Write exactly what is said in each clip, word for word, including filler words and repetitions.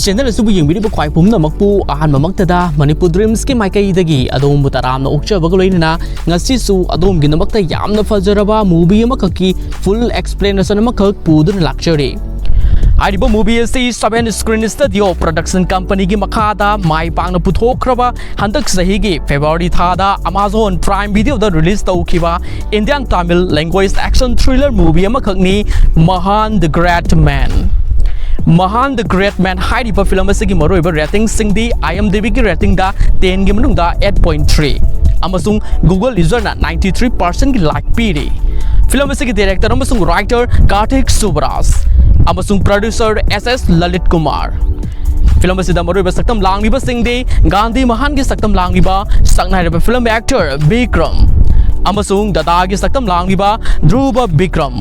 Channel ꯑꯁꯤꯕꯨ ꯌꯦꯡꯕꯤꯔꯤꯕ ꯈ꯭ꯋꯥꯏ ꯄꯨꯝꯅꯃꯛꯄꯨ ꯑꯍꯥꯟꯕꯃꯛꯇꯗ ꯃꯅꯤꯄꯨꯔ ꯗ꯭ꯔꯤꯝꯁꯀꯤ ꯃꯥꯏꯀꯩꯗꯒꯤ ꯑꯗꯣꯝꯕꯨ ꯇꯔꯥꯝꯅ ꯑꯣꯛꯆꯕꯒ ꯂꯣꯏꯅꯅ ꯉꯁꯤꯁꯨ ꯑꯗꯣꯝꯒꯤꯗꯃꯛꯇ ꯌꯥꯝꯅ ꯐꯖꯔꯕ movie ꯑꯃꯈꯛꯀꯤ full explanation ꯑꯃꯈꯛ ꯄꯨꯗꯨꯅ ꯂꯥꯛꯆꯔꯤ꯫ ꯍꯥꯏꯔꯤꯕ movie ꯑꯁꯤ Seven Screen Studio Production Companyꯒꯤ ꯃꯈꯥꯗ ꯃꯥꯏ ꯄꯥꯛꯅ ꯄꯨꯊꯣꯛꯈ꯭ꯔꯕ ꯍꯟꯗꯛ ꯆꯍꯤꯒꯤ February ꯊꯥꯗ Amazon Prime Videoꯗ release ꯇꯧꯈꯤꯕ Indian Tamil language action thriller movie ꯑꯃꯈꯛꯅꯤ, Mahan the Great Man꯫ Mahan the Great Man ꯍꯥꯏꯔꯤꯕ film ꯑꯁꯤꯒꯤ ꯃꯔꯨꯑꯣꯏꯕ ratingꯁꯤꯡꯗꯤ IMDbꯒꯤ ratingꯗ tenꯒꯤ ꯃꯅꯨꯡꯗ eight point three ꯑꯃꯁꯨꯡ Google userꯅ ninety three percentꯀꯤ like ꯄꯤꯔꯤ꯫ Film ꯑꯁꯤꯒꯤ director ꯑꯃꯁꯨꯡ writer Karthik Subbaraj ꯑꯃꯁꯨꯡ producer S S Lalit Kumar꯫ Film ꯑꯁꯤꯗ ꯃꯔꯨꯑꯣꯏꯕ ꯁꯛꯇꯝ ꯂꯥꯡꯂꯤꯕꯁꯤꯡꯗꯤ ꯒꯥꯟꯙꯤ ꯃꯍꯥꯟꯒꯤ ꯁꯛꯇꯝ ꯂꯥꯡꯂꯤꯕ ꯁꯛꯅꯥꯏꯔꯕ film actor ꯕꯤꯀ꯭ꯔꯝ ꯑꯃꯁꯨꯡ ꯗꯗꯥꯒꯤ ꯁꯛꯇꯝ ꯂꯥꯡꯂꯤꯕ ꯙ꯭ꯔꯨꯕ ꯕꯤꯀ꯭ꯔꯝ꯫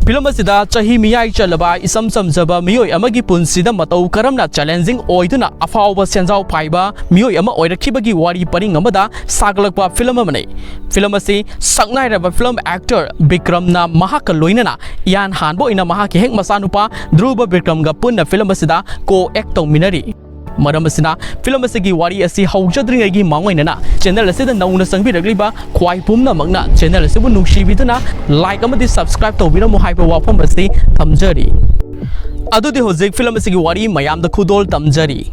Film ꯑꯁꯤꯗ ꯆꯍꯤ ꯃꯤꯌꯥꯏ ꯆꯜꯂꯕ ꯏꯁꯝ ꯁꯝꯖꯕ ꯃꯤꯑꯣꯏ ꯑꯃꯒꯤ ꯄꯨꯟꯁꯤꯗ ꯃꯇꯧ ꯀꯔꯝꯅ challenging ꯑꯣꯏꯗꯨꯅ ꯑꯐꯥꯎꯕ ꯁꯦꯟꯖꯥꯎ ꯄꯥꯏꯕ ꯃꯤꯑꯣꯏ ꯑꯃ ꯑꯣꯏꯔꯛꯈꯤꯕꯒꯤ ꯋꯥꯔꯤ ꯄꯔꯤꯡ ꯑꯃꯗ ꯁꯥꯒꯠꯂꯛꯄ film ꯑꯃꯅꯤ꯫ Film ꯑꯁꯤ ꯁꯛꯅꯥꯏꯔꯕ film actor ꯕꯤꯀ꯭ꯔꯝꯅ ꯃꯍꯥꯛꯀ ꯂꯣꯏꯅꯅ ꯏꯍꯥꯟ ꯍꯥꯟꯕ ꯑꯣꯏꯅ ꯃꯍꯥꯛꯀꯤ ꯍꯦꯛ ꯃꯆꯥꯅꯨꯄꯥ ꯙ꯭ꯔꯨꯕ ꯕꯤꯀ꯭ꯔꯝꯒ ꯄꯨꯟꯅ film ꯑꯁꯤꯗ co-act ꯇꯧꯃꯤꯟꯅꯔꯤ꯫ ꯃꯔꯝ ꯑꯁꯤꯅ film ꯑꯁꯤꯒꯤ ꯋꯥꯔꯤ ꯑꯁꯤ ꯍꯧꯖꯗ꯭ꯔꯤꯉꯩꯒꯤ ꯃꯥꯡꯑꯣꯏꯅꯅ channel ꯑꯁꯤꯗ ꯅꯧꯅ ꯆꯪꯕꯤꯔꯛꯂꯤꯕ ꯈ꯭ꯋꯥꯏ ꯄꯨꯝꯅꯃꯛꯅ channel ꯑꯁꯤꯕꯨ ꯅꯨꯡꯁꯤꯕꯤꯗꯨꯅ like ꯑꯃꯗꯤ subscribe ꯇꯧꯕꯤꯔꯝꯃꯨ ꯍꯥꯏꯕ ꯋꯥꯐꯝ ꯑꯁꯤ ꯊꯝꯖꯔꯤ꯫ ꯑꯗꯨꯗꯤ ꯍꯧꯖꯤꯛ film ꯑꯁꯤꯒꯤ ꯋꯥꯔꯤ ꯃꯌꯥꯝꯗ ꯈꯨꯗꯣꯜ ꯇꯝꯖꯔꯤ꯫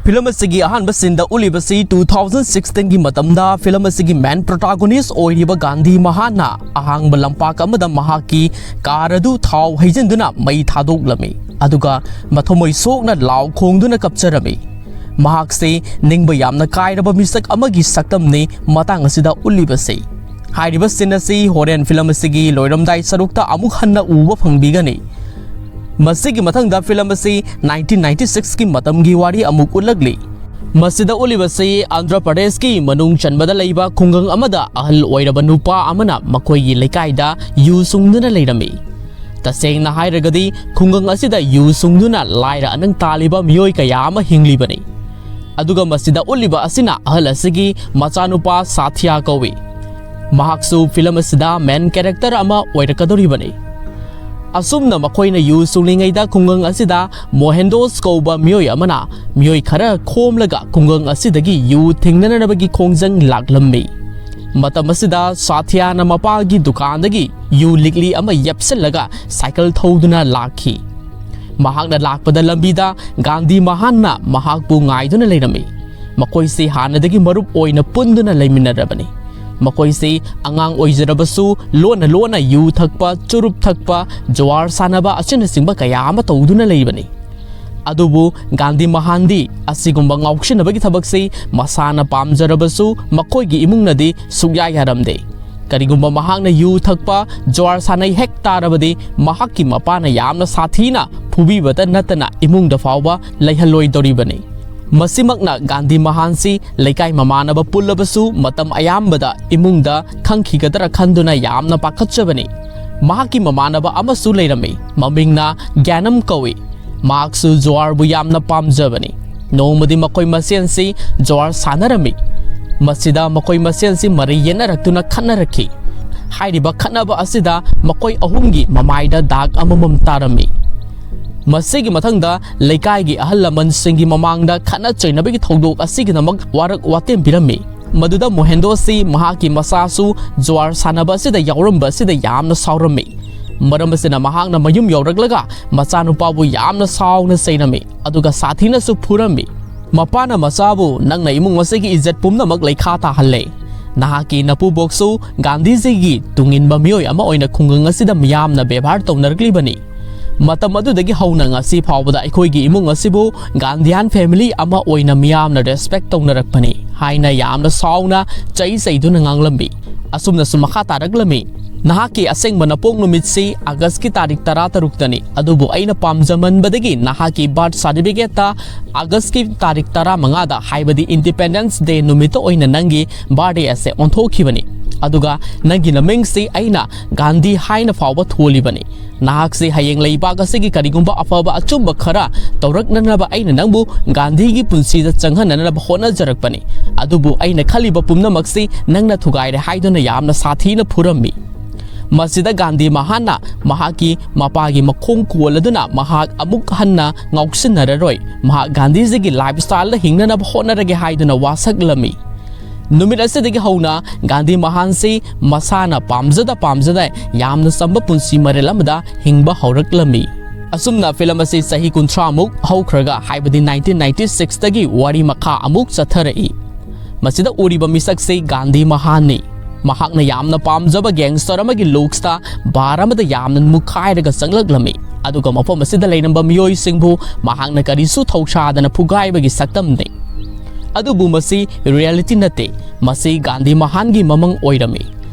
Film ꯑꯁꯤꯒꯤ ꯑꯍꯥꯟꯕ sceneꯗ ꯎꯠꯂꯤꯕꯁꯤ two thousand sixteenꯒꯤ ꯃꯇꯝꯗ film ꯑꯁꯤꯒꯤ main protagonist ꯑꯣꯏꯔꯤꯕ ꯒꯥꯟꯙꯤ ꯃꯍꯥꯟꯅ ꯑꯍꯥꯡꯕ ꯂꯝꯄꯥꯛ ꯑꯃꯗ ꯃꯍꯥꯛꯀꯤ car ꯑꯗꯨ ꯊꯥꯎ ꯍꯩꯖꯤꯟꯗꯨꯅ ꯃꯩ ꯊꯥꯗꯣꯛꯂꯝꯃꯤ꯫ ꯑꯗꯨꯒ ꯃꯊꯃꯣꯏ ꯁꯣꯛꯅ ꯂꯥꯎ ꯈꯣꯡꯗꯨꯅ ꯀꯞꯆꯔꯝꯃꯤ꯫ ꯃꯍꯥꯛꯁꯤ ꯅꯤꯡꯕ ꯌꯥꯝꯅ ꯀꯥꯏꯔꯕ ꯃꯤꯁꯛ ꯑꯃꯒꯤ ꯁꯛꯇꯝꯅꯤ ꯃꯇꯥꯡ ꯑꯁꯤꯗ ꯎꯠꯂꯤꯕꯁꯤ꯫ ꯍꯥꯏꯔꯤꯕ scene ꯑꯁꯤ ꯍꯣꯔꯦꯟ film ꯑꯁꯤꯒꯤ ꯂꯣꯏꯔꯝꯗꯥꯏ ꯁꯔꯨꯛꯇ ꯑꯃꯨꯛ ꯍꯟꯅ ꯎꯕ ꯐꯪꯕꯤꯒꯅꯤ꯫ ꯃꯁꯤꯒꯤ ꯃꯊꯪꯗ film ꯑꯁꯤ nineteen ninety sixꯀꯤ ꯃꯇꯝꯒꯤ ꯋꯥꯔꯤ ꯑꯃꯨꯛ ꯎꯠꯂꯛꯂꯤ꯫ ꯃꯁꯤꯗ ꯎꯠꯂꯤꯕꯁꯤ ꯑꯟꯙ꯭ꯔ ꯄ꯭ꯔꯗꯦꯁꯀꯤ ꯃꯅꯨꯡ ꯆꯟꯕꯗ ꯂꯩꯕ ꯈꯨꯡꯒꯪ ꯑꯃꯗ ꯑꯍꯜ ꯑꯣꯏꯔꯕ ꯅꯨꯄꯥ ꯑꯃꯅ ꯃꯈꯣꯏꯒꯤ ꯂꯩꯀꯥꯏꯗ ꯌꯨ ꯁꯨꯡꯗꯨꯅ ꯂꯩꯔꯝꯃꯤ꯫ ꯇꯁꯦꯡꯅ ꯍꯥꯏꯔꯒꯗꯤ ꯈꯨꯡꯒꯪ ꯑꯁꯤꯗ ꯌꯨ ꯁꯨꯡꯗꯨꯅ ꯂꯥꯏꯔ ꯑꯅꯪ ꯇꯥꯜꯂꯤꯕ ꯃꯤꯑꯣꯏ ꯀꯌꯥ ꯑꯃ ꯍꯤꯡꯂꯤꯕꯅꯤ꯫ ꯑꯗꯨꯒ ꯃꯁꯤꯗ ꯎꯠꯂꯤꯕ ꯑꯁꯤꯅ ꯑꯍꯜ ꯑꯁꯤꯒꯤ ꯃꯆꯥꯅꯨꯄꯥ ꯁꯥꯊ꯭ꯌꯥ ꯀꯧꯏ꯫ ꯃꯍꯥꯛꯁꯨ film ꯑꯁꯤꯗ main character ꯑꯃ ꯑꯣꯏꯔꯛꯀꯗꯧꯔꯤꯕꯅꯤ꯫ ꯑꯁꯨꯝꯅ ꯃꯈꯣꯏꯅ ꯌꯨ ꯁꯨꯡꯂꯤꯉꯩꯗ ꯈꯨꯡꯒꯪ ꯑꯁꯤꯗ ꯃꯣꯍꯦꯟꯗꯣꯁ ꯀꯧꯕ ꯃꯤꯑꯣꯏ ꯑꯃꯅ ꯃꯤꯑꯣꯏ ꯈꯔ ꯈꯣꯝꯂꯒ ꯈꯨꯡꯒꯪ ꯑꯁꯤꯗꯒꯤ ꯌꯨ ꯊꯦꯡꯅꯅꯕꯒꯤ ꯈꯣꯡꯖꯪ ꯂꯥꯛꯂꯝꯃꯤ꯫ ꯃꯇꯝ ꯑꯁꯤꯗ ꯁꯥꯊꯤꯌꯥꯅ ꯃꯄꯥꯒꯤ ꯗꯨꯀꯥꯟꯗꯒꯤ ꯌꯨ ꯂꯤꯛꯂꯤ ꯑꯃ ꯌꯦꯞꯁꯤꯜꯂꯒ ꯁꯥꯏꯀꯜ ꯊꯧꯗꯨꯅ ꯂꯥꯛꯈꯤ꯫ ꯃꯍꯥꯛꯅ ꯂꯥꯛꯄꯗ ꯂꯝꯕꯤꯗ ꯒꯥꯟꯙꯤ ꯃꯍꯥꯟꯅ ꯃꯍꯥꯛꯄꯨ ꯉꯥꯏꯗꯨꯅ ꯂꯩꯔꯝꯃꯤ꯫ ꯃꯈꯣꯏꯁꯤ ꯍꯥꯟꯅꯗꯒꯤ ꯃꯔꯨꯞ ꯑꯣꯏꯅ ꯄꯨꯟꯗꯨꯅ ꯂꯩꯃꯤꯟꯅꯔꯕꯅꯤ꯫ ꯃꯈꯣꯏꯁꯤ ꯑꯉꯥꯡ ꯑꯣꯏꯖꯔꯕꯁꯨ ꯂꯣꯟꯅ ꯂꯣꯟꯅ ꯌꯨ ꯊꯛꯄ, ꯆꯨꯔꯨꯞ ꯊꯛꯄ, ꯖꯨꯋꯥꯔ ꯁꯥꯟꯅꯕ ꯑꯁꯤꯅꯆꯤꯡꯕ ꯀꯌꯥ ꯑꯃ ꯇꯧꯗꯨꯅ ꯂꯩꯕꯅꯤ꯫ ꯑꯗꯨꯕꯨ ꯒꯥꯟꯙꯤ ꯃꯍꯥꯟꯗꯤ ꯑꯁꯤꯒꯨꯝꯕ ꯉꯥꯎꯁꯤꯟꯅꯕꯒꯤ ꯊꯕꯛꯁꯤ ꯃꯁꯥꯅ ꯄꯥꯝꯖꯔꯕꯁꯨ ꯃꯈꯣꯏꯒꯤ ꯏꯃꯨꯡꯅꯗꯤ ꯁꯨꯛꯌꯥ ꯌꯥꯔꯝꯗꯦ꯫ ꯀꯔꯤꯒꯨꯝꯕ ꯃꯍꯥꯛꯅ ꯌꯨ ꯊꯛꯄ, ꯖꯨꯋꯥꯔ ꯁꯥꯟꯅꯩ ꯍꯦꯛ ꯇꯥꯔꯕꯗꯤ ꯃꯍꯥꯛꯀꯤ ꯃꯄꯥꯅ ꯌꯥꯝꯅ ꯁꯥꯊꯤꯅ ꯐꯨꯕꯤꯕꯇ ꯅꯠꯇꯅ ꯏꯃꯨꯡꯗ ꯐꯥꯎꯕ ꯂꯩꯍꯜꯂꯣꯏꯗꯧꯔꯤꯕꯅꯤ꯫ ꯃꯁꯤꯃꯛꯅ ꯒꯥꯟꯙꯤ ꯃꯍꯥꯟꯁꯤ ꯂꯩꯀꯥꯏ ꯃꯃꯥꯟꯅꯕ ꯄꯨꯜꯂꯕꯁꯨ ꯃꯇꯝ ꯑꯌꯥꯝꯕꯗ ꯏꯃꯨꯡꯗ ꯈꯪꯈꯤꯒꯗ꯭ꯔꯥ ꯈꯟꯗꯨꯅ ꯌꯥꯝꯅ ꯄꯥꯈꯠꯆꯕꯅꯤ꯫ ꯃꯍꯥꯛꯀꯤ ꯃꯃꯥꯟꯅꯕ ꯑꯃꯁꯨ ꯂꯩꯔꯝꯃꯤ, ꯃꯃꯤꯡꯅ ꯒ꯭ꯌꯥꯅꯝ ꯀꯧꯏ꯫ ꯃꯍꯥꯛꯁꯨ ꯖꯨꯋꯥꯔꯕꯨ ꯌꯥꯝꯅ ꯄꯥꯝꯖꯕꯅꯤ꯫ ꯅꯣꯡꯃꯗꯤ ꯃꯈꯣꯏ ꯃꯁꯦꯟꯁꯤ ꯖꯨꯋꯥꯔ ꯁꯥꯟꯅꯔꯝꯃꯤ꯫ ꯃꯁꯤꯗ ꯃꯈꯣꯏ ꯃꯁꯦꯟꯁꯤ ꯃꯔꯩ ꯌꯦꯠꯅꯔꯛꯇꯨꯅ ꯈꯠꯅꯔꯛꯈꯤ꯫ ꯍꯥꯏꯔꯤꯕ ꯈꯠꯅꯕ ꯑꯁꯤꯗ ꯃꯈꯣꯏ ꯑꯍꯨꯝꯒꯤ ꯃꯃꯥꯏꯗ ꯗꯥꯛ ꯑꯃꯃꯝ ꯇꯥꯔꯝꯃꯤ꯫ ꯃꯁꯤꯒꯤ ꯃꯊꯪꯗ ꯂꯩꯀꯥꯏꯒꯤ ꯑꯍꯜ ꯂꯃꯟꯁꯤꯡꯒꯤ ꯃꯃꯥꯡꯗ ꯈꯠꯅ ꯆꯩꯅꯕꯒꯤ ꯊꯧꯗꯣꯛ ꯑꯁꯤꯒꯤꯗꯃꯛ ꯋꯥꯔꯛ ꯋꯥꯇꯦꯝ ꯄꯤꯔꯝꯃꯤ꯫ ꯃꯗꯨꯗ ꯃꯣꯍꯦꯟꯗꯣꯁꯤ ꯃꯍꯥꯛꯀꯤ ꯃꯆꯥꯁꯨ ꯖꯨꯋꯥꯔ ꯁꯥꯟꯅꯕ ꯑꯁꯤꯗ ꯌꯥꯎꯔꯝꯕ ꯑꯁꯤꯗ ꯌꯥꯝꯅ ꯁꯥꯎꯔꯝꯃꯤ꯫ ꯃꯔꯝ ꯑꯁꯤꯅ ꯃꯍꯥꯛꯅ ꯃꯌꯨꯝ ꯌꯧꯔꯛꯂꯒ ꯃꯆꯥꯅꯨꯄꯥꯕꯨ ꯌꯥꯝꯅ ꯁꯥꯎꯅ ꯆꯩꯔꯝꯃꯤ, ꯑꯗꯨꯒ ꯁꯥꯊꯤꯅꯁꯨ ꯐꯨꯔꯝꯃꯤ꯫ ꯃꯄꯥꯅ ꯃꯆꯥꯕꯨ, "ꯅꯪꯅ ꯏꯃꯨꯡ ꯑꯁꯤꯒꯤ ꯏꯖꯠ ꯄꯨꯝꯅꯃꯛ ꯂꯩꯈꯥ ꯇꯥꯍꯜꯂꯦ꯫ ꯅꯍꯥꯛꯀꯤ ꯅꯄꯨꯕꯣꯛꯁꯨ ꯒꯥꯟꯙꯤꯖꯤꯒꯤ ꯇꯨꯡꯏꯟꯕ ꯃꯤꯑꯣꯏ ꯑꯃ ꯑꯣꯏꯅ ꯈꯨꯡꯒꯪ ꯑꯁꯤꯗ ꯃꯤꯌꯥꯝꯅ ꯕꯦꯕꯥꯔ ꯇꯧꯅꯔꯛꯂꯤꯕꯅꯤ꯫ ꯃꯇꯝ ꯑꯗꯨꯗꯒꯤ ꯍꯧꯅ ꯉꯁꯤ ꯐꯥꯎꯕꯗ ꯑꯩꯈꯣꯏꯒꯤ ꯏꯃꯨꯡ ꯑꯁꯤꯕꯨ ꯒꯥꯟꯙꯤꯌꯥꯟ ꯐꯦꯃꯤꯂꯤ ꯑꯃ ꯑꯣꯏꯅ ꯃꯤꯌꯥꯝꯅ ꯔꯦꯁꯄꯦꯛ ꯇꯧꯅꯔꯛꯄꯅꯤ" ꯍꯥꯏꯅ ꯌꯥꯝꯅ ꯁꯥꯎꯅ ꯆꯩ ꯆꯩꯗꯨꯅ ꯉꯥꯡꯂꯝꯃꯤ꯫ ꯑꯁꯨꯝꯅꯁꯨ ꯃꯈꯥ ꯇꯥꯔꯛꯂꯝꯃꯤ, "ꯅꯍꯥꯛꯀꯤ ꯑꯁꯦꯡꯕ ꯅꯄꯣꯛ ꯅꯨꯃꯤꯠꯁꯤ ꯑꯥꯒꯁꯀꯤ ꯇꯥꯔꯤꯛ ꯇꯔꯥ ꯇꯔꯨꯛꯇꯅꯤ, ꯑꯗꯨꯕꯨ ꯑꯩꯅ ꯄꯥꯝꯖꯃꯟꯕꯗꯒꯤ ꯅꯍꯥꯛꯀꯤ ꯕꯥꯔꯊ ꯁꯥꯔꯇꯤꯐꯤꯀꯦꯠꯇ ꯑꯥꯒꯁꯀꯤ ꯇꯥꯔꯤꯛ ꯇꯔꯥ ꯃꯉꯥꯗ, ꯍꯥꯏꯕꯗꯤ ꯏꯟꯗꯤꯄꯦꯟꯗꯦꯟꯁ ꯗꯦ ꯅꯨꯃꯤꯠꯇ ꯑꯣꯏꯅ ꯅꯪꯒꯤ ꯕꯥꯔꯊꯗꯦ ꯑꯁꯦ ꯑꯣꯟꯊꯣꯛꯈꯤꯕꯅꯤ꯫ ꯑꯗꯨꯒ ꯅꯪꯒꯤ ꯅꯃꯤꯡꯁꯤ ꯑꯩꯅ ꯒꯥꯟꯙꯤ ꯍꯥꯏꯅ ꯐꯥꯎꯕ ꯊꯣꯜꯂꯤꯕꯅꯤ꯫ ꯅꯍꯥꯛꯁꯤ ꯍꯌꯦꯡ ꯂꯩꯕꯥꯛ ꯑꯁꯤꯒꯤ ꯀꯔꯤꯒꯨꯝꯕ ꯑꯐꯕ ꯑꯆꯨꯝꯕ ꯈꯔ ꯇꯧꯔꯛꯅꯅꯕ ꯑꯩꯅ ꯅꯪꯕꯨ ꯒꯥꯟꯙꯤꯒꯤ ꯄꯨꯟꯁꯤꯗ ꯆꯪꯍꯟꯅꯅꯕ ꯍꯣꯠꯅꯖꯔꯛꯄꯅꯤ꯫ ꯑꯗꯨꯕꯨ ꯑꯩꯅ ꯈꯜꯂꯤꯕ ꯄꯨꯝꯅꯃꯛꯁꯤ ꯅꯪꯅ ꯊꯨꯒꯥꯏꯔꯦ" ꯍꯥꯏꯗꯨꯅ ꯌꯥꯝꯅ ꯁꯥꯊꯤꯅ ꯐꯨꯔꯝꯃꯤ꯫ ꯃꯁꯤꯗ ꯒꯥꯟꯙꯤ ꯃꯍꯥꯟꯅ ꯃꯍꯥꯛꯀꯤ ꯃꯄꯥꯒꯤ ꯃꯈꯣꯡ ꯀꯣꯜꯂꯗꯨꯅ ꯃꯍꯥꯛ ꯑꯃꯨꯛ ꯍꯟꯅ ꯉꯥꯎꯁꯤꯟꯅꯔꯔꯣꯏ, ꯃꯍꯥꯛ ꯒꯥꯟꯙꯤꯖꯤꯒꯤ ꯂꯥꯏꯐ ꯁ꯭ꯇꯥꯏꯜꯗ ꯍꯤꯡꯅꯅꯕ ꯍꯣꯠꯅꯔꯒꯦ ꯍꯥꯏꯗꯨꯅ ꯋꯥꯁꯛꯂꯝꯃꯤ꯫ ꯅꯨꯃꯤꯠ ꯑꯁꯤꯗꯒꯤ ꯍꯧꯅ ꯒꯥꯟꯙꯤ ꯃꯍꯥꯟꯁꯤ ꯃꯁꯥꯅ ꯄꯥꯝꯖꯗ ꯄꯥꯝꯖꯗ ꯌꯥꯝꯅ ꯆꯝꯕ ꯄꯨꯟꯁꯤ ꯃꯔꯦꯜ ꯑꯃꯗ ꯍꯤꯡꯕ ꯍꯧꯔꯛꯂꯝꯃꯤ꯫ ꯑꯁꯨꯝꯅ ꯐꯤꯂꯝ ꯑꯁꯤ ꯆꯍꯤ ꯀꯨꯟꯊ꯭ꯔꯥ ꯃꯨꯛ ꯍꯧꯈ꯭ꯔꯒ, ꯍꯥꯏꯕꯗꯤ ꯅꯥꯏꯟꯇꯤꯟ ꯅꯥꯏꯟꯇꯤ ꯁꯤꯛꯁꯇꯒꯤ ꯋꯥꯔꯤ ꯃꯈꯥ ꯑꯃꯨꯛ ꯆꯠꯊꯔꯛꯏ꯫ ꯃꯁꯤꯗ ꯎꯔꯤꯕ ꯃꯤꯁꯛꯁꯤ ꯒꯥꯟꯙꯤ ꯃꯍꯥꯟꯅꯤ꯫ ꯃꯍꯥꯛꯅ ꯌꯥꯝꯅ ꯄꯥꯝꯖꯕ ꯒꯦꯡꯁꯇꯔ ꯑꯃꯒꯤ ꯂꯨꯛꯁꯇ ꯕꯥꯔ ꯑꯃꯗ ꯌꯥꯝꯅ ꯃꯨꯛꯈꯥꯏꯔꯒ ꯆꯪꯂꯛꯂꯝꯃꯤ꯫ ꯑꯗꯨꯒ ꯃꯐꯝ ꯑꯁꯤꯗ ꯂꯩꯔꯝꯕ ꯃꯤꯑꯣꯏꯁꯤꯡꯕꯨ ꯃꯍꯥꯛꯅ ꯀꯔꯤꯁꯨ ꯊꯧꯁꯥꯗꯅ ꯐꯨꯒꯥꯏꯕꯒꯤ ꯁꯛꯇꯝꯅꯤ꯫ ꯑꯗꯨꯕꯨ ꯃꯁꯤ ꯔꯤꯌꯦꯂꯤꯇꯤ ꯅꯠꯇꯦ, ꯃꯁꯤ ꯒꯥꯟꯙꯤ ꯃꯍꯥꯟꯒꯤ ꯃꯃꯪ ꯑꯣꯏꯔꯝꯃꯤ꯫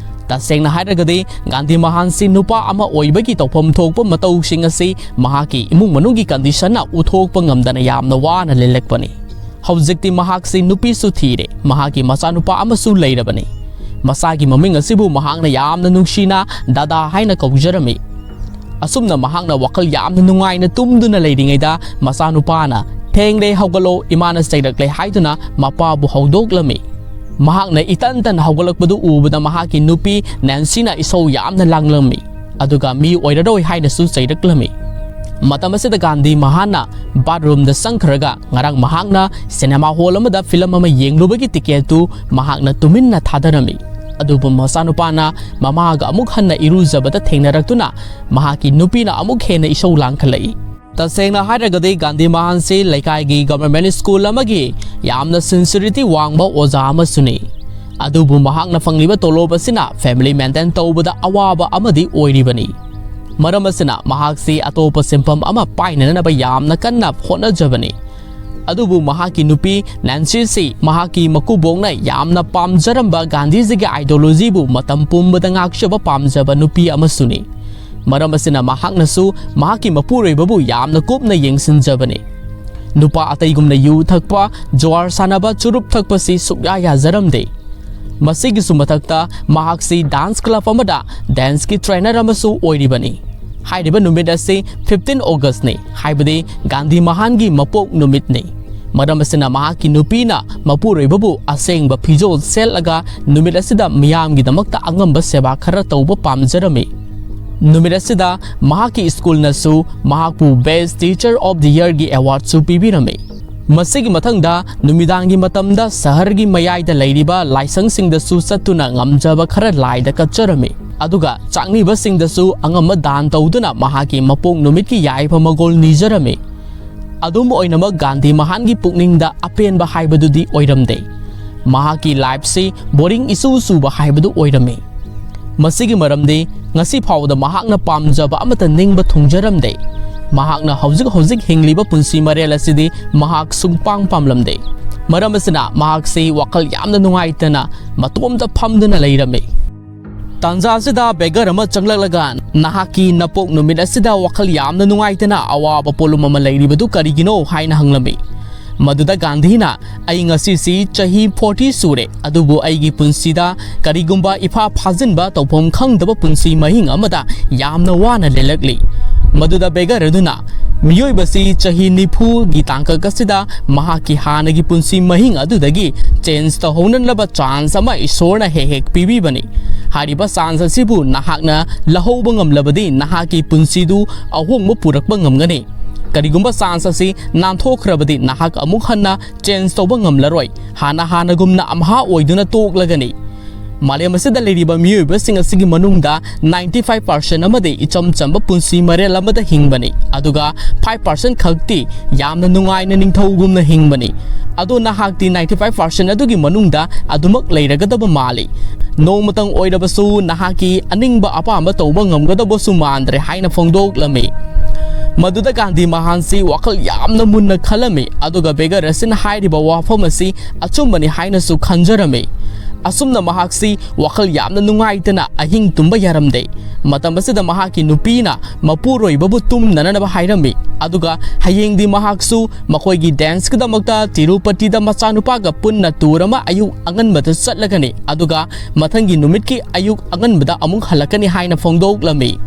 ꯇꯁꯦꯡꯅ ꯍꯥꯏꯔꯒꯗꯤ, ꯒꯥꯟꯙꯤ ꯃꯍꯥꯟꯁꯤ ꯅꯨꯄꯥ ꯑꯃ ꯑꯣꯏꯕꯒꯤ ꯇꯧꯐꯝ ꯊꯣꯛꯄ ꯃꯇꯧꯁꯤꯡ ꯑꯁꯤ ꯃꯍꯥꯛꯀꯤ ꯏꯃꯨꯡ ꯃꯅꯨꯡꯒꯤ ꯀꯟꯗꯤꯁꯟꯅ ꯎꯠꯊꯣꯛꯄ ꯉꯝꯗꯅ ꯌꯥꯝꯅ ꯋꯥꯅ ꯂꯦꯜꯂꯛꯄꯅꯤ꯫ ꯍꯧꯖꯤꯛꯇꯤ ꯃꯍꯥꯛꯁꯤ ꯅꯨꯄꯤꯁꯨ ꯊꯤꯔꯦ, ꯃꯍꯥꯛꯀꯤ ꯃꯆꯥꯅꯨꯄꯥ ꯑꯃꯁꯨ ꯂꯩꯔꯕꯅꯤ꯫ ꯃꯆꯥꯒꯤ ꯃꯃꯤꯡ ꯑꯁꯤꯕꯨ ꯃꯍꯥꯛꯅ ꯌꯥꯝꯅ ꯅꯨꯡꯁꯤꯅ ꯗꯥꯗꯥ ꯍꯥꯏꯅ ꯀꯧꯖꯔꯝꯃꯤ꯫ ꯑꯁꯨꯝꯅ ꯃꯍꯥꯛꯅ ꯋꯥꯈꯜ ꯌꯥꯝꯅ ꯅꯨꯡꯉꯥꯏꯅ ꯇꯨꯝꯗꯨꯅ ꯂꯩꯔꯤꯉꯩꯗ, ꯃꯆꯥꯅꯨꯄꯥꯅ "ꯊꯦꯡꯂꯦ, ꯍꯧꯒꯠꯂꯣ, ꯏꯃꯥꯅ ꯆꯩꯔꯛꯂꯦ" ꯍꯥꯏꯗꯨꯅ ꯃꯄꯥꯕꯨ ꯍꯧꯗꯣꯛꯂꯝꯃꯤ꯫ ꯃꯍꯥꯛꯅ ꯏꯇꯟ ꯇꯟ ꯍꯧꯒꯠꯂꯛꯄꯗꯨ ꯎꯕꯗ ꯃꯍꯥꯛꯀꯤ ꯅꯨꯄꯤ ꯅꯦꯟꯁꯤꯅ ꯏꯁꯧ ꯌꯥꯝꯅ ꯂꯥꯡꯂꯝꯃꯤ, ꯑꯗꯨꯒ "ꯃꯤ ꯑꯣꯏꯔꯔꯣꯏ" ꯍꯥꯏꯅꯁꯨ ꯆꯩꯔꯛꯂꯝꯃꯤ꯫ ꯃꯇꯝ ꯑꯁꯤꯗ ꯒꯥꯟꯙꯤ ꯃꯍꯥꯟꯅ ꯕꯥꯠꯔꯨꯝꯗ ꯆꯪꯈ꯭ꯔꯒ, ꯉꯔꯥꯡ ꯃꯍꯥꯛꯅ ꯁꯤꯅꯦꯃꯥ ꯍꯣꯜ ꯑꯃꯗ ꯐꯤꯂꯝ ꯑꯃ ꯌꯦꯡꯂꯨꯕꯒꯤ ꯇꯤꯀꯦꯠꯇꯨ ꯃꯍꯥꯛꯅ ꯇꯨꯃꯤꯟꯅ ꯊꯥꯗꯔꯝꯃꯤ꯫ ꯑꯗꯨꯕꯨ ꯃꯆꯥꯅꯨꯄꯥꯅ ꯃꯃꯥꯒ ꯑꯃꯨꯛ ꯍꯟꯅ ꯏꯔꯨꯖꯕꯗ ꯊꯦꯡꯅꯔꯛꯇꯨꯅ, ꯃꯍꯥꯛꯀꯤ ꯅꯨꯄꯤꯅ ꯑꯃꯨꯛ ꯍꯦꯟꯅ ꯏꯁꯧ ꯂꯥꯡꯈꯠꯂꯛꯏ꯫ ꯇꯁꯦꯡꯅ ꯍꯥꯏꯔꯒꯗꯤ, ꯒꯥꯟꯙꯤ ꯃꯍꯥꯟꯁꯤ ꯂꯩꯀꯥꯏꯒꯤ ꯒꯚꯔꯟꯃꯦꯟꯠ ꯁ꯭ꯀꯨꯜ ꯑꯃꯒꯤ ꯌꯥꯝꯅ ꯁꯤꯟꯁꯤꯔꯤꯇꯤ ꯋꯥꯡꯕ ꯑꯣꯖꯥ ꯑꯃꯁꯨꯅꯤ꯫ ꯑꯗꯨꯕꯨ ꯃꯍꯥꯛꯅ ꯐꯪꯂꯤꯕ ꯇꯣꯂꯣꯞ ꯑꯁꯤꯅ ꯐꯦꯃꯤꯂꯤ ꯃꯦꯟꯇꯦꯟ ꯇꯧꯕꯗ ꯑꯋꯥꯕ ꯑꯃꯗꯤ ꯑꯣꯏꯔꯤꯕꯅꯤ꯫ ꯃꯔꯝ ꯑꯁꯤꯅ, ꯃꯍꯥꯛꯁꯤ ꯑꯇꯣꯞꯄ ꯁꯤꯟꯐꯝ ꯑꯃ ꯄꯥꯏꯅꯅꯕ ꯌꯥꯝꯅ ꯀꯟꯅ ꯍꯣꯠꯅꯖꯕꯅꯤ꯫ ꯑꯗꯨꯕꯨ ꯃꯍꯥꯛꯀꯤ ꯅꯨꯄꯤ ꯅꯦꯟꯁꯤꯁꯤ ꯃꯍꯥꯛꯀꯤ ꯃꯀꯨꯕꯣꯛꯅ ꯌꯥꯝꯅ ꯄꯥꯝꯖꯔꯝꯕ ꯒꯥꯟꯙꯤꯖꯤꯒꯤ ꯑꯥꯏꯗꯤꯌꯣꯂꯣꯖꯤꯕꯨ ꯃꯇꯝ ꯄꯨꯝꯕꯗ ꯉꯥꯛꯆꯕ ꯄꯥꯝꯖꯕ ꯅꯨꯄꯤ ꯑꯃꯁꯨꯅꯤ꯫ ꯃꯔꯝ ꯑꯁꯤꯅ, ꯃꯍꯥꯛꯅꯁꯨ ꯃꯍꯥꯛꯀꯤ ꯃꯄꯨꯔꯣꯏꯕꯕꯨ ꯌꯥꯝꯅ ꯀꯨꯞꯅ ꯌꯦꯡꯁꯤꯟꯖꯕꯅꯤ꯫ ꯅꯨꯄꯥ ꯑꯇꯩꯒꯨꯝꯅ ꯌꯨ ꯊꯛꯄ, ꯖꯨꯋꯥꯔ ꯁꯥꯟꯅꯕ, ꯆꯨꯔꯨꯞ ꯊꯛꯄꯁꯤ ꯁꯨꯛꯌꯥ ꯌꯥꯖꯔꯝꯗꯦ꯫ ꯃꯁꯤꯒꯤꯁꯨ ꯃꯊꯛꯇ, ꯃꯍꯥꯛꯁꯤ ꯗꯥꯟꯁ ꯀ꯭ꯂꯕ ꯑꯃꯗ ꯗꯥꯟꯁꯀꯤ ꯇ꯭ꯔꯦꯅꯔ ꯑꯃꯁꯨ ꯑꯣꯏꯔꯤꯕꯅꯤ꯫ ꯍꯥꯏꯔꯤꯕ ꯅꯨꯃꯤꯠ ꯑꯁꯤ ꯐꯤꯐꯇꯤꯟ ꯑꯣꯒꯁ꯭ꯠꯅꯤ, ꯍꯥꯏꯕꯗꯤ ꯒꯥꯟꯙꯤ ꯃꯍꯥꯟꯒꯤ ꯃꯄꯣꯛ ꯅꯨꯃꯤꯠꯅꯤ꯫ ꯃꯔꯝ ꯑꯁꯤꯅ ꯃꯍꯥꯛꯀꯤ ꯅꯨꯄꯤꯅ ꯃꯄꯨꯔꯣꯏꯕꯕꯨ ꯑꯁꯦꯡꯕ ꯐꯤꯖꯣꯜ ꯁꯦꯠꯂꯒ ꯅꯨꯃꯤꯠ ꯑꯁꯤꯗ ꯃꯤꯌꯥꯝꯒꯤꯗꯃꯛꯇ ꯑꯉꯝꯕ ꯁꯦꯕꯥ ꯈꯔ ꯇꯧꯕ ꯄꯥꯝꯖꯔꯝꯃꯤ꯫ ꯅꯨꯃꯤꯠ ꯑꯁꯤꯗ ꯃꯍꯥꯛꯀꯤ ꯁ꯭ꯀꯨꯜꯅꯁꯨ ꯃꯍꯥꯛꯄꯨ Best Teacher of the Yearꯒꯤ awardꯁꯨ ꯄꯤꯕꯤꯔꯝꯃꯤ꯫ ꯃꯁꯤꯒꯤ ꯃꯊꯪꯗ ꯅꯨꯃꯤꯗꯥꯡꯒꯤ ꯃꯇꯝꯗ ꯁꯍꯔꯒꯤ ꯃꯌꯥꯏꯗ ꯂꯩꯔꯤꯕ ꯂꯥꯏꯁꯪꯁꯤꯡꯗꯁꯨ ꯆꯠꯇꯨꯅ ꯉꯝꯖꯕ ꯈꯔ ꯂꯥꯏꯗ ꯀꯠꯆꯔꯝꯃꯤ꯫ ꯑꯗꯨꯒ ꯆꯥꯛꯅꯤꯕꯁꯤꯡꯗꯁꯨ ꯑꯉꯝꯕ ꯗꯥꯟ ꯇꯧꯗꯨꯅ ꯃꯍꯥꯛꯀꯤ ꯃꯄꯣꯛ ꯅꯨꯃꯤꯠꯀꯤ ꯌꯥꯏꯐ ꯃꯒꯣꯜ ꯅꯤꯖꯔꯝꯃꯤ꯫ ꯑꯗꯨꯝ ꯑꯣꯏꯅꯃꯛ, ꯒꯥꯟꯙꯤ ꯃꯍꯥꯟꯒꯤ ꯄꯨꯛꯅꯤꯡꯗ ꯑꯄꯦꯟꯕ ꯍꯥꯏꯕꯗꯨꯗꯤ ꯑꯣꯏꯔꯝꯗꯦ꯫ ꯃꯍꯥꯛꯀꯤ ꯂꯥꯏꯐꯁꯤ ꯕꯣꯔꯤꯡ ꯏꯆꯨ ꯆꯨꯕ ꯍꯥꯏꯕꯗꯨ ꯑꯣꯏꯔꯝꯃꯤ꯫ ꯃꯁꯤꯒꯤ ꯃꯔꯝꯗꯤ, ꯉꯁꯤ ꯐꯥꯎꯕꯗ ꯃꯍꯥꯛꯅ ꯄꯥꯝꯖꯕ ꯑꯃꯠꯇ ꯅꯤꯡꯕ ꯊꯨꯡꯖꯔꯝꯗꯦ꯫ ꯃꯍꯥꯛꯅ ꯍꯧꯖꯤꯛ ꯍꯧꯖꯤꯛ ꯍꯤꯡꯂꯤꯕ ꯄꯨꯟꯁꯤ ꯃꯔꯦꯜ ꯑꯁꯤꯗꯤ ꯃꯍꯥꯛ ꯁꯨꯡꯄꯥꯝ ꯄꯥꯝꯂꯝꯗꯦ꯫ ꯃꯔꯝ ꯑꯁꯤꯅ, ꯃꯍꯥꯛꯁꯤ ꯋꯥꯈꯜ ꯌꯥꯝꯅ ꯅꯨꯡꯉꯥꯏꯇꯅ ꯃꯇꯣꯝꯇ ꯐꯝꯗꯨꯅ ꯂꯩꯔꯝꯃꯤ꯫ ꯇꯥꯟꯖꯥ ꯑꯁꯤꯗ ꯕꯦꯒꯔ ꯑꯃ ꯆꯪꯂꯛꯂꯒ, "ꯅꯍꯥꯛꯀꯤ ꯅꯄꯣꯛ ꯅꯨꯃꯤꯠ ꯑꯁꯤꯗ ꯋꯥꯈꯜ ꯌꯥꯝꯅ ꯅꯨꯡꯉꯥꯏꯇꯅ ꯑꯋꯥꯕ ꯄꯣꯠꯂꯨꯝ ꯑꯃ ꯂꯩꯔꯤꯕꯗꯨ ꯀꯔꯤꯒꯤꯅꯣ?" ꯍꯥꯏꯅ ꯍꯪꯂꯝꯃꯤ꯫ ꯃꯗꯨꯗ ꯒꯥꯟꯙꯤꯅ, "ꯑꯩ ꯉꯁꯤꯁꯤ ꯆꯍꯤ forty ꯁꯨꯔꯦ, ꯑꯗꯨꯕꯨ ꯑꯩꯒꯤ ꯄꯨꯟꯁꯤꯗ ꯀꯔꯤꯒꯨꯝꯕ ꯏꯐꯥ ꯐꯥꯖꯤꯟꯕ, ꯇꯧꯐꯝ ꯈꯪꯗꯕ ꯄꯨꯟꯁꯤ ꯃꯍꯤꯡ ꯑꯃꯗ ꯌꯥꯝꯅ ꯋꯥꯅ ꯂꯦꯜꯂꯛꯂꯤ"꯫ ꯃꯗꯨꯗ ꯕꯦꯒꯔ ꯑꯗꯨꯅ, "ꯃꯤꯑꯣꯏꯕꯁꯤ ꯆꯍꯤ ꯅꯤꯐꯨꯒꯤ ꯇꯥꯡꯀꯛ ꯑꯁꯤꯗ ꯃꯍꯥꯛꯀꯤ ꯍꯥꯟꯅꯒꯤ ꯄꯨꯟꯁꯤ ꯃꯍꯤꯡ ꯑꯗꯨꯗꯒꯤ ꯆꯦꯟꯖ ꯇꯧꯍꯧꯅꯅꯕ ꯆꯥꯟꯁ ꯑꯃ ꯏꯁꯣꯔꯅ ꯍꯦꯛ ꯍꯦꯛ ꯄꯤꯕꯤꯕꯅꯤ꯫ ꯍꯥꯏꯔꯤꯕ ꯆꯥꯟꯁ ꯑꯁꯤꯕꯨ ꯅꯍꯥꯛꯅ ꯂꯧꯍꯧꯕ ꯉꯝꯂꯕꯗꯤ ꯅꯍꯥꯛꯀꯤ ꯄꯨꯟꯁꯤꯗꯨ ꯑꯍꯣꯡꯕ ꯄꯨꯔꯛꯄ ꯉꯝꯒꯅꯤ꯫ ꯀꯔꯤꯒꯨꯝꯕ ꯆꯥꯟꯁ ꯑꯁꯤ ꯅꯥꯟꯊꯣꯛꯈ꯭ꯔꯕꯗꯤ ꯅꯍꯥꯛ ꯑꯃꯨꯛ ꯍꯟꯅ ꯆꯦꯟꯖ ꯇꯧꯕ ꯉꯝꯂꯔꯣꯏ꯫ ꯍꯥꯟꯅ ꯍꯥꯟꯅꯒꯨꯝꯅ ꯑꯝꯍꯥ ꯑꯣꯏꯗꯨꯅ ꯇꯣꯛꯂꯒꯅꯤ꯫ ꯃꯥꯂꯦꯝ ꯑꯁꯤꯗ ꯂꯩꯔꯤꯕ ꯃꯤꯑꯣꯏꯕꯁꯤꯡ ꯑꯁꯤꯒꯤ ꯃꯅꯨꯡꯗ ninety five percent ꯑꯃꯗꯤ ꯏꯆꯝ ꯆꯝꯕ ꯄꯨꯟꯁꯤ ꯃꯔꯦꯜ ꯑꯃꯗ ꯍꯤꯡꯕꯅꯤ, ꯑꯗꯨꯒ five percent ꯈꯛꯇꯤ ꯌꯥꯝꯅ ꯅꯨꯡꯉꯥꯏꯅ ꯅꯤꯡꯊꯧꯒꯨꯝꯅ ꯍꯤꯡꯕꯅꯤ꯫ ꯑꯗꯣ ꯅꯍꯥꯛꯇꯤ ninety five percent ꯑꯗꯨꯒꯤ ꯃꯅꯨꯡꯗ ꯑꯗꯨꯃꯛ ꯂꯩꯔꯒꯗꯕ ꯃꯥꯜꯂꯤ꯫ ꯅꯣꯡꯃꯇꯪ ꯑꯣꯏꯔꯕꯁꯨ ꯅꯍꯥꯛꯀꯤ ꯑꯅꯤꯡꯕ ꯑꯄꯥꯝꯕ ꯇꯧꯕ ꯉꯝꯒꯗꯕꯁꯨ ꯃꯥꯟꯗ꯭ꯔꯦ" ꯍꯥꯏꯅ ꯐꯣꯡꯗꯣꯛꯂꯝꯃꯤ꯫ ꯃꯗꯨꯗ ꯒꯥꯟꯙꯤ ꯃꯍꯥꯟꯁꯤ ꯋꯥꯈꯜ ꯌꯥꯝꯅ ꯃꯨꯟꯅ ꯈꯜꯂꯝꯃꯤ, ꯑꯗꯨꯒ ꯕꯦꯒꯔ ꯑꯁꯤꯅ ꯍꯥꯏꯔꯤꯕ ꯋꯥꯐꯝ ꯑꯁꯤ ꯑꯆꯨꯝꯕꯅꯤ ꯍꯥꯏꯅꯁꯨ ꯈꯟꯖꯔꯝꯃꯤ꯫ ꯑꯁꯨꯝꯅ ꯃꯍꯥꯛꯁꯤ ꯋꯥꯈꯜ ꯌꯥꯝꯅ ꯅꯨꯡꯉꯥꯏꯇꯅ ꯑꯍꯤꯡ ꯇꯨꯝꯕ ꯌꯥꯔꯝꯗꯦ꯫ ꯃꯇꯝ ꯑꯁꯤꯗ ꯃꯍꯥꯛꯀꯤ ꯅꯨꯄꯤꯅ ꯃꯄꯨꯔꯣꯏꯕꯕꯨ ꯇꯨꯝꯅꯅꯕ ꯍꯥꯏꯔꯝꯃꯤ, ꯑꯗꯨꯒ ꯍꯌꯦꯡꯗꯤ ꯃꯍꯥꯛꯁꯨ ꯃꯈꯣꯏꯒꯤ ꯗꯦꯟꯁꯀꯤꯗꯃꯛꯇ ꯇꯤꯔꯨꯄꯇꯤꯗ ꯃꯆꯥꯅꯨꯄꯥꯒ ꯄꯨꯟꯅ ꯇꯨꯔ ꯑꯃ ꯑꯌꯨꯛ ꯑꯉꯟꯕꯗ ꯆꯠꯂꯒꯅꯤ, ꯑꯗꯨꯒ ꯃꯊꯪꯒꯤ ꯅꯨꯃꯤꯠꯀꯤ ꯑꯌꯨꯛ ꯑꯉꯟꯕꯗ ꯑꯃꯨꯛ ꯍꯜꯂꯛꯀꯅꯤ ꯍꯥꯏꯅ ꯐꯣꯡꯗꯣꯛꯂꯝꯃꯤ꯫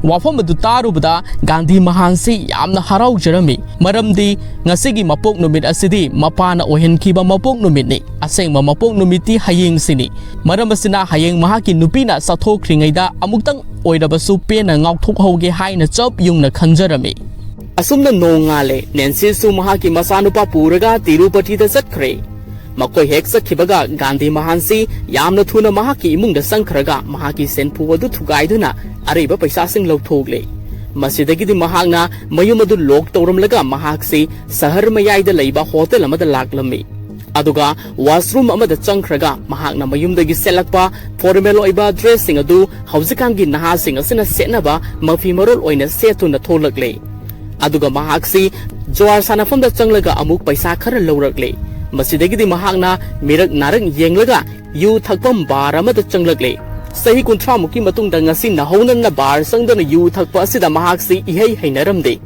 ꯋꯥꯐꯝ ꯑꯗꯨ ꯇꯥꯔꯨꯕꯗ ꯒꯥꯟꯙꯤ ꯃꯍꯥꯟꯁꯤ ꯌꯥꯝꯅ ꯍꯔꯥꯎꯖꯔꯝꯃꯤ, ꯃꯔꯝꯗꯤ ꯉꯁꯤꯒꯤ ꯃꯄꯣꯛ ꯅꯨꯃꯤꯠ ꯑꯁꯤꯗꯤ ꯃꯄꯥꯅ ꯑꯣꯏꯍꯟꯈꯤꯕ ꯃꯄꯣꯛ ꯅꯨꯃꯤꯠꯅꯤ꯫ ꯑꯁꯦꯡꯕ ꯃꯄꯣꯛ ꯅꯨꯃꯤꯠꯇꯤ ꯍꯌꯦꯡꯁꯤꯅꯤ꯫ ꯃꯔꯝ ꯑꯁꯤꯅ ꯍꯌꯦꯡ ꯃꯍꯥꯛꯀꯤ ꯅꯨꯄꯤꯅ ꯆꯠꯊꯣꯛꯈ꯭ꯔꯤꯉꯩꯗ ꯑꯃꯨꯛꯇꯪ ꯑꯣꯏꯔꯕꯁꯨ ꯄꯦꯟꯅ ꯉꯥꯎꯊꯣꯛꯍꯧꯒꯦ ꯍꯥꯏꯅ ꯆꯞ ꯌꯨꯡꯅ ꯈꯟꯖꯔꯝꯃꯤ꯫ ꯑꯁꯨꯝꯅ ꯅꯣꯡꯉꯥꯜꯂꯦ꯫ ꯅꯦꯟꯁꯤꯁꯨ ꯃꯍꯥꯛꯀꯤ ꯃꯆꯥꯅꯨꯄꯥ ꯄꯨꯔꯒ ꯇꯤꯔꯨꯄꯇꯤꯗ ꯆꯠꯈ꯭ꯔꯦ꯫ ꯃꯈꯣꯏ ꯍꯦꯛ ꯆꯠꯈꯤꯕꯒ ꯒꯥꯟꯙꯤ ꯃꯍꯥꯟꯁꯤ ꯌꯥꯝꯅ ꯊꯨꯅ ꯃꯍꯥꯛꯀꯤ ꯏꯃꯨꯡꯗ ꯆꯪꯈ꯭ꯔꯒ ꯃꯍꯥꯛꯀꯤ ꯁꯦꯟꯐꯨ ꯑꯗꯨ ꯊꯨꯒꯥꯏꯗꯨꯅ ꯑꯔꯩꯕ ꯄꯩꯁꯥꯁꯤꯡ ꯂꯧꯊꯣꯛꯂꯦ꯫ ꯃꯁꯤꯗꯒꯤꯗꯤ ꯃꯍꯥꯛꯅ ꯃꯌꯨꯝ ꯑꯗꯨ ꯂꯣꯛ ꯇꯧꯔꯝꯂꯒ ꯃꯍꯥꯛꯁꯤ ꯁꯍꯔ ꯃꯌꯥꯏꯗ ꯂꯩꯕ ꯍꯣꯇꯦꯜ ꯑꯃꯗ ꯂꯥꯛꯂꯝꯃꯤ꯫ ꯑꯗꯨꯒ ꯋꯥꯁꯔꯨꯝ ꯑꯃꯗ ꯆꯪꯈ꯭ꯔꯒ ꯃꯍꯥꯛꯅ ꯃꯌꯨꯝꯗꯒꯤ ꯁꯦꯠꯂꯛꯄ ꯐꯣꯔꯃꯦꯜ ꯑꯣꯏꯕ ꯗ꯭ꯔꯦꯁꯁꯤꯡ ꯑꯗꯨ ꯍꯧꯖꯤꯛꯀꯥꯟꯒꯤ ꯅꯍꯥꯁꯤꯡ ꯑꯁꯤꯅ ꯁꯦꯠꯅꯕ ꯃꯐꯤ ꯃꯔꯣꯜ ꯑꯣꯏꯅ ꯁꯦꯠꯇꯨꯅ ꯊꯣꯛꯂꯛꯂꯦ꯫ ꯑꯗꯨꯒ ꯃꯍꯥꯛꯁꯤ ꯖꯨꯋꯥꯔ ꯁꯥꯟꯅꯐꯝꯗ ꯆꯪꯂꯒ ꯑꯃꯨꯛ ꯄꯩꯁꯥ ꯈꯔ ꯂꯧꯔꯛꯂꯦ꯫ ꯃꯁꯤꯗꯒꯤꯗꯤ ꯃꯍꯥꯛꯅ ꯃꯤꯔꯛ ꯅꯥꯔꯛ ꯌꯦꯡꯂꯒ ꯌꯨ ꯊꯛꯐꯝ ꯕꯥꯔ ꯑꯃꯗ ꯆꯪꯂꯛꯂꯦ꯫ ꯆꯍꯤ ꯀꯨꯟꯊ꯭ꯔꯥ ꯃꯨꯛꯀꯤ ꯃꯇꯨꯡꯗ ꯉꯁꯤ ꯅꯧꯍꯧꯅꯅ ꯕꯥꯔ ꯆꯪꯗꯨꯅ ꯌꯨ ꯊꯛꯄ ꯑꯁꯤꯗ ꯃꯍꯥꯛꯁꯤ ꯏꯍꯩ ꯍꯩꯅꯔꯝꯗꯦ꯫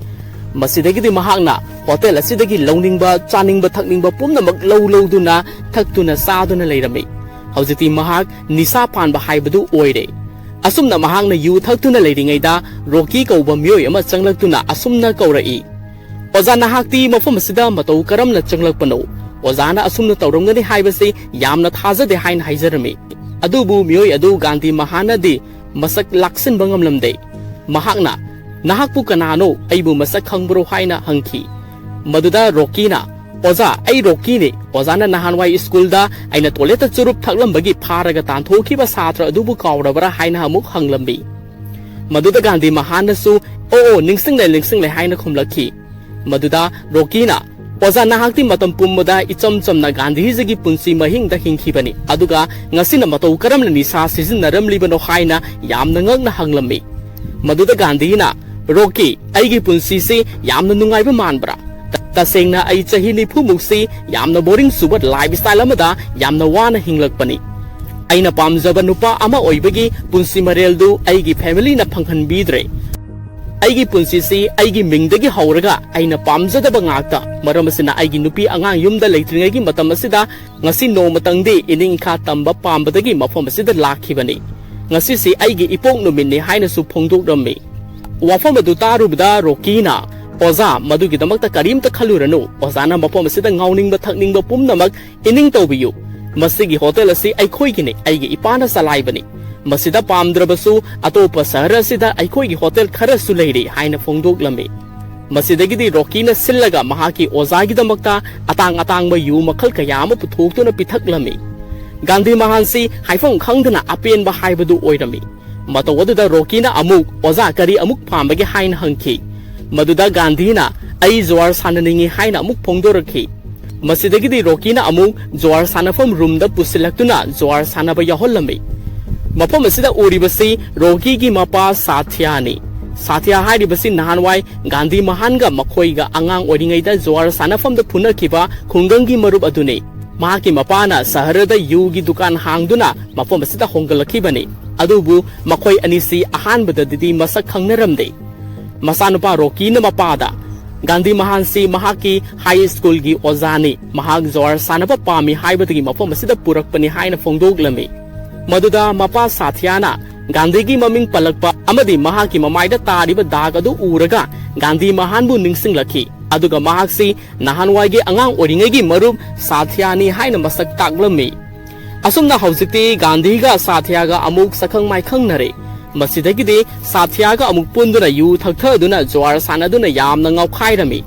ꯃꯁꯤꯗꯒꯤꯗꯤ ꯃꯍꯥꯛꯅ ꯍꯣꯇꯦꯜ ꯑꯁꯤꯗꯒꯤ ꯂꯧꯅꯤꯡꯕ, ꯆꯥꯅꯤꯡꯕ, ꯊꯛꯅꯤꯡꯕ ꯄꯨꯝꯅꯃꯛ ꯂꯧ ꯂꯧꯗꯨꯅ ꯊꯛꯇꯨꯅ ꯆꯥꯗꯨꯅ ꯂꯩꯔꯝꯃꯤ꯫ ꯍꯧꯖꯤꯛꯇꯤ ꯃꯍꯥꯛ ꯅꯤꯁꯥ ꯄꯥꯟꯕ ꯍꯥꯏꯕꯗꯨ ꯑꯣꯏꯔꯦ꯫ ꯑꯁꯨꯝꯅ ꯃꯍꯥꯛꯅ ꯌꯨ ꯊꯛꯇꯨꯅ ꯂꯩꯔꯤꯉꯩꯗ ꯔꯣꯀꯤ ꯀꯧꯕ ꯃꯤꯑꯣꯏ ꯑꯃ ꯆꯪꯂꯛꯇꯨꯅ ꯑꯁꯨꯝꯅ ꯀꯧꯔꯛꯏ, "ꯑꯣꯖꯥ, ꯅꯍꯥꯛꯇꯤ ꯃꯐꯝ ꯑꯁꯤꯗ ꯃꯇꯧ ꯀꯔꯝꯅ ꯆꯪꯂꯛꯄꯅꯣ? ꯑꯣꯖꯥꯅ ꯑꯁꯨꯝꯅ ꯇꯧꯔꯝꯒꯅꯤ ꯍꯥꯏꯕꯁꯤ ꯌꯥꯝꯅ ꯊꯥꯖꯗꯦ" ꯍꯥꯏꯅ ꯍꯥꯏꯖꯔꯝꯃꯤ꯫ ꯑꯗꯨꯕꯨ ꯃꯤꯑꯣꯏ ꯑꯗꯨ ꯒꯥꯟꯙꯤ ꯃꯍꯥꯟꯅꯗꯤ ꯃꯁꯛ ꯂꯥꯛꯁꯤꯟꯕ ꯉꯝꯂꯝꯗꯦ꯫ ꯃꯍꯥꯛꯅ, "ꯅꯍꯥꯛꯄꯨ ꯀꯅꯥꯅꯣ? ꯑꯩꯕꯨ ꯃꯁꯛ ꯈꯪꯕ꯭ꯔꯣ?" ꯍꯥꯏꯅ ꯍꯪꯈꯤ꯫ ꯃꯗꯨꯗ ꯔꯣꯀꯤꯅ, "ꯑꯣꯖꯥ, ꯑꯩ ꯔꯣꯀꯤꯅꯤ꯫ ꯑꯣꯖꯥꯅ ꯅꯍꯥꯟꯋꯥꯏ ꯁ꯭ꯀꯨꯜꯗ ꯑꯩꯅ ꯇꯣꯏꯂꯦꯠꯇ ꯆꯨꯔꯨꯞ ꯊꯛꯂꯝꯕꯒꯤ ꯐꯥꯔꯒ ꯇꯥꯟꯊꯣꯛꯈꯤꯕ ꯁꯥꯇ꯭ꯔ ꯑꯗꯨꯕꯨ ꯀꯥꯎꯔꯕ꯭ꯔꯥ?" ꯍꯥꯏꯅ ꯑꯃꯨꯛ ꯍꯪꯂꯝꯃꯤ꯫ ꯃꯗꯨꯗ ꯒꯥꯟꯙꯤ ꯃꯍꯥꯟꯅꯁꯨ, "ꯑꯣ, ꯑꯣ, ꯅꯤꯡꯁꯤꯡꯂꯦ, ꯅꯤꯡꯁꯤꯡꯂꯦ" ꯍꯥꯏꯅ ꯈꯨꯝꯂꯛꯈꯤ꯫ ꯃꯗꯨꯗ ꯔꯣꯀꯤꯅ, "ꯑꯣꯖꯥ, ꯅꯍꯥꯛꯇꯤ ꯃꯇꯝ ꯄꯨꯝꯕꯗ ꯏꯆꯝ ꯆꯝꯅ ꯒꯥꯟꯙꯤꯖꯤꯒꯤ ꯄꯨꯟꯁꯤ ꯃꯍꯤꯡꯗ ꯍꯤꯡꯈꯤꯕꯅꯤ, ꯑꯗꯨꯒ ꯉꯁꯤꯅ ꯃꯇꯧ ꯀꯔꯝꯅ ꯅꯤꯁꯥ ꯁꯤꯖꯤꯟꯅꯔꯝꯂꯤꯕꯅꯣ?" ꯍꯥꯏꯅ ꯌꯥꯝꯅ ꯉꯛꯅ ꯍꯪꯂꯝꯃꯤ꯫ ꯃꯗꯨꯗ ꯒꯥꯟꯙꯤꯅ, "ꯔꯣꯀꯤ, ꯑꯩꯒꯤ ꯄꯨꯟꯁꯤꯁꯤ ꯌꯥꯝꯅ ꯅꯨꯡꯉꯥꯏꯕ ꯃꯥꯟꯕ꯭ꯔꯥ? ꯇ-, ꯇꯁꯦꯡꯅ ꯑꯩ ꯆꯍꯤ ꯅꯤꯐꯨ ꯃꯨꯛꯁꯤ ꯌꯥꯝꯅ ꯕꯣꯔꯤꯡ ꯆꯨꯕ ꯂꯥꯏꯐ ꯁ꯭ꯇꯥꯏꯜ ꯑꯃꯗ ꯌꯥꯝꯅ ꯋꯥꯅ ꯍꯤꯡꯂꯛꯄꯅꯤ꯫ ꯑꯩꯅ ꯄꯥꯝꯖꯕ ꯅꯨꯄꯥ ꯑꯃ ꯑꯣꯏꯕꯒꯤ ꯄꯨꯟꯁꯤ ꯃꯔꯦꯜꯗꯨ ꯑꯩꯒꯤ ꯐꯦꯃꯤꯂꯤꯅ ꯐꯪꯍꯟꯕꯤꯗ꯭ꯔꯦ꯫ ꯑꯩꯒꯤ ꯄꯨꯟꯁꯤꯁꯤ ꯑꯩꯒꯤ ꯃꯤꯡꯗꯒꯤ ꯍꯧꯔꯒ ꯑꯩꯅ ꯄꯥꯝꯖꯗꯕ ꯉꯥꯛꯇ, ꯃꯔꯝ ꯑꯁꯤꯅ ꯑꯩꯒꯤ ꯅꯨꯄꯤ ꯑꯉꯥꯡ ꯌꯨꯝꯗ ꯂꯩꯇ꯭ꯔꯤꯉꯩꯒꯤ ꯃꯇꯝ ꯑꯁꯤꯗ ꯉꯁꯤ ꯅꯣꯡꯃꯇꯪꯗꯤ ꯏꯅꯤꯡ ꯏꯈꯥ ꯇꯝꯕ ꯄꯥꯝꯕꯗꯒꯤ ꯃꯐꯝ ꯑꯁꯤꯗ ꯂꯥꯛꯈꯤꯕꯅꯤ꯫ "ꯉꯁꯤꯁꯤ ꯑꯩꯒꯤ ꯏꯄꯣꯛ ꯅꯨꯃꯤꯠꯅꯤ" ꯍꯥꯏꯅꯁꯨ ꯐꯣꯡꯗꯣꯛꯂꯝꯃꯤ꯫ ꯋꯥꯐꯝ ꯑꯗꯨ ꯇꯥꯔꯨꯕꯗ ꯔꯣꯀꯤꯅ, "ꯑꯣꯖꯥ, ꯃꯗꯨꯒꯤꯗꯃꯛꯇ ꯀꯔꯤꯝꯇ ꯈꯜꯂꯨꯔꯅꯨ꯫ ꯑꯣꯖꯥꯅ ꯃꯐꯝ ꯑꯁꯤꯗ ꯉꯥꯎꯅꯤꯡꯕ ꯊꯛꯅꯤꯡꯕ ꯄꯨꯝꯅꯃꯛ ꯏꯅꯤꯡ ꯇꯧꯕꯤꯌꯨ꯫ ꯃꯁꯤꯒꯤ ꯍꯣꯇꯦꯜ ꯑꯁꯤ ꯑꯩꯈꯣꯏꯒꯤꯅꯤ, ꯑꯩꯒꯤ ꯏꯄꯥꯅ ꯆꯂꯥꯏꯕꯅꯤ꯫ ꯃꯁꯤꯗ ꯄꯥꯝꯗ꯭ꯔꯕꯁꯨ ꯑꯇꯣꯞꯄ ꯁꯍꯔ ꯑꯁꯤꯗ ꯑꯩꯈꯣꯏꯒꯤ ꯍꯣꯇꯦꯜ ꯈꯔꯁꯨ ꯂꯩꯔꯤ" ꯍꯥꯏꯅ ꯐꯣꯡꯗꯣꯛꯂꯝꯃꯤ꯫ ꯃꯁꯤꯗꯒꯤꯗꯤ ꯔꯣꯀꯤꯅ ꯁꯤꯜꯂꯒ ꯃꯍꯥꯛꯀꯤ ꯑꯣꯖꯥꯒꯤꯗꯃꯛꯇ ꯑꯇꯥꯡ ꯑꯇꯥꯡꯕ ꯌꯨ ꯃꯈꯜ ꯀꯌꯥ ꯑꯃ ꯄꯨꯊꯣꯛꯇꯨꯅ ꯄꯤꯊꯛꯂꯝꯃꯤ꯫ ꯒꯥꯟꯙꯤ ꯃꯍꯥꯟꯁꯤ ꯍꯥꯏꯐꯝ ꯈꯪꯗꯅ ꯑꯄꯦꯟꯕ ꯍꯥꯏꯕꯗꯨ ꯑꯣꯏꯔꯝꯃꯤ꯫ ꯃꯇꯧ ꯑꯗꯨꯗ ꯔꯣꯀꯤꯅ ꯑꯃꯨꯛ, "ꯑꯣꯖꯥ, ꯀꯔꯤ ꯑꯃꯨꯛ ꯄꯥꯝꯕꯒꯦ?" ꯍꯥꯏꯅ ꯍꯪꯈꯤ꯫ ꯃꯗꯨꯗ ꯒꯥꯟꯙꯤꯅ, "ꯑꯩ ꯖꯨꯋꯥꯔ ꯁꯥꯟꯅꯅꯤꯡꯏ" ꯍꯥꯏꯅ ꯑꯃꯨꯛ ꯐꯣꯡꯗꯣꯔꯛꯈꯤ꯫ ꯃꯁꯤꯗꯒꯤꯗꯤ ꯔꯣꯀꯤꯅ ꯑꯃꯨꯛ ꯖꯨꯋꯥꯔ ꯁꯥꯟꯅꯐꯝ ꯔꯨꯝꯗ ꯄꯨꯁꯤꯜꯂꯛꯇꯨꯅ ꯖꯨꯋꯥꯔ ꯁꯥꯟꯅꯕ ꯌꯥꯎꯍꯜꯂꯝꯃꯤ꯫ ꯃꯐꯝ ꯑꯁꯤꯗ ꯎꯔꯤꯕꯁꯤ ꯔꯣꯀꯤꯒꯤ ꯃꯄꯥ ꯁꯥꯊ꯭ꯌꯥꯅꯤ꯫ ꯁꯥꯊ꯭ꯌꯥ ꯍꯥꯏꯔꯤꯕꯁꯤ ꯅꯍꯥꯟꯋꯥꯏ ꯒꯥꯟꯙꯤ ꯃꯍꯥꯟꯒ ꯃꯈꯣꯏꯒ ꯑꯉꯥꯡ ꯑꯣꯏꯔꯤꯉꯩꯗ ꯖꯨꯋꯥꯔ ꯁꯥꯟꯅꯐꯝꯗ ꯐꯨꯅꯈꯤꯕ ꯈꯨꯡꯒꯪꯒꯤ ꯃꯔꯨꯞ ꯑꯗꯨꯅꯤ꯫ ꯃꯍꯥꯛꯀꯤ ꯃꯄꯥꯅ ꯁꯍꯔꯗ ꯌꯨꯒꯤ ꯗꯨꯀꯥꯟ ꯍꯥꯡꯗꯨꯅ ꯃꯐꯝ ꯑꯁꯤꯗ ꯍꯣꯡꯒꯠꯂꯛꯈꯤꯕꯅꯤ꯫ ꯑꯗꯨꯕꯨ ꯃꯈꯣꯏ ꯑꯅꯤꯁꯤ ꯑꯍꯥꯟꯕꯗꯗꯤ ꯃꯁꯛ ꯈꯪꯅꯔꯝꯗꯦ꯫ ꯃꯆꯥꯅꯨꯄꯥ ꯔꯣꯀꯤꯅ ꯃꯄꯥꯗ, "ꯒꯥꯟꯙꯤ ꯃꯍꯥꯟꯁꯤ ꯃꯍꯥꯛꯀꯤ ꯍꯥꯏ ꯁ꯭ꯀꯨꯜꯒꯤ ꯑꯣꯖꯥꯅꯤ꯫ ꯃꯍꯥꯛ ꯖꯨꯋꯥꯔ ꯁꯥꯟꯅꯕ ꯄꯥꯝꯃꯤ ꯍꯥꯏꯕꯗꯒꯤ ꯃꯐꯝ ꯑꯁꯤꯗ ꯄꯨꯔꯛꯄꯅꯤ" ꯍꯥꯏꯅ ꯐꯣꯡꯗꯣꯛꯂꯝꯃꯤ꯫ ꯃꯗꯨꯗ ꯃꯄꯥ ꯁꯥꯊ꯭ꯌꯥꯅ ꯒꯥꯟꯙꯤꯒꯤ ꯃꯃꯤꯡ ꯄꯜꯂꯛꯄ ꯑꯃꯗꯤ ꯃꯍꯥꯛꯀꯤ ꯃꯃꯥꯏꯗ ꯇꯥꯔꯤꯕ ꯗꯥꯒ ꯑꯗꯨ ꯎꯔꯒ ꯒꯥꯟꯙꯤ ꯃꯍꯥꯟꯕꯨ ꯅꯤꯡꯁꯤꯡꯂꯛꯈꯤ꯫ ꯑꯗꯨꯒ ꯃꯍꯥꯛꯁꯤ ꯅꯍꯥꯟꯋꯥꯏꯒꯤ ꯑꯉꯥꯡ ꯑꯣꯏꯔꯤꯉꯩꯒꯤ ꯃꯔꯨꯞ ꯁꯥꯊ꯭ꯌꯥꯅꯤ ꯍꯥꯏꯅ ꯃꯁꯛ ꯇꯥꯛꯂꯝꯃꯤ꯫ ꯑꯁꯨꯝꯅ ꯍꯧꯖꯤꯛꯇꯤ ꯒꯥꯟꯙꯤꯒ ꯁꯥꯊ꯭ꯌꯥꯒ ꯑꯃꯨꯛ ꯁꯛꯈꯪ ꯃꯥꯏꯈꯪꯅꯔꯦ꯫ ꯃꯁꯤꯗꯒꯤꯗꯤ ꯁꯥꯊ꯭ꯌꯥꯒ ꯑꯃꯨꯛ ꯄꯨꯟꯗꯨꯅ ꯌꯨ ꯊꯛꯊꯗꯨꯅ ꯖꯨꯋꯥꯔ ꯁꯥꯟꯅꯗꯨꯅ ꯌꯥꯝꯅ ꯉꯥꯎꯈꯥꯏꯔꯝꯃꯤ꯫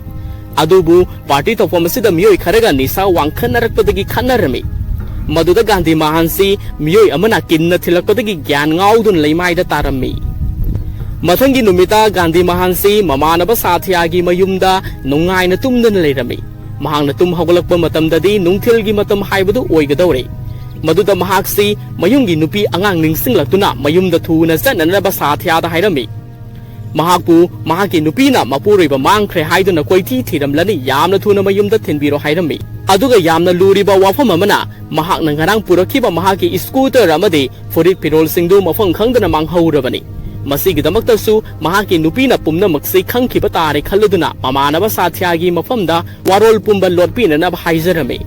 ꯑꯗꯨꯕꯨ ꯄꯥꯔꯇꯤ ꯇꯧꯐꯝ ꯑꯁꯤꯗ ꯃꯤꯑꯣꯏ ꯈꯔꯒ ꯅꯤꯁꯥ ꯋꯥꯡꯈꯠꯅꯔꯛꯄꯗꯒꯤ ꯈꯠꯅꯔꯝꯃꯤ꯫ ꯃꯗꯨꯗ ꯒꯥꯟꯙꯤ ꯃꯍꯥꯟꯁꯤ ꯃꯤꯑꯣꯏ ꯑꯃꯅ ꯀꯤꯟꯅ ꯊꯤꯜꯂꯛꯄꯗꯒꯤ ꯒ꯭ꯌꯥꯟ ꯉꯥꯎꯗꯨꯅ ꯂꯩꯃꯥꯏꯗ ꯇꯥꯔꯝꯃꯤ꯫ ꯃꯊꯪꯒꯤ ꯅꯨꯃꯤꯠꯇ ꯒꯥꯟꯙꯤ ꯃꯍꯥꯟꯁꯤ ꯃꯃꯥꯟꯅꯕ ꯁꯥꯊ꯭ꯌꯥꯒꯤ ꯃꯌꯨꯝꯗ ꯅꯨꯡꯉꯥꯏꯅ ꯇꯨꯝꯗꯨꯅ ꯂꯩꯔꯝꯃꯤ꯫ ꯃꯍꯥꯛꯅ ꯇꯨꯝ ꯍꯧꯒꯠꯂꯛꯄ ꯃꯇꯝꯗꯗꯤ ꯅꯨꯡꯊꯤꯜꯒꯤ ꯃꯇꯝ ꯍꯥꯏꯕꯗꯨ ꯑꯣꯏꯒꯗꯧꯔꯦ꯫ ꯃꯗꯨꯗ ꯃꯍꯥꯛꯁꯤ ꯃꯌꯨꯝꯒꯤ ꯅꯨꯄꯤ ꯑꯉꯥꯡ ꯅꯤꯡꯁꯤꯡꯂꯛꯇꯨꯅ ꯃꯌꯨꯝꯗ ꯊꯨꯅ ꯆꯠꯅꯅꯕ ꯁꯥꯊ꯭ꯌꯥꯗ ꯍꯥꯏꯔꯝꯃꯤ꯫ ꯃꯍꯥꯛꯄꯨ ꯃꯍꯥꯛꯀꯤ ꯅꯨꯄꯤꯅ ꯃꯄꯨꯔꯣꯏꯕ ꯃꯥꯡꯈ꯭ꯔꯦ ꯍꯥꯏꯗꯨꯅ ꯀꯣꯏꯊꯤ ꯊꯤꯔꯝꯂꯅꯤ, ꯌꯥꯝꯅ ꯊꯨꯅ ꯃꯌꯨꯝꯗ ꯊꯤꯟꯕꯤꯔꯣ ꯍꯥꯏꯔꯝꯃꯤ꯫ ꯑꯗꯨꯒ ꯌꯥꯝꯅ ꯂꯨꯔꯤꯕ ꯋꯥꯐꯝ ꯑꯃꯅ, ꯃꯍꯥꯛꯅ ꯉꯔꯥꯡ ꯄꯨꯔꯛꯈꯤꯕ ꯃꯍꯥꯛꯀꯤ ꯁ꯭ꯀꯨꯇꯔ ꯑꯃꯗꯤ ꯐꯨꯔꯤꯠ ꯐꯤꯔꯣꯜꯁꯤꯡꯗꯨ ꯃꯐꯝ ꯈꯪꯗꯅ ꯃꯥꯡꯍꯧꯔꯕꯅꯤ꯫ ꯃꯁꯤꯒꯤꯗꯃꯛꯇꯁꯨ ꯃꯍꯥꯛꯀꯤ ꯅꯨꯄꯤꯅ ꯄꯨꯝꯅꯃꯛꯁꯤ ꯈꯪꯈꯤꯕ ꯇꯥꯔꯦ ꯈꯜꯂꯗꯨꯅ ꯃꯃꯥꯟꯅꯕ ꯁꯥꯊ꯭ꯌꯥꯒꯤ ꯃꯐꯝꯗ ꯋꯥꯔꯣꯜ ꯄꯨꯝꯕ ꯂꯣꯠꯄꯤꯅꯅꯕ ꯍꯥꯏꯖꯔꯝꯃꯤ꯫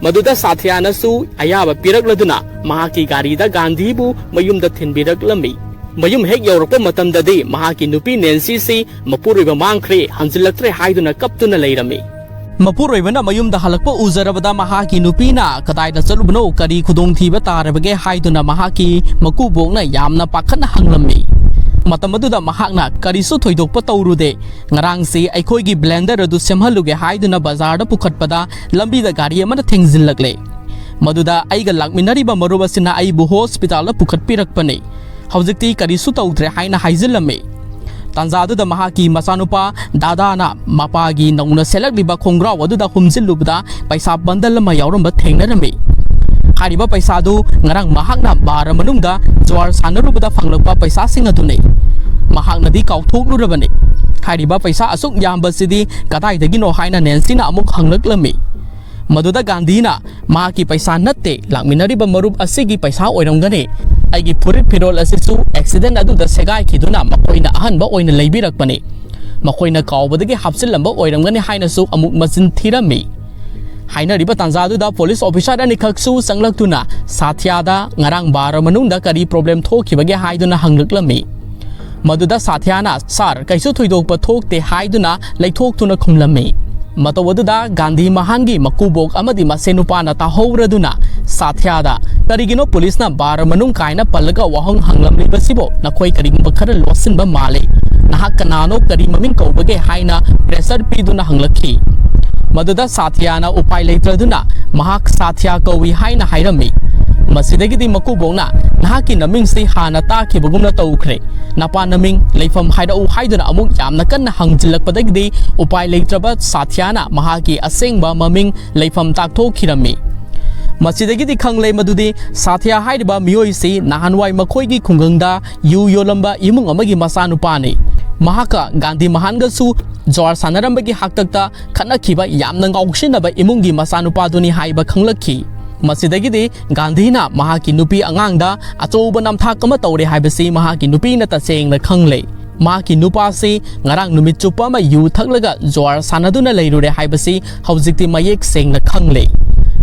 ꯃꯗꯨꯗ ꯁꯥꯊ꯭ꯌꯥꯅꯁꯨ ꯑꯌꯥꯕ ꯄꯤꯔꯛꯂꯗꯨꯅ ꯃꯍꯥꯛꯀꯤ ꯒꯥꯔꯤꯗ ꯒꯥꯟꯙꯤꯕꯨ ꯃꯌꯨꯝꯗ ꯊꯤꯟꯕꯤꯔꯛꯂꯝꯃꯤ꯫ ꯃꯌꯨꯝ ꯍꯦꯛ ꯌꯧꯔꯛꯄ ꯃꯇꯝꯗꯗꯤ ꯃꯍꯥꯛꯀꯤ ꯅꯨꯄꯤ ꯅꯦꯟꯁꯤꯁꯤ ꯃꯄꯨꯔꯣꯏꯕ ꯃꯥꯡꯈ꯭ꯔꯦ, ꯍꯟꯖꯤꯜꯂꯛꯇ꯭ꯔꯦ ꯍꯥꯏꯗꯨꯅ ꯀꯞꯇꯨꯅ ꯂꯩꯔꯝꯃꯤ꯫ ꯃꯄꯨꯔꯣꯏꯕꯅ ꯃꯌꯨꯝꯗ ꯍꯜꯂꯛꯄ ꯎꯖꯔꯕꯗ ꯃꯍꯥꯛꯀꯤ ꯅꯨꯄꯤꯅ "ꯀꯗꯥꯏꯗ ꯆꯠꯂꯨꯕꯅꯣ? ꯀꯔꯤ ꯈꯨꯗꯣꯡꯊꯤꯕ ꯇꯥꯔꯕꯒꯦ?" ꯍꯥꯏꯗꯨꯅ ꯃꯍꯥꯛꯀꯤ ꯃꯀꯨꯕꯣꯛꯅ ꯌꯥꯝꯅ ꯄꯥꯈꯠꯅ ꯍꯪꯂꯝꯃꯤ꯫ ꯃꯇꯝ ꯑꯗꯨꯗ ꯃꯍꯥꯛꯅ "ꯀꯔꯤꯁꯨ ꯊꯣꯏꯗꯣꯛꯄ ꯇꯧꯔꯨꯗꯦ, ꯉꯔꯥꯡꯁꯤ ꯑꯩꯈꯣꯏꯒꯤ blender ꯑꯗꯨ ꯁꯦꯝꯍꯜꯂꯨꯒꯦ ꯍꯥꯏꯗꯨꯅ ꯕꯖꯥꯔꯗ ꯄꯨꯈꯠꯄꯗ ꯂꯝꯕꯤꯗ ꯒꯥꯔꯤ ꯑꯃꯅ ꯊꯦꯡꯖꯤꯜꯂꯛꯂꯦ꯫ ꯃꯗꯨꯗ ꯑꯩꯒ ꯂꯥꯛꯃꯤꯟꯅꯔꯤꯕ ꯃꯔꯨꯞ ꯑꯁꯤꯅ ꯑꯩꯕꯨ ꯍꯣꯁꯄꯤꯇꯥꯜꯗ ꯄꯨꯈꯠꯄꯤꯔꯛꯄꯅꯤ꯫ ꯍꯧꯖꯤꯛꯇꯤ ꯀꯔꯤꯁꯨ ꯇꯧꯗ꯭ꯔꯦ" ꯍꯥꯏꯅ ꯍꯥꯏꯖꯤꯜꯂꯝꯃꯤ꯫ ꯇꯥꯟꯖꯥꯗꯨꯗ ꯃꯍꯥꯛꯀꯤ ꯃꯆꯥꯅꯨꯄꯥ ꯗꯥꯗꯥꯅ ꯃꯄꯥꯒꯤ ꯅꯧꯅ ꯁꯦꯠꯂꯛꯂꯤꯕ ꯈꯣꯡꯒ꯭ꯔꯥꯎ ꯑꯗꯨꯗ ꯍꯨꯝꯖꯤꯜꯂꯨꯕꯗ ꯄꯩꯁꯥ ꯕꯟꯗꯜ ꯑꯃ ꯌꯥꯎꯔꯝꯕ ꯊꯦꯡꯅꯔꯝꯃꯤ꯫ ꯍꯥꯏꯔꯤꯕ ꯄꯩꯁꯥꯗꯨ ꯉꯔꯥꯡ ꯃꯍꯥꯛꯅ ꯕꯥꯔ ꯃꯅꯨꯡꯗ ꯖꯨꯋꯥꯔ ꯁꯥꯟꯅꯔꯨꯕꯗ ꯐꯪꯂꯛꯄ ꯄꯩꯁꯥꯁꯤꯡ ꯑꯗꯨꯅꯤ꯫ ꯃꯍꯥꯛꯅꯗꯤ ꯀꯥꯎꯊꯣꯛꯂꯨꯔꯕꯅꯤ꯫ ꯍꯥꯏꯔꯤꯕ ꯄꯩꯁꯥ ꯑꯁꯨꯛ ꯌꯥꯝꯕꯁꯤꯗꯤ ꯀꯗꯥꯏꯗꯒꯤꯅꯣ ꯍꯥꯏꯅ ꯅꯦꯟꯁꯤꯅ ꯑꯃꯨꯛ ꯍꯪꯂꯛꯂꯝꯃꯤ꯫ ꯃꯗꯨꯗ ꯒꯥꯟꯙꯤꯅ, "ꯃꯍꯥꯛꯀꯤ ꯄꯩꯁꯥ ꯅꯠꯇꯦ, ꯂꯥꯛꯃꯤꯟꯅꯔꯤꯕ ꯃꯔꯨꯞ ꯑꯁꯤꯒꯤ ꯄꯩꯁꯥ ꯑꯣꯏꯔꯝꯒꯅꯤ꯫ ꯑꯩꯒꯤ ꯐꯨꯔꯤꯠ ꯐꯤꯔꯣꯜ ꯑꯁꯤꯁꯨ ꯑꯦꯛꯁꯤꯗꯦꯟ ꯑꯗꯨꯗ ꯁꯦꯒꯥꯏꯈꯤꯗꯨꯅ ꯃꯈꯣꯏꯅ ꯑꯍꯟꯕ ꯑꯣꯏꯅ ꯂꯩꯕꯤꯔꯛꯄꯅꯤ꯫ ꯃꯈꯣꯏꯅ ꯀꯥꯎꯕꯗꯒꯤ ꯍꯥꯞꯆꯤꯜꯂꯝꯕ ꯑꯣꯏꯔꯝꯒꯅꯤ" ꯍꯥꯏꯅꯁꯨ ꯑꯃꯨꯛ ꯃꯆꯤꯟ ꯊꯤꯔꯝꯃꯤ꯫ ꯍꯥꯏꯅꯔꯤꯕ ꯇꯥꯟꯖꯥꯗꯨꯗ ꯄꯨꯂꯤꯁ ꯑꯣꯐꯤꯁꯥꯔ ꯑꯅꯤꯈꯛꯁꯨ ꯆꯪꯂꯛꯇꯨꯅ ꯁꯥꯊ꯭ꯌꯥꯗ ꯉꯔꯥꯡ ꯕꯥꯔ ꯃꯅꯨꯡꯗ ꯀꯔꯤ ꯄ꯭ꯔꯣꯕ꯭ꯂꯦꯝ ꯊꯣꯛꯈꯤꯕꯒꯦ ꯍꯥꯏꯗꯨꯅ ꯍꯪꯂꯛꯂꯝꯃꯤ꯫ ꯃꯗꯨꯗ ꯁꯥꯊ꯭ꯌꯥꯅ, "ꯁꯥꯔ, ꯀꯩꯁꯨ ꯊꯣꯏꯗꯣꯛꯄ ꯊꯣꯛꯇꯦ" ꯍꯥꯏꯗꯨꯅ ꯂꯩꯊꯣꯛꯇꯨꯅ ꯈꯨꯝꯂꯝꯃꯤ꯫ ꯃꯇꯧ ꯑꯗꯨꯗ ꯒꯥꯟꯙꯤ ꯃꯍꯥꯟꯒꯤ ꯃꯀꯨꯕꯣꯛ ꯑꯃꯗꯤ ꯃꯁꯦ ꯅꯨꯄꯥꯅ ꯇꯥꯍꯧꯔꯗꯨꯅ ꯁꯥꯊ꯭ꯌꯥꯗ, "ꯀꯔꯤꯒꯤꯅꯣ ꯄꯨꯂꯤꯁꯅ ꯕꯥꯔ ꯃꯅꯨꯡ ꯀꯥꯏꯅ ꯄꯜꯂꯒ ꯋꯥꯍꯪ ꯍꯪꯂꯝꯂꯤꯕꯁꯤꯕꯣ? ꯅꯈꯣꯏ ꯀꯔꯤꯒꯨꯝꯕ ꯈꯔ ꯂꯣꯠꯁꯤꯟꯕ ꯃꯥꯜꯂꯤ꯫ ꯅꯍꯥꯛ ꯀꯅꯥꯅꯣ, ꯀꯔꯤ ꯃꯃꯤꯡ ꯀꯧꯕꯒꯦ?" ꯍꯥꯏꯅ ꯄ꯭ꯔꯦꯁꯔ ꯄꯤꯗꯨꯅ ꯍꯪꯂꯛꯈꯤ꯫ ꯃꯗꯨꯗ ꯁꯥꯊ꯭ꯌꯥꯅ ꯎꯄꯥꯏ ꯂꯩꯇ꯭ꯔꯗꯨꯅ ꯃꯍꯥꯛ ꯁꯥꯊ꯭ꯌꯥ ꯀꯧꯏ ꯍꯥꯏꯅ ꯍꯥꯏꯔꯝꯃꯤ꯫ ꯃꯁꯤꯗꯒꯤꯗꯤ ꯃꯀꯨꯕꯣꯛꯅ, "ꯅꯍꯥꯛꯀꯤ ꯅꯃꯤꯡꯁꯤ ꯍꯥꯟꯅ ꯇꯥꯈꯤꯕꯒꯨꯝꯅ ꯇꯧꯈ꯭ꯔꯦ꯫ ꯅꯄꯥ ꯅꯃꯤꯡ, ꯂꯩꯐꯝ ꯍꯥꯏꯔꯛꯎ" ꯍꯥꯏꯗꯨꯅ ꯑꯃꯨꯛ ꯌꯥꯝꯅ ꯀꯟꯅ ꯍꯪꯖꯤꯜꯂꯛꯄꯗꯒꯤꯗꯤ ꯎꯄꯥꯏ ꯂꯩꯇ꯭ꯔꯕ ꯁꯥꯊ꯭ꯌꯥꯅ ꯃꯍꯥꯛꯀꯤ ꯑꯁꯦꯡꯕ ꯃꯃꯤꯡ, ꯂꯩꯐꯝ ꯇꯥꯛꯊꯣꯛꯈꯤꯔꯝꯃꯤ꯫ ꯃꯁꯤꯗꯒꯤꯗꯤ ꯈꯪꯂꯦ ꯃꯗꯨꯗꯤ ꯁꯥꯊ꯭ꯌꯥ ꯍꯥꯏꯔꯤꯕ ꯃꯤꯑꯣꯏꯁꯤ ꯅꯍꯥꯟꯋꯥꯏ ꯃꯈꯣꯏꯒꯤ ꯈꯨꯡꯒꯪꯗ ꯌꯨ ꯌꯣꯜꯂꯝꯕ ꯏꯃꯨꯡ ꯑꯃꯒꯤ ꯃꯆꯥꯅꯨꯄꯥꯅꯤ꯫ ꯃꯍꯥꯛꯀ ꯒꯥꯟꯙꯤ ꯃꯍꯥꯟꯒꯁꯨ ꯖ꯭ꯋꯥꯔ ꯁꯥꯟꯅꯔꯝꯕꯒꯤ ꯍꯥꯛꯇꯛꯇ ꯈꯠꯅꯈꯤꯕ ꯌꯥꯝꯅ ꯉꯥꯎꯁꯤꯟꯅꯕ ꯏꯃꯨꯡꯒꯤ ꯃꯆꯥꯅꯨꯄꯥꯗꯨꯅꯤ ꯍꯥꯏꯕ ꯈꯪꯂꯛꯈꯤ꯫ ꯃꯁꯤꯗꯒꯤꯗꯤ ꯒꯥꯟꯙꯤꯅ ꯃꯍꯥꯛꯀꯤ ꯅꯨꯄꯤ ꯑꯉꯥꯡꯗ ꯑꯆꯧꯕ ꯅꯝꯊꯥꯛ ꯑꯃ ꯇꯧꯔꯦ ꯍꯥꯏꯕꯁꯤ ꯃꯍꯥꯛꯀꯤ ꯅꯨꯄꯤꯅ ꯇꯁꯦꯡꯅ ꯈꯪꯂꯦ꯫ ꯃꯍꯥꯛꯀꯤ ꯅꯨꯄꯥꯁꯤ ꯉꯔꯥꯡ ꯅꯨꯃꯤꯠ ꯆꯨꯞꯄ ꯑꯃ ꯌꯨ ꯊꯛꯂꯒ ꯖ꯭ꯋꯥꯔ ꯁꯥꯟꯅꯗꯨꯅ ꯂꯩꯔꯨꯔꯦ ꯍꯥꯏꯕꯁꯤ ꯍꯧꯖꯤꯛꯇꯤ ꯃꯌꯦꯛ ꯁꯦꯡꯅ ꯈꯪꯂꯦ꯫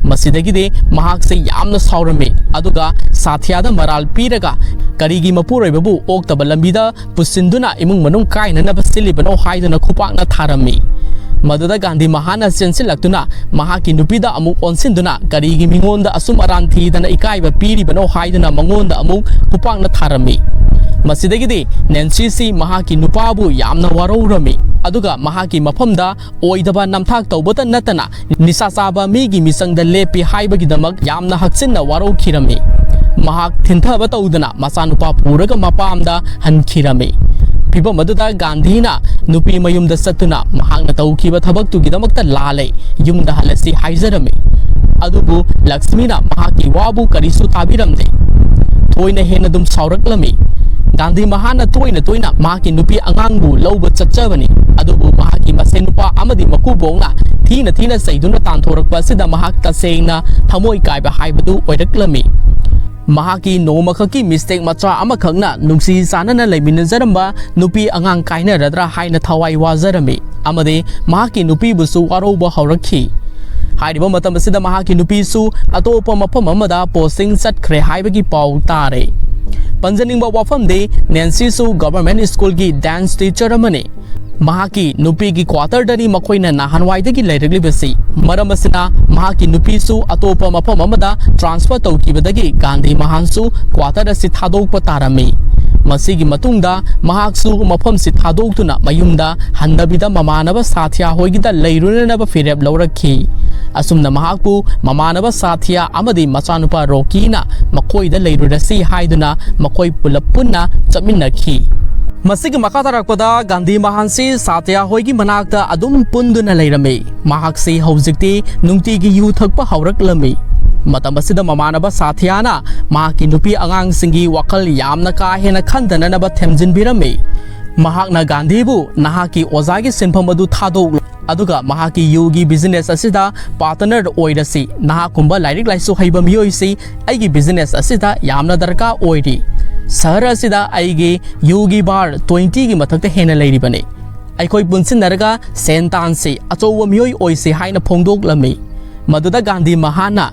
ꯃꯁꯤꯗꯒꯤꯗꯤ ꯃꯍꯥꯛꯁꯦ ꯌꯥꯝꯅ ꯁꯥꯎꯔꯝꯃꯤ, ꯑꯗꯨꯒ ꯁꯥꯊ꯭ꯌꯥꯗ ꯃꯔꯥꯜ ꯄꯤꯔꯒ ꯀꯔꯤꯒꯤ ꯃꯄꯨꯔꯣꯏꯕꯕꯨ ꯑꯣꯛꯇꯕ ꯂꯝꯕꯤꯗ ꯄꯨꯁꯤꯟꯗꯨꯅ ꯏꯃꯨꯡ ꯃꯅꯨꯡ ꯀꯥꯏꯅꯅꯕ ꯁꯤꯜꯂꯤꯕꯅꯣ ꯍꯥꯏꯗꯨꯅ ꯈꯨꯄꯥꯛꯅ ꯊꯥꯔꯝꯃꯤ꯫ ꯃꯗꯨꯗ ꯒꯥꯟꯙꯤ ꯃꯍꯥꯟꯅ ꯆꯦꯟꯁꯤꯜꯂꯛꯇꯨꯅ ꯃꯍꯥꯛꯀꯤ ꯅꯨꯄꯤꯗ ꯑꯃꯨꯛ ꯑꯣꯟꯁꯤꯟꯗꯨꯅ ꯀꯔꯤꯒꯤ ꯃꯤꯉꯣꯟꯗ ꯑꯁꯨꯝ ꯑꯔꯥꯟ ꯊꯤꯗꯅ ꯏꯀꯥꯏꯕ ꯄꯤꯔꯤꯕꯅꯣ ꯍꯥꯏꯗꯨꯅ ꯃꯉꯣꯟꯗ ꯑꯃꯨꯛ ꯈꯨꯄꯥꯛꯅ ꯊꯥꯔꯝꯃꯤ꯫ ꯃꯁꯤꯗꯒꯤꯗꯤ ꯅꯦꯟꯁꯤꯁꯤ ꯃꯍꯥꯛꯀꯤ ꯅꯨꯄꯥꯕꯨ ꯌꯥꯝꯅ ꯋꯥꯔꯧꯔꯝꯃꯤ, ꯑꯗꯨꯒ ꯃꯍꯥꯛꯀꯤ ꯃꯐꯝꯗ ꯑꯣꯏꯗꯕ ꯅꯝꯊꯥꯛ ꯇꯧꯕꯇ ꯅꯠꯇꯅ ꯅꯤꯁꯥ ꯆꯥꯕ ꯃꯤꯒꯤ ꯃꯤꯆꯪꯗ ꯂꯦꯞꯄꯤ ꯍꯥꯏꯕꯒꯤꯗꯃꯛ ꯌꯥꯝꯅ ꯍꯛꯆꯤꯟꯅ ꯋꯥꯔꯧꯈꯤꯔꯝꯃꯤ꯫ ꯃꯍꯥꯛ ꯊꯤꯟꯊꯕ ꯇꯧꯗꯨꯅ ꯃꯆꯥꯅꯨꯄꯥ ꯄꯨꯔꯒ ꯃꯄꯥꯝꯗ ꯍꯟꯈꯤꯔꯝꯃꯤ꯫ ꯐꯤꯚꯝ ꯑꯗꯨꯗ ꯒꯥꯟꯙꯤꯅ ꯅꯨꯄꯤ ꯃꯌꯨꯝꯗ ꯆꯠꯇꯨꯅ ꯃꯍꯥꯛꯅ ꯇꯧꯈꯤꯕ ꯊꯕꯛꯇꯨꯒꯤꯗꯃꯛꯇ ꯂꯥꯜꯂꯦ, ꯌꯨꯝꯗ ꯍꯜꯂꯁꯤ ꯍꯥꯏꯖꯔꯝꯃꯤ꯫ ꯑꯗꯨꯕꯨ ꯂꯛꯁꯃꯤꯅ ꯃꯍꯥꯛꯀꯤ ꯋꯥꯕꯨ ꯀꯔꯤꯁꯨ ꯇꯥꯕꯤꯔꯝꯗꯦ꯫ ꯊꯣꯏꯅ ꯍꯦꯟꯅ ꯑꯗꯨꯝ ꯁꯥꯎꯔꯛꯂꯝꯃꯤ꯫ ꯒꯥꯟꯙꯤ ꯃꯍꯥꯟꯅ ꯇꯣꯏꯅ ꯇꯣꯏꯅ ꯃꯍꯥꯛꯀꯤ ꯅꯨꯄꯤ ꯑꯉꯥꯡꯕꯨ ꯂꯧꯕ ꯆꯠꯆꯕꯅꯤ, ꯑꯗꯨꯕꯨ ꯃꯍꯥꯛꯀꯤ ꯃꯁꯦꯟ ꯅꯨꯄꯥ ꯑꯃꯗꯤ ꯃꯀꯨꯕꯣꯛꯅ ꯊꯤꯅ ꯊꯤꯅ ꯆꯩꯗꯨꯅ ꯇꯥꯟꯊꯣꯔꯛꯄ ꯑꯁꯤꯗ ꯃꯍꯥꯛ ꯇꯁꯦꯡꯅ ꯊꯃꯣꯏ ꯀꯥꯏꯕ ꯍꯥꯏꯕꯗꯨ ꯑꯣꯏꯔꯛꯂꯝꯃꯤ꯫ ꯃꯍꯥꯛꯀꯤ ꯅꯣꯡꯃꯈꯛꯀꯤ ꯃꯤꯁꯇꯦꯛ ꯃꯆꯥ ꯑꯃꯈꯛꯅ ꯅꯨꯡꯁꯤ ꯆꯥꯟꯅꯅ ꯂꯩꯃꯤꯟꯅꯖꯔꯝꯕ ꯅꯨꯄꯤ ꯑꯉꯥꯡ ꯀꯥꯏꯅꯔꯗ꯭ꯔꯥ ꯍꯥꯏꯅ ꯊꯋꯥꯏ ꯋꯥꯖꯔꯝꯃꯤ ꯑꯃꯗꯤ ꯃꯍꯥꯛꯀꯤ ꯅꯨꯄꯤꯕꯨꯁꯨ ꯋꯥꯔꯧꯕ ꯍꯧꯔꯛꯈꯤ꯫ ꯍꯥꯏꯔꯤꯕ ꯃꯇꯝ ꯑꯁꯤꯗ ꯃꯍꯥꯛꯀꯤ ꯅꯨꯄꯤꯁꯨ ꯑꯇꯣꯞꯄ ꯃꯐꯝ ꯑꯃꯗ ꯄꯣꯁꯇꯤꯡ ꯆꯠꯈ꯭ꯔꯦ ꯍꯥꯏꯕꯒꯤ ꯄꯥꯎ ꯇꯥꯔꯦ꯫ ꯄꯟꯖꯅꯤꯡꯕ ꯋꯥꯐꯝꯗꯤ, ꯅꯦꯟꯁꯤꯁꯨ ꯒꯚꯔꯟꯃꯦꯟꯠ ꯁ꯭ꯀꯨꯜꯒꯤ ꯗꯥꯟꯁ ꯇꯤꯆꯔ ꯑꯃꯅꯤ꯫ ꯃꯍꯥꯛꯀꯤ ꯅꯨꯄꯤꯒꯤ ꯀ꯭ꯋꯥꯇꯔꯗꯅꯤ ꯃꯈꯣꯏꯅ ꯅꯍꯥꯟꯋꯥꯏꯗꯒꯤ ꯂꯩꯔꯛꯂꯤꯕꯁꯤ꯫ ꯃꯔꯝ ꯑꯁꯤꯅ ꯃꯍꯥꯛꯀꯤ ꯅꯨꯄꯤꯁꯨ ꯑꯇꯣꯞꯄ ꯃꯐꯝ ꯑꯃꯗ ꯇ꯭ꯔꯥꯟꯁꯐꯔ ꯇꯧꯈꯤꯕꯗꯒꯤ ꯒꯥꯟꯙꯤ ꯃꯍꯥꯟꯁꯨ ꯀ꯭ꯋꯥꯇꯔ ꯑꯁꯤ ꯊꯥꯗꯣꯛꯄ ꯇꯥꯔꯝꯃꯤ꯫ ꯃꯁꯤꯒꯤ ꯃꯇꯨꯡꯗ ꯃꯍꯥꯛꯁꯨ ꯃꯐꯝꯁꯤ ꯊꯥꯗꯣꯛꯇꯨꯅ ꯃꯌꯨꯝꯗ ꯍꯟꯗꯕꯤꯗ ꯃꯃꯥꯟꯅꯕ ꯁꯥꯊ꯭ꯌꯥ ꯍꯣꯏꯒꯤꯗ ꯂꯩꯔꯨꯅꯅꯕ ꯐꯤꯔꯦꯞ ꯂꯧꯔꯛꯈꯤ꯫ ꯑꯁꯨꯝꯅ ꯃꯍꯥꯛꯄꯨ ꯃꯃꯥꯟꯅꯕ ꯁꯥꯊ꯭ꯌꯥ ꯑꯃꯗꯤ ꯃꯆꯥꯅꯨꯄꯥ ꯔꯣꯀꯤꯅ ꯃꯈꯣꯏꯗ ꯂꯩꯔꯨꯔꯁꯤ ꯍꯥꯏꯗꯨꯅ ꯃꯈꯣꯏ ꯄꯨꯂꯞ ꯄꯨꯟꯅ ꯆꯠꯃꯤꯟꯅꯈꯤ꯫ ꯃꯁꯤꯒꯤ ꯃꯈꯥ ꯇꯥꯔꯛꯄꯗ ꯒꯥꯟꯙꯤ ꯃꯍꯥꯟꯁꯤ ꯁꯥꯊ꯭ꯌꯥ ꯍꯣꯏꯒꯤ ꯃꯅꯥꯛꯇ ꯑꯗꯨꯝ ꯄꯨꯟꯗꯨꯅ ꯂꯩꯔꯝꯃꯤ꯫ ꯃꯍꯥꯛꯁꯤ ꯍꯧꯖꯤꯛꯇꯤ ꯅꯨꯡꯇꯤꯒꯤ ꯌꯨ ꯊꯛꯄ ꯍꯧꯔꯛꯂꯝꯃꯤ꯫ ꯃꯇꯝ ꯑꯁꯤꯗ ꯃꯃꯥꯟꯅꯕ ꯁꯥꯊ꯭ꯌꯥꯅ ꯃꯍꯥꯛꯀꯤ ꯅꯨꯄꯤ ꯑꯉꯥꯡꯁꯤꯡꯒꯤ ꯋꯥꯈꯜ ꯌꯥꯝꯅ ꯀꯥ ꯍꯦꯟꯅ ꯈꯟꯊꯅꯅꯕ ꯊꯦꯝꯖꯤꯟꯕꯤꯔꯝꯃꯤ꯫ ꯃꯍꯥꯛꯅ ꯒꯥꯟꯙꯤꯕꯨ ꯅꯍꯥꯛꯀꯤ ꯑꯣꯖꯥꯒꯤ ꯁꯤꯟꯐꯝ ꯑꯗꯨ ꯊꯥꯗꯣꯛꯂꯨ, ꯑꯗꯨꯒ ꯃꯍꯥꯛꯀꯤ ꯌꯨꯒꯤ ꯕꯤꯖꯤꯅꯦꯁ ꯑꯁꯤꯗ ꯄꯥꯔꯇꯅꯔ ꯑꯣꯏꯔꯁꯤ꯫ ꯅꯍꯥꯛꯀꯨꯝꯕ ꯂꯥꯏꯔꯤꯛ ꯂꯥꯏꯁꯨ ꯍꯩꯕ ꯃꯤꯑꯣꯏꯁꯤ ꯑꯩꯒꯤ ꯕꯤꯖꯤꯅꯦꯁ ꯑꯁꯤꯗ ꯌꯥꯝꯅ ꯗꯔꯀꯥꯔ ꯑꯣꯏꯔꯤ꯫ ꯁꯍꯔ ꯑꯁꯤꯗ ꯑꯩꯒꯤ ꯌꯨꯒꯤ ꯕꯥꯔ ꯇ꯭ꯋꯦꯟꯇꯤꯒꯤ ꯃꯊꯛꯇ ꯍꯦꯟꯅ ꯂꯩꯔꯤꯕꯅꯤ꯫ ꯑꯩꯈꯣꯏ ꯄꯨꯟꯁꯤꯟꯅꯔꯒ ꯁꯦꯟ ꯇꯥꯟꯁꯤ, ꯑꯆꯧꯕ ꯃꯤꯑꯣꯏ ꯑꯣꯏꯁꯤ ꯍꯥꯏꯅ ꯐꯣꯡꯗꯣꯛꯂꯝꯃꯤ꯫ ꯃꯗꯨꯗ ꯒꯥꯟꯙꯤ ꯃꯍꯥꯟꯅ,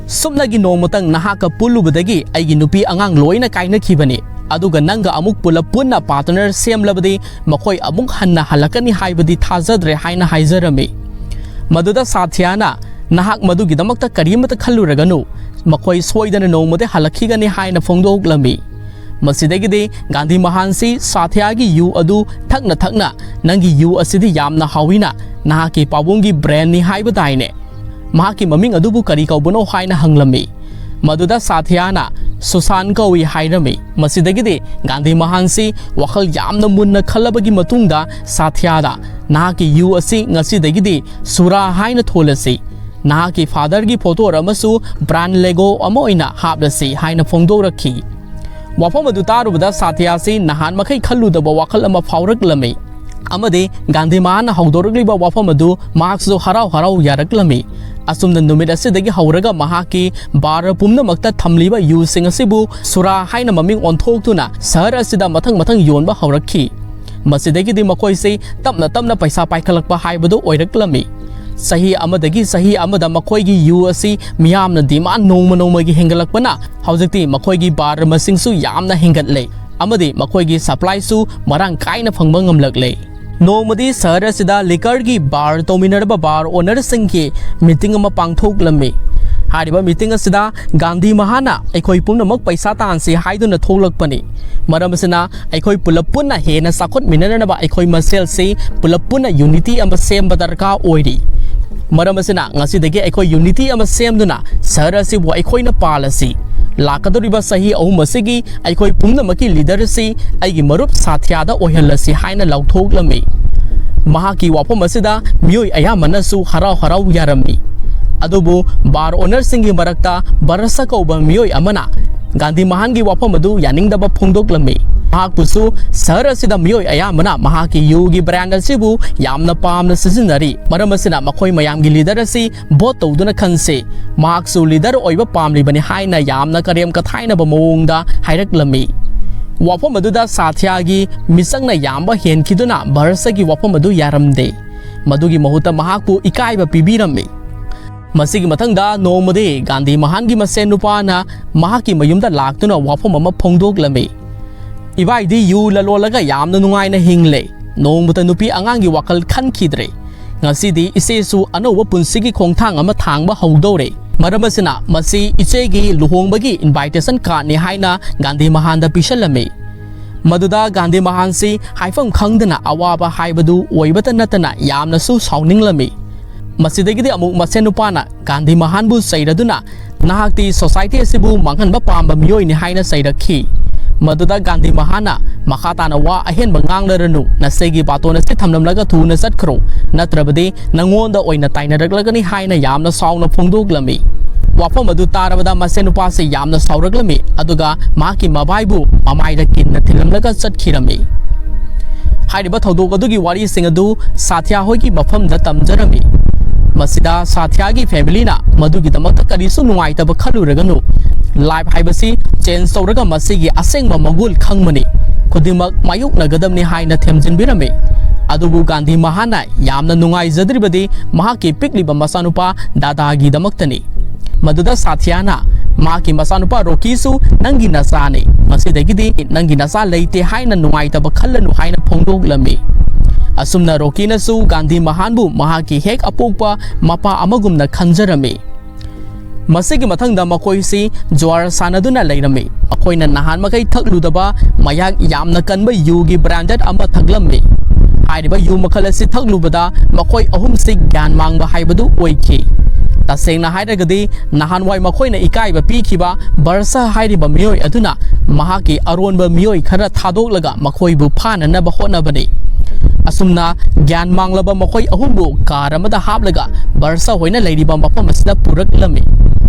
"ꯁꯨꯞꯅꯒꯤ ꯅꯣꯡꯃꯇꯪ ꯅꯍꯥꯛꯀ ꯄꯨꯜꯂꯨꯕꯗꯒꯤ ꯑꯩꯒꯤ ꯅꯨꯄꯤ ꯑꯉꯥꯡ ꯂꯣꯏꯅ ꯀꯥꯏꯅꯈꯤꯕꯅꯤ, ꯑꯗꯨꯒ ꯅꯪꯒ ꯑꯃꯨꯛ ꯄꯨꯂꯞ ꯄꯨꯟꯅ ꯄꯥꯔꯠꯅꯔ ꯁꯦꯝꯂꯕꯗꯤ ꯃꯈꯣꯏ ꯑꯃꯨꯛ ꯍꯟꯅ ꯍꯜꯂꯛꯀꯅꯤ ꯍꯥꯏꯕꯗꯤ ꯊꯥꯖꯗ꯭ꯔꯦ" ꯍꯥꯏꯅ ꯍꯥꯏꯖꯔꯝꯃꯤ꯫ ꯃꯗꯨꯗ ꯁꯥꯊ꯭ꯌꯥꯅ, "ꯅꯍꯥꯛ ꯃꯗꯨꯒꯤꯗꯃꯛꯇ ꯀꯔꯤꯃꯠꯇ ꯈꯜꯂꯨꯔꯒꯅꯨ, ꯃꯈꯣꯏ ꯁꯣꯏꯗꯅ ꯅꯣꯡꯃꯗꯤ ꯍꯜꯂꯛꯈꯤꯒꯅꯤ" ꯍꯥꯏꯅ ꯐꯣꯡꯗꯣꯛꯂꯝꯃꯤ꯫ ꯃꯁꯤꯗꯒꯤꯗꯤ ꯒꯥꯟꯙꯤ ꯃꯍꯥꯟꯁꯤ ꯁꯥꯊ꯭ꯌꯥꯒꯤ ꯌꯨ ꯑꯗꯨ ꯊꯛꯅ ꯊꯛꯅ, "ꯅꯪꯒꯤ ꯌꯨ ꯑꯁꯤꯗꯤ ꯌꯥꯝꯅ ꯍꯥꯎꯏꯅ, ꯅꯍꯥꯛꯀꯤ ꯄꯥꯕꯨꯡꯒꯤ ꯕ꯭ꯔꯦꯟꯅꯤ ꯍꯥꯏꯕꯗꯥꯏꯅꯦ?" ꯃꯍꯥꯛꯀꯤ ꯃꯃꯤꯡ ꯑꯗꯨꯕꯨ ꯀꯔꯤ ꯀꯧꯕꯅꯣ ꯍꯥꯏꯅ ꯍꯪꯂꯝꯃꯤ꯫ ꯃꯗꯨꯗ ꯁꯥꯊ꯭ꯌꯥꯅ, "ꯁꯨꯁꯥꯟ ꯀꯧꯏ" ꯍꯥꯏꯔꯝꯃꯤ꯫ ꯃꯁꯤꯗꯒꯤꯗꯤ ꯒꯥꯟꯙꯤ ꯃꯍꯥꯟꯁꯤ ꯋꯥꯈꯜ ꯌꯥꯝꯅ ꯃꯨꯟꯅ ꯈꯜꯂꯕꯒꯤ ꯃꯇꯨꯡꯗ ꯁꯥꯊ꯭ꯌꯥꯗ, "ꯅꯍꯥꯛꯀꯤ ꯌꯨ ꯑꯁꯤ ꯉꯁꯤꯗꯒꯤꯗꯤ ꯁꯨꯔꯥ ꯍꯥꯏꯅ ꯊꯣꯜꯂꯁꯤ, ꯅꯍꯥꯛꯀꯤ ꯐꯥꯗꯔꯒꯤ ꯐꯣꯇꯣ ꯑꯃꯁꯨ ꯕ꯭ꯔꯥꯟ ꯂꯦꯒꯣ ꯑꯃ ꯑꯣꯏꯅ ꯍꯥꯞꯂꯁꯤ" ꯍꯥꯏꯅ ꯐꯣꯡꯗꯣꯔꯛꯈꯤ꯫ ꯋꯥꯐꯝ ꯑꯗꯨ ꯇꯥꯔꯨꯕꯗ ꯁꯥꯊ꯭ꯌꯥꯁꯤ ꯅꯍꯥꯟ ꯃꯈꯩ ꯈꯜꯂꯨꯗꯕ ꯋꯥꯈꯜ ꯑꯃ ꯐꯥꯎꯔꯛꯂꯝꯃꯤ, ꯑꯃꯗꯤ ꯒꯥꯟꯙꯤ ꯃꯍꯥꯟꯅ ꯍꯧꯗꯣꯔꯛꯂꯤꯕ ꯋꯥꯐꯝ ꯑꯗꯨ ꯃꯍꯥꯛꯁꯨ ꯍꯔꯥꯎ ꯍꯔꯥꯎ ꯌꯥꯔꯛꯂꯝꯃꯤ꯫ ꯑꯁꯨꯝꯅ ꯅꯨꯃꯤꯠ ꯑꯁꯤꯗꯒꯤ ꯍꯧꯔꯒ ꯃꯍꯥꯛꯀꯤ ꯕꯥꯔ ꯄꯨꯝꯅꯃꯛꯇ ꯊꯝꯂꯤꯕ ꯌꯨꯁꯤꯡ ꯑꯁꯤꯕꯨ ꯁꯨꯔꯥ ꯍꯥꯏꯅ ꯃꯃꯤꯡ ꯑꯣꯟꯊꯣꯛꯇꯨꯅ ꯁꯍꯔ ꯑꯁꯤꯗ ꯃꯊꯪ ꯃꯊꯪ ꯌꯣꯟꯕ ꯍꯧꯔꯛꯈꯤ꯫ ꯃꯁꯤꯗꯒꯤꯗꯤ ꯃꯈꯣꯏꯁꯤ ꯇꯞꯅ ꯇꯞꯅ ꯄꯩꯁꯥ ꯄꯥꯏꯈꯠꯂꯛꯄ ꯍꯥꯏꯕꯗꯨ ꯑꯣꯏꯔꯛꯂꯝꯃꯤ꯫ ꯆꯍꯤ ꯑꯃꯗꯒꯤ ꯆꯍꯤ ꯑꯃꯗ ꯃꯈꯣꯏꯒꯤ ꯌꯨ ꯑꯁꯤ ꯃꯤꯌꯥꯝꯅ ꯗꯤꯃꯥꯟ ꯅꯣꯡꯃ ꯅꯣꯡꯃꯒꯤ ꯍꯦꯟꯒꯠꯂꯛꯄꯅ ꯍꯧꯖꯤꯛꯇꯤ ꯃꯈꯣꯏꯒꯤ ꯕꯥꯔ ꯃꯁꯤꯡꯁꯨ ꯌꯥꯝꯅ ꯍꯦꯟꯒꯠꯂꯦ, ꯑꯃꯗꯤ ꯃꯈꯣꯏꯒꯤ ꯁꯄ꯭ꯂꯥꯏꯁꯨ ꯃꯔꯥꯡ ꯀꯥꯏꯅ ꯐꯪꯕ ꯉꯝꯂꯛꯂꯦ꯫ ꯅꯣꯡꯃꯗꯤ ꯁꯍꯔ ꯑꯁꯤꯗ ꯂꯤꯀꯔꯒꯤ ꯕꯥꯔ ꯇꯧꯃꯤꯟꯅꯔꯕ ꯕꯥꯔ ꯑꯣꯅꯔꯁꯤꯡꯒꯤ ꯃꯤꯇꯤꯡ ꯑꯃ ꯄꯥꯡꯊꯣꯛꯂꯝꯃꯤ꯫ ꯍꯥꯏꯔꯤꯕ ꯃꯤꯇꯤꯡ ꯑꯁꯤꯗ ꯒꯥꯟꯙꯤ ꯃꯍꯥꯅ "ꯑꯩꯈꯣꯏ ꯄꯨꯝꯅꯃꯛ ꯄꯩꯁꯥ ꯇꯥꯟꯁꯤ" ꯍꯥꯏꯗꯨꯅ ꯊꯣꯛꯂꯛꯄꯅꯤ꯫ ꯃꯔꯝ ꯑꯁꯤꯅ, "ꯑꯩꯈꯣꯏ ꯄꯨꯂꯞ ꯄꯨꯟꯅ ꯍꯦꯟꯅ ꯆꯥꯎꯈꯠꯃꯤꯟꯅꯅꯕ ꯑꯩꯈꯣꯏ ꯃꯁꯦꯜꯁꯤ ꯄꯨꯂꯞ ꯄꯨꯟꯅ ꯌꯨꯅꯤꯇꯤ ꯑꯃ ꯁꯦꯝꯕ ꯗꯔꯀꯥꯔ ꯑꯣꯏꯔꯤ꯫ ꯃꯔꯝ ꯑꯁꯤꯅ, ꯉꯁꯤꯗꯒꯤ ꯑꯩꯈꯣꯏ ꯌꯨꯅꯤꯇꯤ ꯑꯃ ꯁꯦꯝꯗꯨꯅ ꯁꯍꯔ ꯑꯁꯤꯕꯨ ꯑꯩꯈꯣꯏꯅ ꯄꯥꯜꯂꯁꯤ꯫ ꯂꯥꯛꯀꯗꯧꯔꯤꯕ ꯆꯍꯤ ꯑꯍꯨꯝ ꯑꯁꯤꯒꯤ ꯑꯩꯈꯣꯏ ꯄꯨꯝꯅꯃꯛꯀꯤ ꯂꯤꯗꯔ ꯑꯁꯤ ꯑꯩꯒꯤ ꯃꯔꯨꯞ ꯁꯥꯊ꯭ꯌꯥꯗ ꯑꯣꯏꯍꯜꯂꯁꯤ" ꯍꯥꯏꯅ ꯂꯥꯎꯊꯣꯛꯂꯝꯃꯤ꯫ ꯃꯍꯥꯛꯀꯤ ꯋꯥꯐꯝ ꯑꯁꯤꯗ ꯃꯤꯑꯣꯏ ꯑꯌꯥꯝꯕꯅꯁꯨ ꯍꯔꯥꯎ ꯍꯔꯥꯎ ꯌꯥꯔꯝꯃꯤ꯫ ꯑꯗꯨꯕꯨ ꯕꯥꯔ ꯑꯣꯅꯔꯁꯤꯡꯒꯤ ꯃꯔꯛꯇ ꯕꯔꯁ ꯀꯧꯕ ꯃꯤꯑꯣꯏ ꯑꯃꯅ ꯒꯥꯟꯙꯤ ꯃꯍꯥꯟꯒꯤ ꯋꯥꯐꯝ ꯑꯗꯨ ꯌꯥꯅꯤꯡꯗꯕ ꯐꯣꯡꯗꯣꯛꯂꯝꯃꯤ꯫ ꯃꯍꯥꯛꯄꯨꯁꯨ ꯁꯍꯔ ꯑꯁꯤꯗ ꯃꯤꯑꯣꯏ ꯑꯌꯥꯝꯕꯅ ꯃꯍꯥꯛꯀꯤ ꯌꯨꯒꯤ ꯕ꯭ꯔꯥꯟꯗ ꯑꯁꯤꯕꯨ ꯌꯥꯝꯅ ꯄꯥꯝꯅ ꯁꯤꯖꯤꯟꯅꯔꯤ, ꯃꯔꯝ ꯑꯁꯤꯅ ꯃꯈꯣꯏ ꯃꯌꯥꯝꯒꯤ ꯂꯤꯗꯔ ꯑꯁꯤ ꯚꯣꯠ ꯇꯧꯗꯨꯅ ꯈꯟꯁꯤ, ꯃꯍꯥꯛꯁꯨ ꯂꯤꯗꯔ ꯑꯣꯏꯕ ꯄꯥꯝꯂꯤꯕꯅꯤ ꯍꯥꯏꯅ ꯌꯥꯝꯅ ꯀꯔꯦꯝ ꯀꯊꯥꯏꯅꯕ ꯃꯑꯣꯡꯗ ꯍꯥꯏꯔꯛꯂꯝꯃꯤ꯫ ꯋꯥꯐꯝ ꯑꯗꯨꯗ ꯁꯥꯊ꯭ꯌꯥꯒꯤ ꯃꯤꯆꯪꯅ ꯌꯥꯝꯕ ꯍꯦꯟꯈꯤꯗꯨꯅ ꯕꯔꯁꯒꯤ ꯋꯥꯐꯝ ꯑꯗꯨ ꯌꯥꯔꯝꯗꯦ꯫ ꯃꯗꯨꯒꯤ ꯃꯍꯨꯠꯇ ꯃꯍꯥꯛꯄꯨ ꯏꯀꯥꯏꯕ ꯄꯤꯕꯤꯔꯝꯃꯤ꯫ ꯃꯁꯤꯒꯤ ꯃꯊꯪꯗ ꯅꯣꯡꯃꯗꯤ ꯒꯥꯟꯙꯤ ꯃꯍꯥꯟꯒꯤ ꯃꯁꯦꯟ ꯅꯨꯄꯥꯅ ꯃꯍꯥꯛꯀꯤ ꯃꯌꯨꯝꯗ ꯂꯥꯛꯇꯨꯅ ꯋꯥꯐꯝ ꯑꯃ ꯐꯣꯡꯗꯣꯛꯂꯝꯃꯤ꯫ "ꯏꯕꯥꯏꯗꯤ ꯌꯨ ꯂꯂꯣꯜꯂꯒ ꯌꯥꯝꯅ ꯅꯨꯡꯉꯥꯏꯅ ꯍꯤꯡꯂꯦ꯫ ꯅꯣꯡꯃꯇ ꯅꯨꯄꯤ ꯑꯉꯥꯡꯒꯤ ꯋꯥꯈꯜ ꯈꯟꯈꯤꯗ꯭ꯔꯦ꯫ ꯉꯁꯤꯗꯤ ꯏꯆꯦꯁꯨ ꯑꯅꯧꯕ ꯄꯨꯟꯁꯤꯒꯤ ꯈꯣꯡꯊꯥꯡ ꯑꯃ ꯊꯥꯡꯕ ꯍꯧꯗꯧꯔꯦ꯫ ꯃꯔꯝ ꯑꯁꯤꯅ ꯃꯁꯤ ꯏꯆꯦꯒꯤ ꯂꯨꯍꯣꯡꯕꯒꯤ invitation cardꯅꯤ ꯍꯥꯏꯅ ꯒꯥꯟꯙꯤ ꯃꯍꯥꯟꯗ ꯄꯤꯁꯜꯂꯝꯃꯤ꯫ ꯃꯗꯨꯗ ꯒꯥꯟꯙꯤ ꯃꯍꯥꯟꯁꯤ ꯍꯥꯏꯐꯝ ꯈꯪꯗꯅ ꯑꯋꯥꯕ ꯍꯥꯏꯕꯗꯨ ꯑꯣꯏꯕꯇ ꯅꯠꯇꯅ ꯌꯥꯝꯅꯁꯨ ꯁꯥꯎꯅꯤꯡꯂꯝꯃꯤ꯫ ꯃꯁꯤꯗꯒꯤꯗꯤ ꯑꯃꯨꯛ ꯃꯁꯦꯟ ꯅꯨꯄꯥꯅ ꯒꯥꯟꯙꯤ ꯃꯍꯥꯟꯕꯨ ꯆꯩꯔꯗꯨꯅ, "ꯅꯍꯥꯛꯇꯤ society ꯑꯁꯤꯕꯨ ꯃꯥꯡꯍꯟꯕ ꯄꯥꯝꯕ ꯃꯤꯑꯣꯏꯅꯤ" ꯍꯥꯏꯅ ꯆꯩꯔꯛꯈꯤ꯫ ꯃꯗꯨꯗ ꯒꯥꯟꯙꯤ ꯃꯍꯥꯟꯅ, "ꯃꯈꯥ ꯇꯥꯅ ꯋꯥ ꯑꯍꯦꯟꯕ ꯉꯥꯡꯂꯔꯅꯨ, ꯅꯁꯦꯒꯤ ꯕꯥꯇꯣꯟ ꯑꯁꯤ ꯊꯝꯂꯝꯂꯒ ꯊꯨꯅ ꯆꯠꯈ꯭ꯔꯣ, ꯅꯠꯇ꯭ꯔꯕꯗꯤ ꯅꯉꯣꯟꯗ ꯑꯣꯏꯅ ꯇꯥꯏꯅꯔꯛꯂꯒꯅꯤ" ꯍꯥꯏꯅ ꯌꯥꯝꯅ ꯁꯥꯎꯅ ꯐꯣꯡꯗꯣꯛꯂꯝꯃꯤ꯫ ꯋꯥꯐꯝ ꯑꯗꯨ ꯇꯥꯔꯕꯗ ꯃꯁꯦꯟ ꯅꯨꯄꯥꯁꯤ ꯌꯥꯝꯅ ꯁꯥꯎꯔꯛꯂꯝꯃꯤ, ꯑꯗꯨꯒ ꯃꯍꯥꯛꯀꯤ ꯃꯕꯥꯏꯕꯨ ꯃꯃꯥꯏꯗ ꯀꯤꯟꯅ ꯊꯤꯜꯂꯝꯂꯒ ꯆꯠꯈꯤꯔꯝꯃꯤ꯫ ꯍꯥꯏꯔꯤꯕ ꯊꯧꯗꯣꯛ ꯑꯗꯨꯒꯤ ꯋꯥꯔꯤꯁꯤꯡ ꯑꯗꯨ ꯁꯥꯊ꯭ꯌꯥ ꯍꯣꯏꯒꯤ ꯃꯐꯝꯗ ꯇꯝꯖꯔꯝꯃꯤ꯫ ꯃꯁꯤꯗ ꯁꯥꯊ꯭ꯌꯥꯒꯤ familyꯅ ꯃꯗꯨꯒꯤꯗꯃꯛꯇ ꯀꯔꯤꯁꯨ ꯅꯨꯡꯉꯥꯏꯇꯕ ꯈꯜꯂꯨꯔꯒꯅꯨ, life ꯍꯥꯏꯕꯁꯤ change ꯇꯧꯔꯒ ꯃꯁꯤꯒꯤ ꯑꯁꯦꯡꯕ ꯃꯒꯨꯟ ꯈꯪꯕꯅꯤ, ꯈꯨꯗꯤꯡꯃꯛ ꯃꯥꯌꯣꯛꯅꯒꯗꯕꯅꯤ ꯍꯥꯏꯅ ꯊꯦꯝꯖꯤꯟꯕꯤꯔꯝꯃꯤ꯫ ꯑꯗꯨꯕꯨ ꯒꯥꯟꯙꯤ ꯃꯍꯥꯟꯅ ꯌꯥꯝꯅ ꯅꯨꯡꯉꯥꯏꯖꯗ꯭ꯔꯤꯕꯗꯤ ꯃꯍꯥꯛꯀꯤ ꯄꯤꯛꯂꯤꯕ ꯃꯆꯥꯅꯨꯄꯥ ꯗꯥꯗꯥꯒꯤꯗꯃꯛꯇꯅꯤ꯫ ꯃꯗꯨꯗ ꯁꯥꯊ꯭ꯌꯥꯅ, "ꯃꯍꯥꯛꯀꯤ ꯃꯆꯥꯅꯨꯄꯥ ꯔꯣꯀꯤꯁꯨ ꯅꯪꯒꯤ ꯅꯆꯥꯅꯤ꯫ ꯉꯁꯤꯗꯒꯤꯗꯤ ꯅꯪꯒꯤ ꯅꯆꯥ ꯂꯩꯇꯦ ꯍꯥꯏꯅ ꯅꯨꯡꯉꯥꯏꯇꯕ ꯈꯜꯂꯅꯨ" ꯍꯥꯏꯅ ꯐꯣꯡꯗꯣꯛꯂꯝꯃꯤ꯫ ꯑꯁꯨꯝꯅ ꯔꯣꯀꯤꯅꯁꯨ ꯒꯥꯟꯙꯤ ꯃꯍꯥꯟꯕꯨ ꯃꯍꯥꯛꯀꯤ ꯍꯦꯛ ꯑꯄꯣꯛꯄ ꯃꯄꯥ ꯑꯃꯒꯨꯝꯅ ꯈꯟꯖꯔꯝꯃꯤ꯫ ꯃꯁꯤꯒꯤ ꯃꯊꯪꯗ ꯃꯈꯣꯏꯁꯤ ꯖꯨꯋꯥꯔ ꯁꯥꯟꯅꯗꯨꯅ ꯂꯩꯔꯝꯃꯤ꯫ ꯃꯈꯣꯏꯅ ꯅꯍꯥꯟ ꯃꯈꯩ ꯊꯛꯂꯨꯗꯕ ꯃꯌꯥꯛ ꯌꯥꯝꯅ ꯀꯟꯕ ꯌꯨꯒꯤ branded ꯑꯃ ꯊꯛꯂꯝꯃꯤ꯫ ꯍꯥꯏꯔꯤꯕ ꯌꯨ ꯃꯈꯜ ꯑꯁꯤ ꯊꯛꯂꯨꯕꯗ ꯃꯈꯣꯏ ꯑꯍꯨꯝꯁꯤ ꯒ꯭ꯌꯥꯟ ꯃꯥꯡꯕ ꯍꯥꯏꯕꯗꯨ ꯑꯣꯏꯈꯤ꯫ ꯇꯁꯦꯡꯅ ꯍꯥꯏꯔꯒꯗꯤ, ꯅꯍꯥꯟꯋꯥꯏ ꯃꯈꯣꯏꯅ ꯏꯀꯥꯏꯕ ꯄꯤꯈꯤꯕ ꯕꯔꯁ ꯍꯥꯏꯔꯤꯕ ꯃꯤꯑꯣꯏ ꯑꯗꯨꯅ ꯃꯍꯥꯛꯀꯤ ꯑꯔꯣꯟꯕ ꯃꯤꯑꯣꯏ ꯈꯔ ꯊꯥꯗꯣꯛꯂꯒ ꯃꯈꯣꯏꯕꯨ ꯐꯥꯅꯅꯕ ꯍꯣꯠꯅꯕꯅꯤ꯫ ꯑꯁꯨꯝꯅ ꯒ꯭ꯌꯥꯟ ꯃꯥꯡꯂꯕ ꯃꯈꯣꯏ ꯑꯍꯨꯝꯕꯨ car ꯑꯃꯗ ꯍꯥꯞꯂꯒ ꯕꯔꯁ ꯍꯣꯏꯅ ꯂꯩꯔꯤꯕ ꯃꯐꯝ ꯑꯁꯤꯗ ꯄꯨꯔꯛꯂꯝꯃꯤ꯫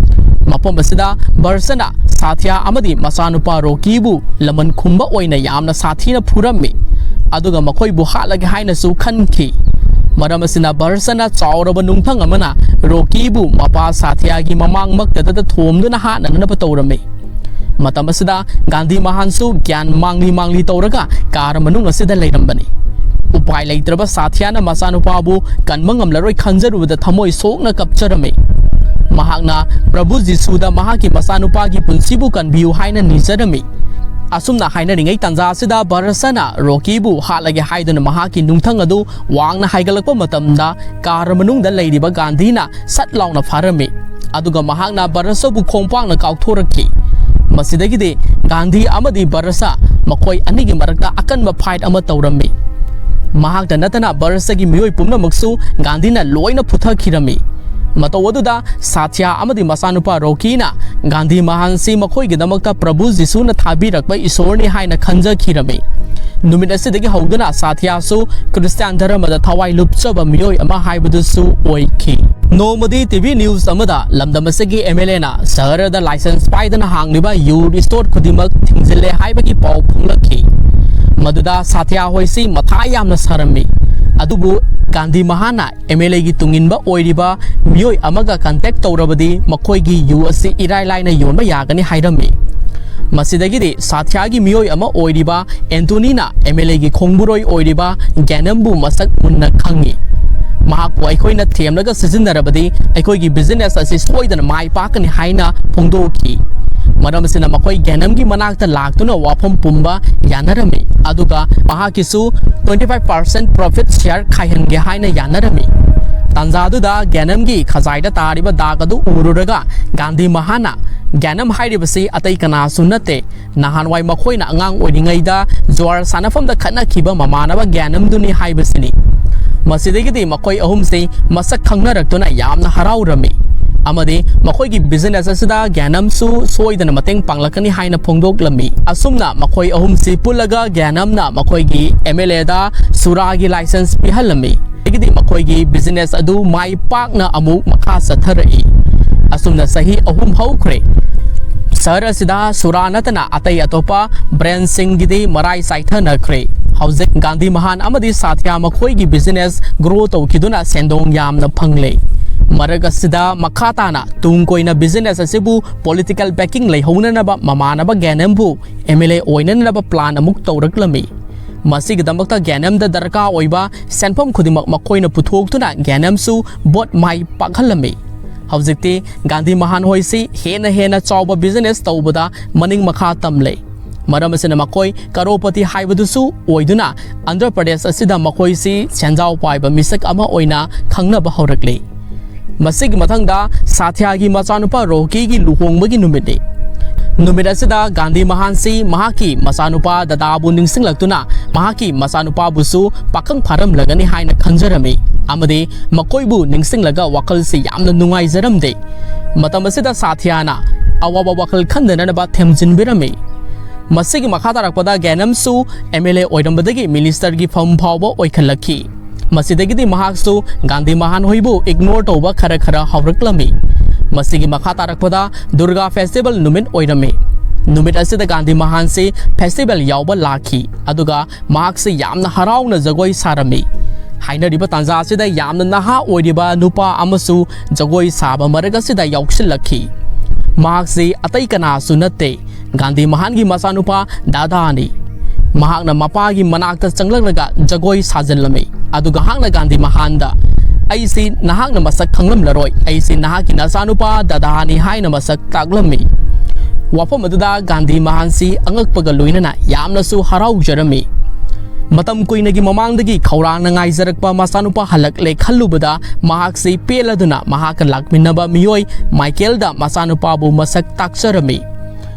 ꯃꯐꯝ ꯑꯁꯤꯗ ꯕꯔꯁꯅ ꯁꯥꯊ꯭ꯌꯥ ꯑꯃꯗꯤ ꯃꯆꯥꯅꯨꯄꯥ ꯔꯣꯀꯤꯕꯨ ꯂꯃꯟ ꯈꯨꯝꯕ ꯑꯣꯏꯅ ꯌꯥꯝꯅ ꯁꯥꯊꯤꯅ ꯐꯨꯔꯝꯃꯤ, ꯑꯗꯨꯒ ꯃꯈꯣꯏꯕꯨ ꯍꯥꯠꯂꯒꯦ ꯍꯥꯏꯅꯁꯨ ꯈꯟꯈꯤ꯫ ꯃꯔꯝ ꯑꯁꯤꯅ ꯕꯔꯁꯅ ꯆꯥꯎꯔꯕ ꯅꯨꯡꯊꯪ ꯑꯃꯅ ꯔꯣꯀꯤꯕꯨ ꯃꯄꯥ ꯁꯥꯊ꯭ꯌꯥꯒꯤ ꯃꯃꯥꯡꯃꯛꯇꯗ ꯊꯣꯝꯗꯨꯅ ꯍꯥꯠꯅꯅꯕ ꯇꯧꯔꯝꯃꯤ꯫ ꯃꯇꯝ ꯑꯁꯤꯗ ꯒꯥꯟꯙꯤ ꯃꯍꯥꯟꯁꯨ ꯒ꯭ꯌꯥꯟ ꯃꯥꯡꯂꯤ ꯃꯥꯡꯂꯤ ꯇꯧꯔꯒ car ꯃꯅꯨꯡ ꯑꯁꯤꯗ ꯂꯩꯔꯝꯕꯅꯤ꯫ ꯎꯄꯥꯏ ꯂꯩꯇ꯭ꯔꯕ ꯁꯥꯊ꯭ꯌꯥꯅ ꯃꯆꯥꯅꯨꯄꯥꯕꯨ ꯀꯟꯕ ꯉꯝꯂꯔꯣꯏ ꯈꯟꯖꯔꯨꯕꯗ ꯊꯃꯣꯏ ꯁꯣꯛꯅ ꯀꯞꯆꯔꯝꯃꯤ꯫ ꯃꯍꯥꯛꯅ ꯄ꯭ꯔꯚꯨ ꯖꯤꯁꯨꯗ ꯃꯍꯥꯛꯀꯤ ꯃꯆꯥꯅꯨꯄꯥꯒꯤ ꯄꯨꯟꯁꯤꯕꯨ ꯀꯟꯕꯤꯌꯨ ꯍꯥꯏꯅ ꯅꯤꯖꯔꯝꯃꯤ꯫ ꯑꯁꯨꯝꯅ ꯍꯥꯏꯅꯔꯤꯉꯩ ꯇꯥꯟꯖꯥ ꯑꯁꯤꯗ ꯕꯔꯁꯅ ꯔꯣꯀꯤꯕꯨ ꯍꯥꯠꯂꯒꯦ ꯍꯥꯏꯗꯨꯅ ꯃꯍꯥꯛꯀꯤ ꯅꯨꯡꯊꯪ ꯑꯗꯨ ꯋꯥꯡꯅ ꯍꯥꯏꯒꯠꯂꯛꯄ ꯃꯇꯝꯗ ꯀꯥꯔ ꯃꯅꯨꯡꯗ ꯂꯩꯔꯤꯕ ꯒꯥꯟꯙꯤꯅ ꯁꯠ ꯂꯥꯎꯅ ꯐꯥꯔꯝꯃꯤ꯫ ꯑꯗꯨꯒ ꯃꯍꯥꯛꯅ ꯕꯔꯁꯕꯨ ꯈꯣꯡꯄꯥꯛꯅ ꯀꯥꯎꯊꯣꯔꯛꯈꯤ꯫ ꯃꯁꯤꯗꯒꯤꯗꯤ ꯒꯥꯟꯙꯤ ꯑꯃꯗꯤ ꯕꯔꯁ ꯃꯈꯣꯏ ꯑꯅꯤꯒꯤ ꯃꯔꯛꯇ ꯑꯀꯟꯕ ꯐꯥꯏꯠ ꯑꯃ ꯇꯧꯔꯝꯃꯤ꯫ ꯃꯍꯥꯛꯇ ꯅꯠꯇꯅ ꯕꯔꯁꯒꯤ ꯃꯤꯑꯣꯏ ꯄꯨꯝꯅꯃꯛꯁꯨ ꯒꯥꯟꯙꯤꯅ ꯂꯣꯏꯅ ꯐꯨꯊꯈꯤꯔꯝꯃꯤ꯫ ꯃꯇꯧ ꯑꯗꯨꯗ ꯁꯥꯊ꯭ꯌꯥ ꯑꯃꯗꯤ ꯃꯆꯥꯅꯨꯄꯥ ꯔꯣꯀꯤꯅ ꯒꯥꯟꯙꯤ ꯃꯍꯥꯟꯁꯤ ꯃꯈꯣꯏꯒꯤꯗꯃꯛꯇ ꯄ꯭ꯔꯚꯨ ꯖꯤꯁꯨꯅ ꯊꯥꯕꯤꯔꯛꯄ ꯏꯁꯣꯔꯅꯤ ꯍꯥꯏꯅ ꯈꯟꯖꯈꯤꯔꯝꯃꯤ꯫ ꯅꯨꯃꯤꯠ ꯑꯁꯤꯗꯒꯤ ꯍꯧꯗꯨꯅ ꯁꯥꯊ꯭ꯌꯥꯁꯨ ꯈ꯭ꯔꯤꯁꯇꯤꯌꯥꯟ ꯙꯔꯃꯗ ꯊꯋꯥꯏ ꯂꯨꯞꯆꯕ ꯃꯤꯑꯣꯏ ꯑꯃ ꯍꯥꯏꯕꯗꯨꯁꯨ ꯑꯣꯏꯈꯤ꯫ ꯅꯣꯡꯃꯗꯤ ꯇꯤ ꯚꯤ ꯅ꯭ꯌꯨꯁ ꯑꯃꯗ ꯂꯝꯗꯝ ꯑꯁꯤꯒꯤ ꯑꯦꯝ ꯑꯦꯜ ꯑꯦꯅ ꯁꯍꯔꯗ ꯂꯥꯏꯁꯦꯟꯁ ꯄꯥꯏꯗꯅ ꯍꯥꯡꯂꯤꯕ ꯌꯨ ꯔꯤꯁꯇꯣꯔ ꯈꯨꯗꯤꯡꯃꯛ ꯊꯤꯡꯖꯤꯜꯂꯦ ꯍꯥꯏꯕꯒꯤ ꯄꯥꯎ ꯐꯣꯡꯂꯛꯈꯤ꯫ ꯃꯗꯨꯗ ꯁꯥꯊ꯭ꯌꯥ ꯍꯣꯏꯁꯤ ꯃꯊꯥ ꯌꯥꯝꯅ ꯁꯥꯔꯝꯃꯤ꯫ ꯑꯗꯨꯕꯨ ꯒꯥꯟꯙꯤ ꯃꯍꯥꯅ ꯑꯦꯝ ꯑꯦꯜ ꯑꯦꯒꯤ ꯇꯨꯡꯏꯟꯕ ꯑꯣꯏꯔꯤꯕ ꯃꯤꯑꯣꯏ ꯑꯃꯒ ꯀꯟꯇꯦꯛ ꯇꯧꯔꯕꯗꯤ ꯃꯈꯣꯏꯒꯤ ꯌꯨ ꯑꯁꯤ ꯏꯔꯥꯏ ꯂꯥꯏꯅ ꯌꯣꯟꯕ ꯌꯥꯒꯅꯤ ꯍꯥꯏꯔꯝꯃꯤ꯫ ꯃꯁꯤꯗꯒꯤꯗꯤ ꯁꯥꯊ꯭ꯌꯥꯒꯤ ꯃꯤꯑꯣꯏ ꯑꯃ ꯑꯣꯏꯔꯤꯕ ꯑꯦꯟꯇꯣꯅꯤꯅ ꯑꯦꯝ ꯑꯦꯜ ꯑꯦꯒꯤ ꯈꯣꯡꯕꯨꯔꯣꯏ ꯑꯣꯏꯔꯤꯕ ꯒ꯭ꯌꯥꯅꯝꯕꯨ ꯃꯁꯛ ꯃꯨꯟꯅ ꯈꯪꯉꯤ꯫ ꯃꯍꯥꯛꯄꯨ ꯑꯩꯈꯣꯏꯅ ꯊꯦꯝꯂꯒ ꯁꯤꯖꯤꯟꯅꯔꯕꯗꯤ ꯑꯩꯈꯣꯏꯒꯤ ꯕꯤꯖꯤꯅꯦꯁ ꯑꯁꯤ ꯁꯣꯏꯗꯅ ꯃꯥꯏ ꯄꯥꯛꯀꯅꯤ ꯍꯥꯏꯅ ꯐꯣꯡꯗꯣꯛꯈꯤ꯫ ꯃꯔꯝ ꯑꯁꯤꯅ ꯃꯈꯣꯏ ꯒ꯭ꯌꯥꯅꯝꯒꯤ ꯃꯅꯥꯛꯇ ꯂꯥꯛꯇꯨꯅ ꯋꯥꯐꯝ ꯄꯨꯝꯕ ꯌꯥꯅꯔꯝꯃꯤ, ꯑꯗꯨꯒ ꯃꯍꯥꯛꯀꯤꯁꯨ twenty five percent profit share ꯈꯥꯏꯍꯟꯒꯦ ꯍꯥꯏꯅ ꯌꯥꯅꯔꯝꯃꯤ꯫ ꯇꯥꯟꯖꯥꯗꯨꯗ ꯒ꯭ꯌꯥꯅꯝꯒꯤ ꯈꯖꯥꯏꯗ ꯇꯥꯔꯤꯕ ꯗꯥꯛ ꯑꯗꯨ ꯎꯔꯨꯔꯒ ꯒꯥꯟꯙꯤ ꯃꯍꯥꯅ, "ꯒ꯭ꯌꯥꯅꯝ ꯍꯥꯏꯔꯤꯕꯁꯤ ꯑꯇꯩ ꯀꯅꯥꯁꯨ ꯅꯠꯇꯦ, ꯅꯍꯥꯟꯋꯥꯏ ꯃꯈꯣꯏꯅ ꯑꯉꯥꯡ ꯑꯣꯏꯔꯤꯉꯩꯗ ꯖꯨꯋꯥꯔ ꯁꯥꯟꯅꯐꯝꯗ ꯈꯠꯅꯈꯤꯕ ꯃꯃꯥꯟꯅꯕ ꯒ꯭ꯌꯥꯅꯝꯗꯨꯅꯤ" ꯍꯥꯏꯕꯁꯤꯅꯤ꯫ ꯃꯁꯤꯗꯒꯤꯗꯤ ꯃꯈꯣꯏ ꯑꯍꯨꯝꯁꯤ ꯃꯁꯛ ꯈꯪꯅꯔꯛꯇꯨꯅ ꯌꯥꯝꯅ ꯍꯔꯥꯎꯔꯝꯃꯤ ꯑꯃꯗꯤ ꯃꯈꯣꯏꯒꯤ ꯕꯤꯖꯤꯅꯦꯁ ꯑꯁꯤꯗ ꯒ꯭ꯌꯥꯅꯝꯁꯨ ꯁꯣꯏꯗꯅ ꯃꯇꯦꯡ ꯄꯥꯡꯂꯛꯀꯅꯤ ꯍꯥꯏꯅ ꯐꯣꯡꯗꯣꯛꯂꯝꯃꯤ꯫ ꯑꯁꯨꯝꯅ ꯃꯈꯣꯏ ꯑꯍꯨꯝꯁꯤ ꯄꯨꯜꯂꯒ ꯒ꯭ꯌꯥꯅꯝꯅ ꯃꯈꯣꯏꯒꯤ ꯑꯦꯝ ꯑꯦꯜ ꯑꯦꯗ ꯁꯨꯔꯥꯒꯤ ꯂꯥꯏꯁꯦꯟꯁ ꯄꯤꯍꯜꯂꯝꯃꯤ꯫ ꯑꯗꯒꯤꯗꯤ ꯃꯈꯣꯏꯒꯤ ꯕꯤꯖꯤꯅꯦꯁ ꯑꯗꯨ ꯃꯥꯏ ꯄꯥꯛꯅ ꯑꯃꯨꯛ ꯃꯈꯥ ꯆꯠꯊꯔꯛꯏ꯫ ꯑꯁꯨꯝꯅ ꯆꯍꯤ ꯑꯍꯨꯝ ꯍꯧꯈ꯭ꯔꯦ꯫ ꯁꯍꯔ ꯑꯁꯤꯗ ꯁꯨꯔꯥ ꯅꯠꯇꯅ ꯑꯇꯩ ꯑꯇꯣꯞꯄ ꯕ꯭ꯔꯦꯟꯁꯤꯡꯒꯤꯗꯤ ꯃꯔꯥꯏ ꯆꯥꯏꯊꯅꯈ꯭ꯔꯦ꯫ ꯍꯧꯖꯤꯛ ꯒꯥꯟꯙꯤ ꯃꯍꯥꯟ ꯑꯃꯗꯤ ꯁꯥꯊ꯭ꯌꯥ ꯃꯈꯣꯏꯒꯤ ꯕꯤꯖꯤꯅꯦꯁ ꯒ꯭ꯔꯣ ꯇꯧꯈꯤꯗꯨꯅ ꯁꯦꯟꯗꯣꯡ ꯌꯥꯝꯅ ꯐꯪꯂꯦ꯫ ꯃꯔꯛ ꯑꯁꯤꯗ ꯃꯈꯥ ꯇꯥꯅ ꯇꯨꯡ ꯀꯣꯏꯅ ꯕꯤꯖꯤꯅꯦꯁ ꯑꯁꯤꯕꯨ ꯄꯣꯂꯤꯇꯤꯀꯦꯜ ꯕꯦꯀꯤꯡ ꯂꯩꯍꯧꯅꯅꯕ ꯃꯃꯥꯟꯅꯕ ꯒ꯭ꯌꯥꯅꯝꯕꯨ ꯑꯦꯝ ꯑꯦꯜ ꯑꯦ ꯑꯣꯏꯅꯅꯕ ꯄ꯭ꯂꯥꯟ ꯑꯃꯨꯛ ꯇꯧꯔꯛꯂꯝꯃꯤ꯫ ꯃꯁꯤꯒꯤꯗꯃꯛꯇ ꯒ꯭ꯌꯥꯅꯦꯝꯗ ꯗꯔꯀꯥꯔ ꯑꯣꯏꯕ ꯁꯦꯟꯐꯝ ꯈꯨꯗꯤꯡꯃꯛ ꯃꯈꯣꯏꯅ ꯄꯨꯊꯣꯛꯇꯨꯅ ꯒ꯭ꯌꯥꯅꯦꯝꯁꯨ ꯕꯣꯠ ꯃꯥꯏ ꯄꯥꯛꯍꯜꯂꯝꯃꯤ꯫ ꯍꯧꯖꯤꯛꯇꯤ ꯒꯥꯟꯙꯤ ꯃꯍꯥꯟ ꯍꯣꯏꯁꯤ ꯍꯦꯟꯅ ꯍꯦꯟꯅ ꯆꯥꯎꯕ ꯕꯤꯖꯤꯅꯦꯁ ꯇꯧꯕꯗ ꯃꯅꯤꯡ ꯃꯈꯥ ꯇꯝꯂꯦ꯫ ꯃꯔꯝ ꯑꯁꯤꯅ ꯃꯈꯣꯏ ꯀꯔꯣꯄꯇꯤ ꯍꯥꯏꯕꯗꯨꯁꯨ ꯑꯣꯏꯗꯨꯅ ꯑꯟꯙ꯭ꯔ ꯄ꯭ꯔꯗꯦꯁ ꯑꯁꯤꯗ ꯃꯈꯣꯏꯁꯤ ꯁꯦꯟꯖꯥꯎ ꯄꯥꯏꯕ ꯃꯤꯁꯛ ꯑꯃ ꯑꯣꯏꯅ ꯈꯪꯅꯕ ꯍꯧꯔꯛꯂꯤ꯫ ꯃꯁꯤꯒꯤ ꯃꯊꯪꯗ ꯁꯥꯊ꯭ꯌꯥꯒꯤ ꯃꯆꯥꯅꯨꯄꯥ ꯔꯣꯀꯤꯒꯤ ꯂꯨꯍꯣꯡꯕꯒꯤ ꯅꯨꯃꯤꯠꯅꯤ꯫ ꯅꯨꯃꯤꯠ ꯑꯁꯤꯗ ꯒꯥꯟꯙꯤ ꯃꯍꯥꯟꯁꯤ ꯃꯍꯥꯛꯀꯤ ꯃꯆꯥꯅꯨꯄꯥ ꯗꯗꯥꯕꯨ ꯅꯤꯡꯁꯤꯡꯂꯛꯇꯨꯅ ꯃꯍꯥꯛꯀꯤ ꯃꯆꯥꯅꯨꯄꯥꯕꯨꯁꯨ ꯄꯥꯈꯪ ꯐꯥꯔꯝꯂꯒꯅꯤ ꯍꯥꯏꯅ ꯈꯟꯖꯔꯝꯃꯤ ꯑꯃꯗꯤ ꯃꯈꯣꯏꯕꯨ ꯅꯤꯡꯁꯤꯡꯂꯒ ꯋꯥꯈꯜꯁꯤ ꯌꯥꯝꯅ ꯅꯨꯡꯉꯥꯏꯖꯔꯝꯗꯦ꯫ ꯃꯇꯝ ꯑꯁꯤꯗ ꯁꯥꯊ꯭ꯌꯥꯅ ꯑꯋꯥꯕ ꯋꯥꯈꯜ ꯈꯟꯗꯅꯅꯕ ꯊꯦꯝꯖꯤꯟꯕꯤꯔꯝꯃꯤ꯫ ꯃꯁꯤꯒꯤ ꯃꯈꯥ ꯇꯥꯔꯛꯄꯗ ꯒ꯭ꯌꯥꯅꯝꯁꯨ ꯑꯦꯝ ꯑꯦꯜ ꯑꯦ ꯑꯣꯏꯔꯝꯕꯗꯒꯤ ꯃꯤꯅꯤꯁꯇꯔꯒꯤ ꯐꯝ ꯐꯥꯎꯕ ꯑꯣꯏꯈꯠꯂꯛꯈꯤ꯫ ꯃꯁꯤꯗꯒꯤꯗꯤ ꯃꯍꯥꯛꯁꯨ ꯒꯥꯟꯙꯤ ꯃꯍꯥꯟ ꯍꯣꯏꯕꯨ ꯏꯒꯅꯣꯔ ꯇꯧꯕ ꯈꯔ ꯈꯔ ꯍꯧꯔꯛꯂꯝꯃꯤ꯫ ꯃꯁꯤꯒꯤ ꯃꯈꯥ ꯇꯥꯔꯛꯄꯗ ꯗꯨꯔꯒꯥ ꯐꯦꯁꯇꯤꯚꯦꯜ ꯅꯨꯃꯤꯠ ꯑꯣꯏꯔꯝꯃꯤ꯫ ꯅꯨꯃꯤꯠ ꯑꯁꯤꯗ ꯒꯥꯟꯙꯤ ꯃꯍꯥꯟꯁꯤ ꯐꯦꯁꯇꯤꯚꯦꯜ ꯌꯥꯎꯕ ꯂꯥꯛꯈꯤ, ꯑꯗꯨꯒ ꯃꯍꯥꯛꯁꯤ ꯌꯥꯝꯅ ꯍꯔꯥꯎꯅ ꯖꯒꯣꯏ ꯁꯥꯔꯝꯃꯤ꯫ ꯍꯥꯏꯅꯔꯤꯕ ꯇꯥꯟꯖꯥ ꯑꯁꯤꯗ ꯌꯥꯝꯅ ꯅꯍꯥ ꯑꯣꯏꯔꯤꯕ ꯅꯨꯄꯥ ꯑꯃꯁꯨ ꯖꯒꯣꯏ ꯁꯥꯕ ꯃꯔꯛ ꯑꯁꯤꯗ ꯌꯥꯎꯁꯤꯜꯂꯛꯈꯤ꯫ ꯃꯍꯥꯛꯁꯤ ꯑꯇꯩ ꯀꯅꯥꯁꯨ ꯅꯠꯇꯦ, ꯒꯥꯟꯙꯤ ꯃꯍꯥꯟꯒꯤ ꯃꯆꯥꯅꯨꯄꯥ ꯗꯥꯗꯥꯅꯤ꯫ ꯃꯍꯥꯛꯅ ꯃꯄꯥꯒꯤ ꯃꯅꯥꯛꯇ ꯆꯪꯂꯛꯂꯒ ꯖꯒꯣꯏ ꯁꯥꯖꯤꯜꯂꯝꯃꯤ꯫ ꯑꯗꯨꯒ ꯃꯍꯥꯛꯅ ꯒꯥꯟꯙꯤ ꯃꯍꯥꯟꯗ, "ꯑꯩꯁꯤ ꯅꯍꯥꯛꯅ ꯃꯁꯛ ꯈꯪꯂꯝꯂꯔꯣꯏ, ꯑꯩꯁꯤ ꯅꯍꯥꯛꯀꯤ ꯅꯆꯥꯅꯨꯄꯥ ꯗꯥꯗꯥꯅꯤ" ꯍꯥꯏꯅ ꯃꯁꯛ ꯇꯥꯛꯂꯝꯃꯤ꯫ ꯋꯥꯐꯝ ꯑꯗꯨꯗ ꯒꯥꯟꯙꯤ ꯃꯍꯥꯟꯁꯤ ꯑꯉꯛꯄꯒ ꯂꯣꯏꯅꯅ ꯌꯥꯝꯅꯁꯨ ꯍꯔꯥꯎꯖꯔꯝꯃꯤ꯫ ꯃꯇꯝ ꯀꯨꯏꯅꯒꯤ ꯃꯃꯥꯡꯗꯒꯤ ꯈꯧꯔꯥꯡꯅ ꯉꯥꯏꯖꯔꯛꯄ ꯃꯆꯥꯅꯨꯄꯥ ꯍꯜꯂꯛꯂꯦ ꯈꯜꯂꯨꯕꯗ ꯃꯍꯥꯛꯁꯤ ꯄꯦꯜꯂꯗꯨꯅ ꯃꯍꯥꯛꯀ ꯂꯥꯛꯃꯤꯟꯅꯕ ꯃꯤꯑꯣꯏ ꯃꯥꯏꯀꯦꯜꯗ ꯃꯆꯥꯅꯨꯄꯥꯕꯨ ꯃꯁꯛ ꯇꯥꯛꯆꯔꯝꯃꯤ꯫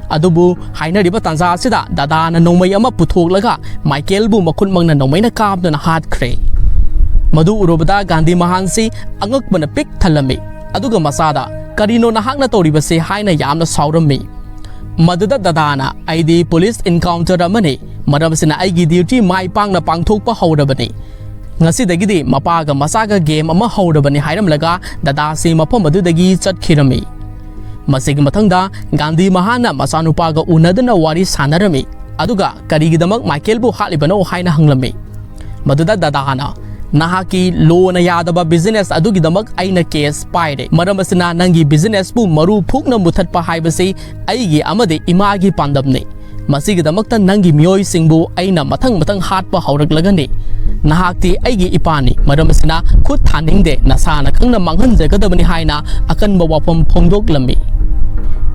ꯑꯗꯨꯕꯨ ꯍꯥꯏꯅꯔꯤꯕ ꯇꯥꯟꯖꯥ ꯑꯁꯤꯗ ꯗꯥꯗꯥꯅ ꯅꯣꯡꯃꯩ ꯑꯃ ꯄꯨꯊꯣꯛꯂꯒ ꯃꯥꯏꯀꯦꯜꯕꯨ ꯃꯈꯨꯠꯃꯛꯅ ꯅꯣꯡꯃꯩꯅ ꯀꯥꯞꯗꯨꯅ ꯍꯥꯠꯈ꯭ꯔꯦ꯫ ꯃꯗꯨ ꯎꯔꯨꯕꯗ ꯒꯥꯟꯙꯤ ꯃꯍꯥꯟꯁꯤ ꯑꯉꯛꯄꯅ ꯄꯤꯛ ꯊꯜꯂꯝꯃꯤ꯫ ꯑꯗꯨꯒ ꯃꯆꯥꯗ, "ꯀꯔꯤꯅꯣ ꯅꯍꯥꯛꯅ ꯇꯧꯔꯤꯕꯁꯦ?" ꯍꯥꯏꯅ ꯌꯥꯝꯅ ꯁꯥꯎꯔꯝꯃꯤ꯫ ꯃꯗꯨꯗ ꯗꯥꯗꯥꯅ, "ꯑꯩꯗꯤ ꯄꯨꯂꯤꯁ ꯏꯟꯀꯥꯎꯟꯇꯔ ꯑꯃꯅꯤ, ꯃꯔꯝ ꯑꯁꯤꯅ ꯑꯩꯒꯤ ꯗ꯭ꯌꯨꯇꯤ ꯃꯥꯏ ꯄꯥꯛꯅ ꯄꯥꯡꯊꯣꯛꯄ ꯍꯧꯔꯕꯅꯤ꯫ ꯉꯁꯤꯗꯒꯤꯗꯤ ꯃꯄꯥꯒ ꯃꯆꯥꯒ ꯒꯦꯝ ꯑꯃ ꯍꯧꯔꯕꯅꯤ" ꯍꯥꯏꯔꯝꯂꯒ ꯗꯥꯗꯥꯁꯤ ꯃꯐꯝ ꯑꯗꯨꯗꯒꯤ ꯆꯠꯈꯤꯔꯝꯃꯤ꯫ ꯃꯁꯤꯒꯤ ꯃꯊꯪꯗ ꯒꯥꯟꯙꯤ ꯃꯍꯥꯟꯅ ꯃꯆꯥꯅꯨꯄꯥꯒ ꯎꯅꯗꯨꯅ ꯋꯥꯔꯤ ꯁꯥꯟꯅꯔꯝꯃꯤ, ꯑꯗꯨꯒ "ꯀꯔꯤꯒꯤꯗꯃꯛ ꯃꯥꯏꯀꯦꯜꯕꯨ ꯍꯥꯠꯂꯤꯕꯅꯣ?" ꯍꯥꯏꯅ ꯍꯪꯂꯝꯃꯤ꯫ ꯃꯗꯨꯗ ꯗꯥꯗꯥꯅ, "ꯅꯍꯥꯛꯀꯤ ꯂꯣꯅ ꯌꯥꯗꯕ ꯕꯤꯖꯤꯅꯦꯁ ꯑꯗꯨꯒꯤꯗꯃꯛ ꯑꯩꯅ ꯀꯦꯁ ꯄꯥꯏꯔꯦ, ꯃꯔꯝ ꯑꯁꯤꯅ ꯅꯪꯒꯤ ꯕꯤꯖꯤꯅꯦꯁꯄꯨ ꯃꯔꯨ ꯐꯨꯛꯅ ꯃꯨꯊꯠꯄ ꯍꯥꯏꯕꯁꯤ ꯑꯩꯒꯤ ꯑꯃꯗꯤ ꯏꯃꯥꯒꯤ ꯄꯥꯟꯗꯝꯅꯤ꯫ ꯃꯁꯤꯒꯤꯗꯃꯛꯇ ꯅꯪꯒꯤ ꯃꯤꯑꯣꯏꯁꯤꯡꯕꯨ ꯑꯩꯅ ꯃꯊꯪ ꯃꯊꯪ ꯍꯥꯠꯄ ꯍꯧꯔꯛꯂꯒꯅꯤ꯫ ꯅꯍꯥꯛꯇꯤ ꯑꯩꯒꯤ ꯏꯄꯥꯅꯤ, ꯃꯔꯝ ꯑꯁꯤꯅ ꯈꯨꯠ ꯊꯥꯅꯤꯡꯗꯦ, ꯅꯁꯥꯅ ꯈꯪꯅ ꯃꯥꯡꯍꯟꯖꯒꯗꯕꯅꯤ" ꯍꯥꯏꯅ ꯑꯀꯟꯕ ꯋꯥꯐꯝ ꯐꯣꯡꯗꯣꯛꯂꯝꯃꯤ꯫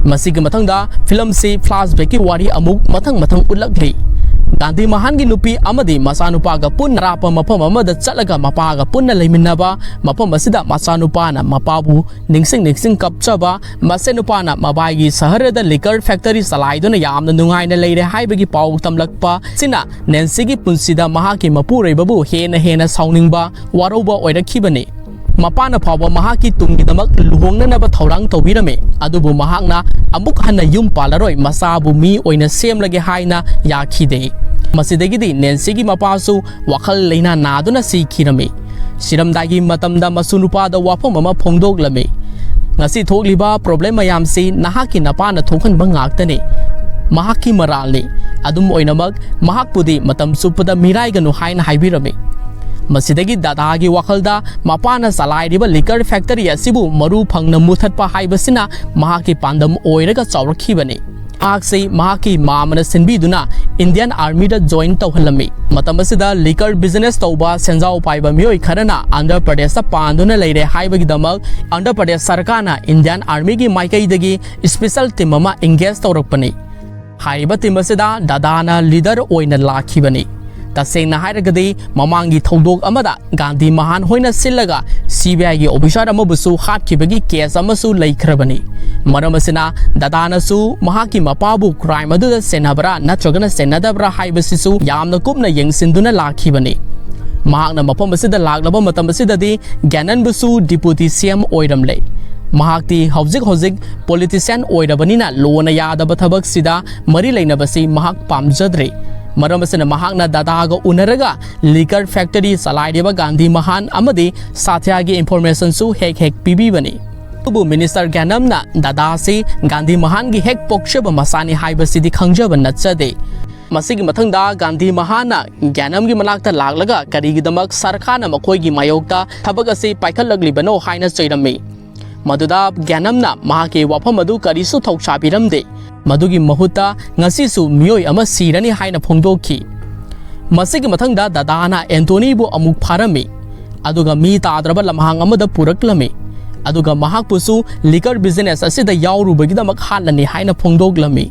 ꯃꯁꯤꯒꯤ ꯃꯊꯪꯗ ꯐꯤꯂꯝꯁꯤ ꯐ꯭ꯂꯥꯁꯕꯦꯛꯀꯤ ꯋꯥꯔꯤ ꯑꯃꯨꯛ ꯃꯊꯪ ꯃꯊꯪ ꯎꯠꯂꯛꯂꯤ꯫ ꯒꯥꯟꯙꯤ ꯃꯍꯥꯟꯒꯤ ꯅꯨꯄꯤ ꯑꯃꯗꯤ ꯃꯆꯥꯅꯨꯄꯥꯒ ꯄꯨꯟꯅ ꯑꯔꯥꯞꯄ ꯃꯐꯝ ꯑꯃꯗ ꯆꯠꯂꯒ ꯃꯄꯥꯒ ꯄꯨꯟꯅ ꯂꯩꯃꯤꯟꯅꯕ, ꯃꯐꯝ ꯑꯁꯤꯗ ꯃꯆꯥꯅꯨꯄꯥꯅ ꯃꯄꯥꯕꯨ ꯅꯤꯡꯁꯤꯡ ꯅꯤꯡꯁꯤꯡ ꯀꯞꯆꯕ, ꯃꯆꯦ ꯅꯨꯄꯥꯅ ꯃꯕꯥꯏꯒꯤ ꯁꯍꯔꯗ liquor factory ꯆꯂꯥꯏꯗꯨꯅ ꯌꯥꯝꯅ ꯅꯨꯡꯉꯥꯏꯅ ꯂꯩꯔꯦ ꯍꯥꯏꯕꯒꯤ ꯄꯥꯎ ꯇꯝꯂꯛꯄ ꯁꯤꯅ ꯅꯦꯟꯁꯤꯒꯤ ꯄꯨꯟꯁꯤꯗ ꯃꯍꯥꯛꯀꯤ ꯃꯄꯨꯔꯣꯏꯕꯕꯨ ꯍꯦꯟꯅ ꯍꯦꯟꯅ ꯁꯥꯎꯅꯤꯡꯕ, ꯋꯥꯔꯧꯕ ꯑꯣꯏꯔꯛꯈꯤꯕꯅꯤ꯫ ꯃꯄꯥꯅ ꯐꯥꯎꯕ ꯃꯍꯥꯛꯀꯤ ꯇꯨꯡꯒꯤꯗꯃꯛ ꯂꯨꯍꯣꯡꯅꯅꯕ ꯊꯧꯔꯥꯡ ꯇꯧꯕꯤꯔꯝꯃꯤ, ꯑꯗꯨꯕꯨ ꯃꯍꯥꯛꯅ ꯑꯃꯨꯛ ꯍꯟꯅ ꯌꯨꯝ ꯄꯥꯜꯂꯔꯣꯏ, ꯃꯆꯥꯕꯨ ꯃꯤ ꯑꯣꯏꯅ ꯁꯦꯝꯂꯒꯦ ꯍꯥꯏꯅ ꯌꯥꯈꯤꯗꯦ꯫ ꯃꯁꯤꯗꯒꯤꯗꯤ ꯅꯦꯟꯁꯤꯒꯤ ꯃꯄꯥꯁꯨ ꯋꯥꯈꯜ ꯂꯩꯅꯥ ꯅꯥꯗꯨꯅ ꯁꯤꯈꯤꯔꯝꯃꯤ꯫ ꯁꯤꯔꯝꯗꯥꯏꯒꯤ ꯃꯇꯝꯗ ꯃꯁꯨ ꯅꯨꯄꯥꯗ ꯋꯥꯐꯝ ꯑꯃ ꯐꯣꯡꯗꯣꯛꯂꯝꯃꯤ: "ꯉꯁꯤ ꯊꯣꯛꯂꯤꯕ problem ꯃꯌꯥꯝꯁꯤ ꯅꯍꯥꯛꯀꯤ ꯅꯄꯥꯅ ꯊꯣꯛꯍꯟꯕ ꯉꯥꯛꯇꯅꯤ꯫ ꯃꯍꯥꯛꯀꯤ ꯃꯔꯥꯜꯅꯤ꯫ ꯑꯗꯨꯝ ꯑꯣꯏꯅꯃꯛ, ꯃꯍꯥꯛꯄꯨꯗꯤ ꯃꯇꯝ ꯆꯨꯞꯄꯗ ꯃꯤꯔꯥꯏꯒꯅꯨ" ꯍꯥꯏꯅ ꯍꯥꯏꯕꯤꯔꯝꯃꯤ꯫ ꯃꯁꯤꯗꯒꯤ ꯗꯥꯗꯥꯒꯤ ꯋꯥꯈꯜꯗ ꯃꯄꯥꯅ ꯆꯂꯥꯏꯔꯤꯕ liquor factory ꯑꯁꯤꯕꯨ ꯃꯔꯨ ꯐꯪꯅ ꯃꯨꯊꯠꯄ ꯍꯥꯏꯕꯁꯤꯅ ꯃꯍꯥꯛꯀꯤ ꯄꯥꯟꯗꯝ ꯑꯣꯏꯔꯒ ꯆꯥꯎꯔꯛꯈꯤꯕꯅꯤ꯫ ꯃꯍꯥꯛꯁꯤ ꯃꯍꯥꯛꯀꯤ ꯃꯥꯃꯅ ꯁꯤꯟꯕꯤꯗꯨꯅ Indian Army ꯗ join ꯇꯧꯍꯜꯂꯝꯃꯤ꯫ ꯃꯇꯝ ꯑꯁꯤꯗ liquor business ꯇꯧꯕ ꯁꯦꯟꯖꯥꯎ ꯄꯥꯏꯕ ꯃꯤꯑꯣꯏ ꯈꯔꯅ ꯑꯟꯙ꯭ꯔ ꯄ꯭ꯔꯗꯦꯁꯇ ꯄꯥꯟꯗꯨꯅ ꯂꯩꯔꯦ ꯍꯥꯏꯕꯒꯤꯗꯃꯛ ꯑꯟꯙ꯭ꯔ ꯄ꯭ꯔꯗꯦꯁ ꯁꯔꯀꯥꯔꯅ Indian Army ꯒꯤ ꯃꯥꯏꯀꯩꯗꯒꯤ special team ꯑꯃ engage ꯇꯧꯔꯛꯄꯅꯤ꯫ ꯍꯥꯏꯔꯤꯕ team ꯑꯁꯤꯗ ꯗꯥꯗꯥꯅ leader ꯑꯣꯏꯅ ꯂꯥꯛꯈꯤꯕꯅꯤ꯫ ꯇꯁꯦꯡꯅ ꯍꯥꯏꯔꯒꯗꯤ, ꯃꯃꯥꯡꯒꯤ ꯊꯧꯗꯣꯛ ꯑꯃꯗ ꯒꯥꯟꯙꯤ ꯃꯍꯥꯟ ꯍꯣꯏꯅ ꯁꯤꯜꯂꯒ C B I ꯒꯤ officer ꯑꯃꯕꯨꯁꯨ ꯍꯥꯠꯈꯤꯕꯒꯤ case ꯑꯃꯁꯨ ꯂꯩꯈ꯭ꯔꯕꯅꯤ꯫ ꯃꯔꯝ ꯑꯁꯤꯅ, ꯗꯥꯗꯥꯅꯁꯨ ꯃꯍꯥꯛꯀꯤ ꯃꯄꯥꯕꯨ crime ꯑꯗꯨꯗ ꯆꯦꯟꯅꯕ꯭ꯔꯥ ꯅꯠꯇ꯭ꯔꯒꯅ ꯆꯦꯟꯅꯗꯕ꯭ꯔꯥ ꯍꯥꯏꯕꯁꯤꯁꯨ ꯌꯥꯝꯅ ꯀꯨꯞꯅ ꯌꯦꯡꯁꯤꯟꯗꯨꯅ ꯂꯥꯛꯈꯤꯕꯅꯤ꯫ ꯃꯍꯥꯛꯅ ꯃꯐꯝ ꯑꯁꯤꯗ ꯂꯥꯛꯂꯕ ꯃꯇꯝ ꯑꯁꯤꯗꯗꯤ ꯒꯦꯅꯟꯕꯨꯁꯨ deputy C M ꯑꯣꯏꯔꯝꯂꯦ꯫ ꯃꯍꯥꯛꯇꯤ ꯍꯧꯖꯤꯛ ꯍꯧꯖꯤꯛ politician ꯑꯣꯏꯔꯕꯅꯤꯅ ꯂꯣꯅ ꯌꯥꯗꯕ ꯊꯕꯛꯁꯤꯗ ꯃꯔꯤ ꯂꯩꯅꯕꯁꯤ ꯃꯍꯥꯛ ꯄꯥꯝꯖꯗ꯭ꯔꯦ꯫ ꯃꯔꯝ ꯑꯁꯤꯅ, ꯃꯍꯥꯛꯅ ꯗꯥꯗꯥꯒ ꯎꯅꯔꯒ liquor factory ꯆꯂꯥꯏꯔꯤꯕ ꯒꯥꯟꯙꯤ ꯃꯍꯥꯟ ꯑꯃꯗꯤ ꯁꯥꯊ꯭ꯌꯥꯒꯤ information ꯁꯨ ꯍꯦꯛ ꯍꯦꯛ ꯄꯤꯕꯤꯕꯅꯤ꯫ ꯑꯗꯨꯕꯨ Minister ꯒ꯭ꯌꯥꯅꯝꯅ ꯗꯥꯗꯥꯁꯤ ꯒꯥꯟꯙꯤ ꯃꯍꯥꯟꯒꯤ ꯍꯦꯛ ꯄꯣꯛꯆꯕ ꯃꯆꯥꯅꯤ ꯍꯥꯏꯕꯁꯤꯗꯤ ꯈꯪꯖꯕ ꯅꯠꯆꯗꯦ꯫ ꯃꯁꯤꯒꯤ ꯃꯊꯪꯗ ꯒꯥꯟꯙꯤ ꯃꯍꯥꯟꯅ ꯒ꯭ꯌꯥꯅꯝꯒꯤ ꯃꯅꯥꯛꯇ ꯂꯥꯛꯂꯒ ꯀꯔꯤꯒꯤꯗꯃꯛ ꯁꯔꯀꯥꯔꯅ ꯃꯈꯣꯏꯒꯤ ꯃꯥꯌꯣꯛꯇ ꯊꯕꯛ ꯑꯁꯤ ꯄꯥꯏꯈꯠꯂꯛꯂꯤꯕꯅꯣ ꯍꯥꯏꯅ ꯆꯩꯔꯝꯃꯤ꯫ ꯃꯗꯨꯗ ꯒ꯭ꯌꯥꯅꯝꯅ ꯃꯍꯥꯛꯀꯤ ꯋꯥꯐꯝ ꯑꯗꯨ ꯀꯔꯤꯁꯨ ꯊꯧꯁꯥꯕꯤꯔꯝꯗꯦ꯫ ꯃꯗꯨꯒꯤ ꯃꯍꯨꯠꯇ ꯉꯁꯤꯁꯨ ꯃꯤꯑꯣꯏ ꯑꯃ ꯁꯤꯔꯅꯤ ꯍꯥꯏꯅ ꯐꯣꯡꯗꯣꯛꯈꯤ꯫ ꯃꯁꯤꯒꯤ ꯃꯊꯪꯗ ꯗꯗꯥꯅ ꯑꯦꯟꯇꯣꯅꯤꯕꯨ ꯑꯃꯨꯛ ꯐꯥꯔꯝꯃꯤ, ꯑꯗꯨꯒ ꯃꯤ ꯇꯥꯗ꯭ꯔꯕ ꯂꯝꯍꯥꯡ ꯑꯃꯗ ꯄꯨꯔꯛꯂꯝꯃꯤ, ꯑꯗꯨꯒ ꯃꯍꯥꯛꯄꯨꯁꯨ liquor business ꯑꯁꯤꯗ ꯌꯥꯎꯔꯨꯕꯒꯤꯗꯃꯛ ꯍꯥꯠꯂꯅꯤ ꯍꯥꯏꯅ ꯐꯣꯡꯗꯣꯛꯂꯝꯃꯤ꯫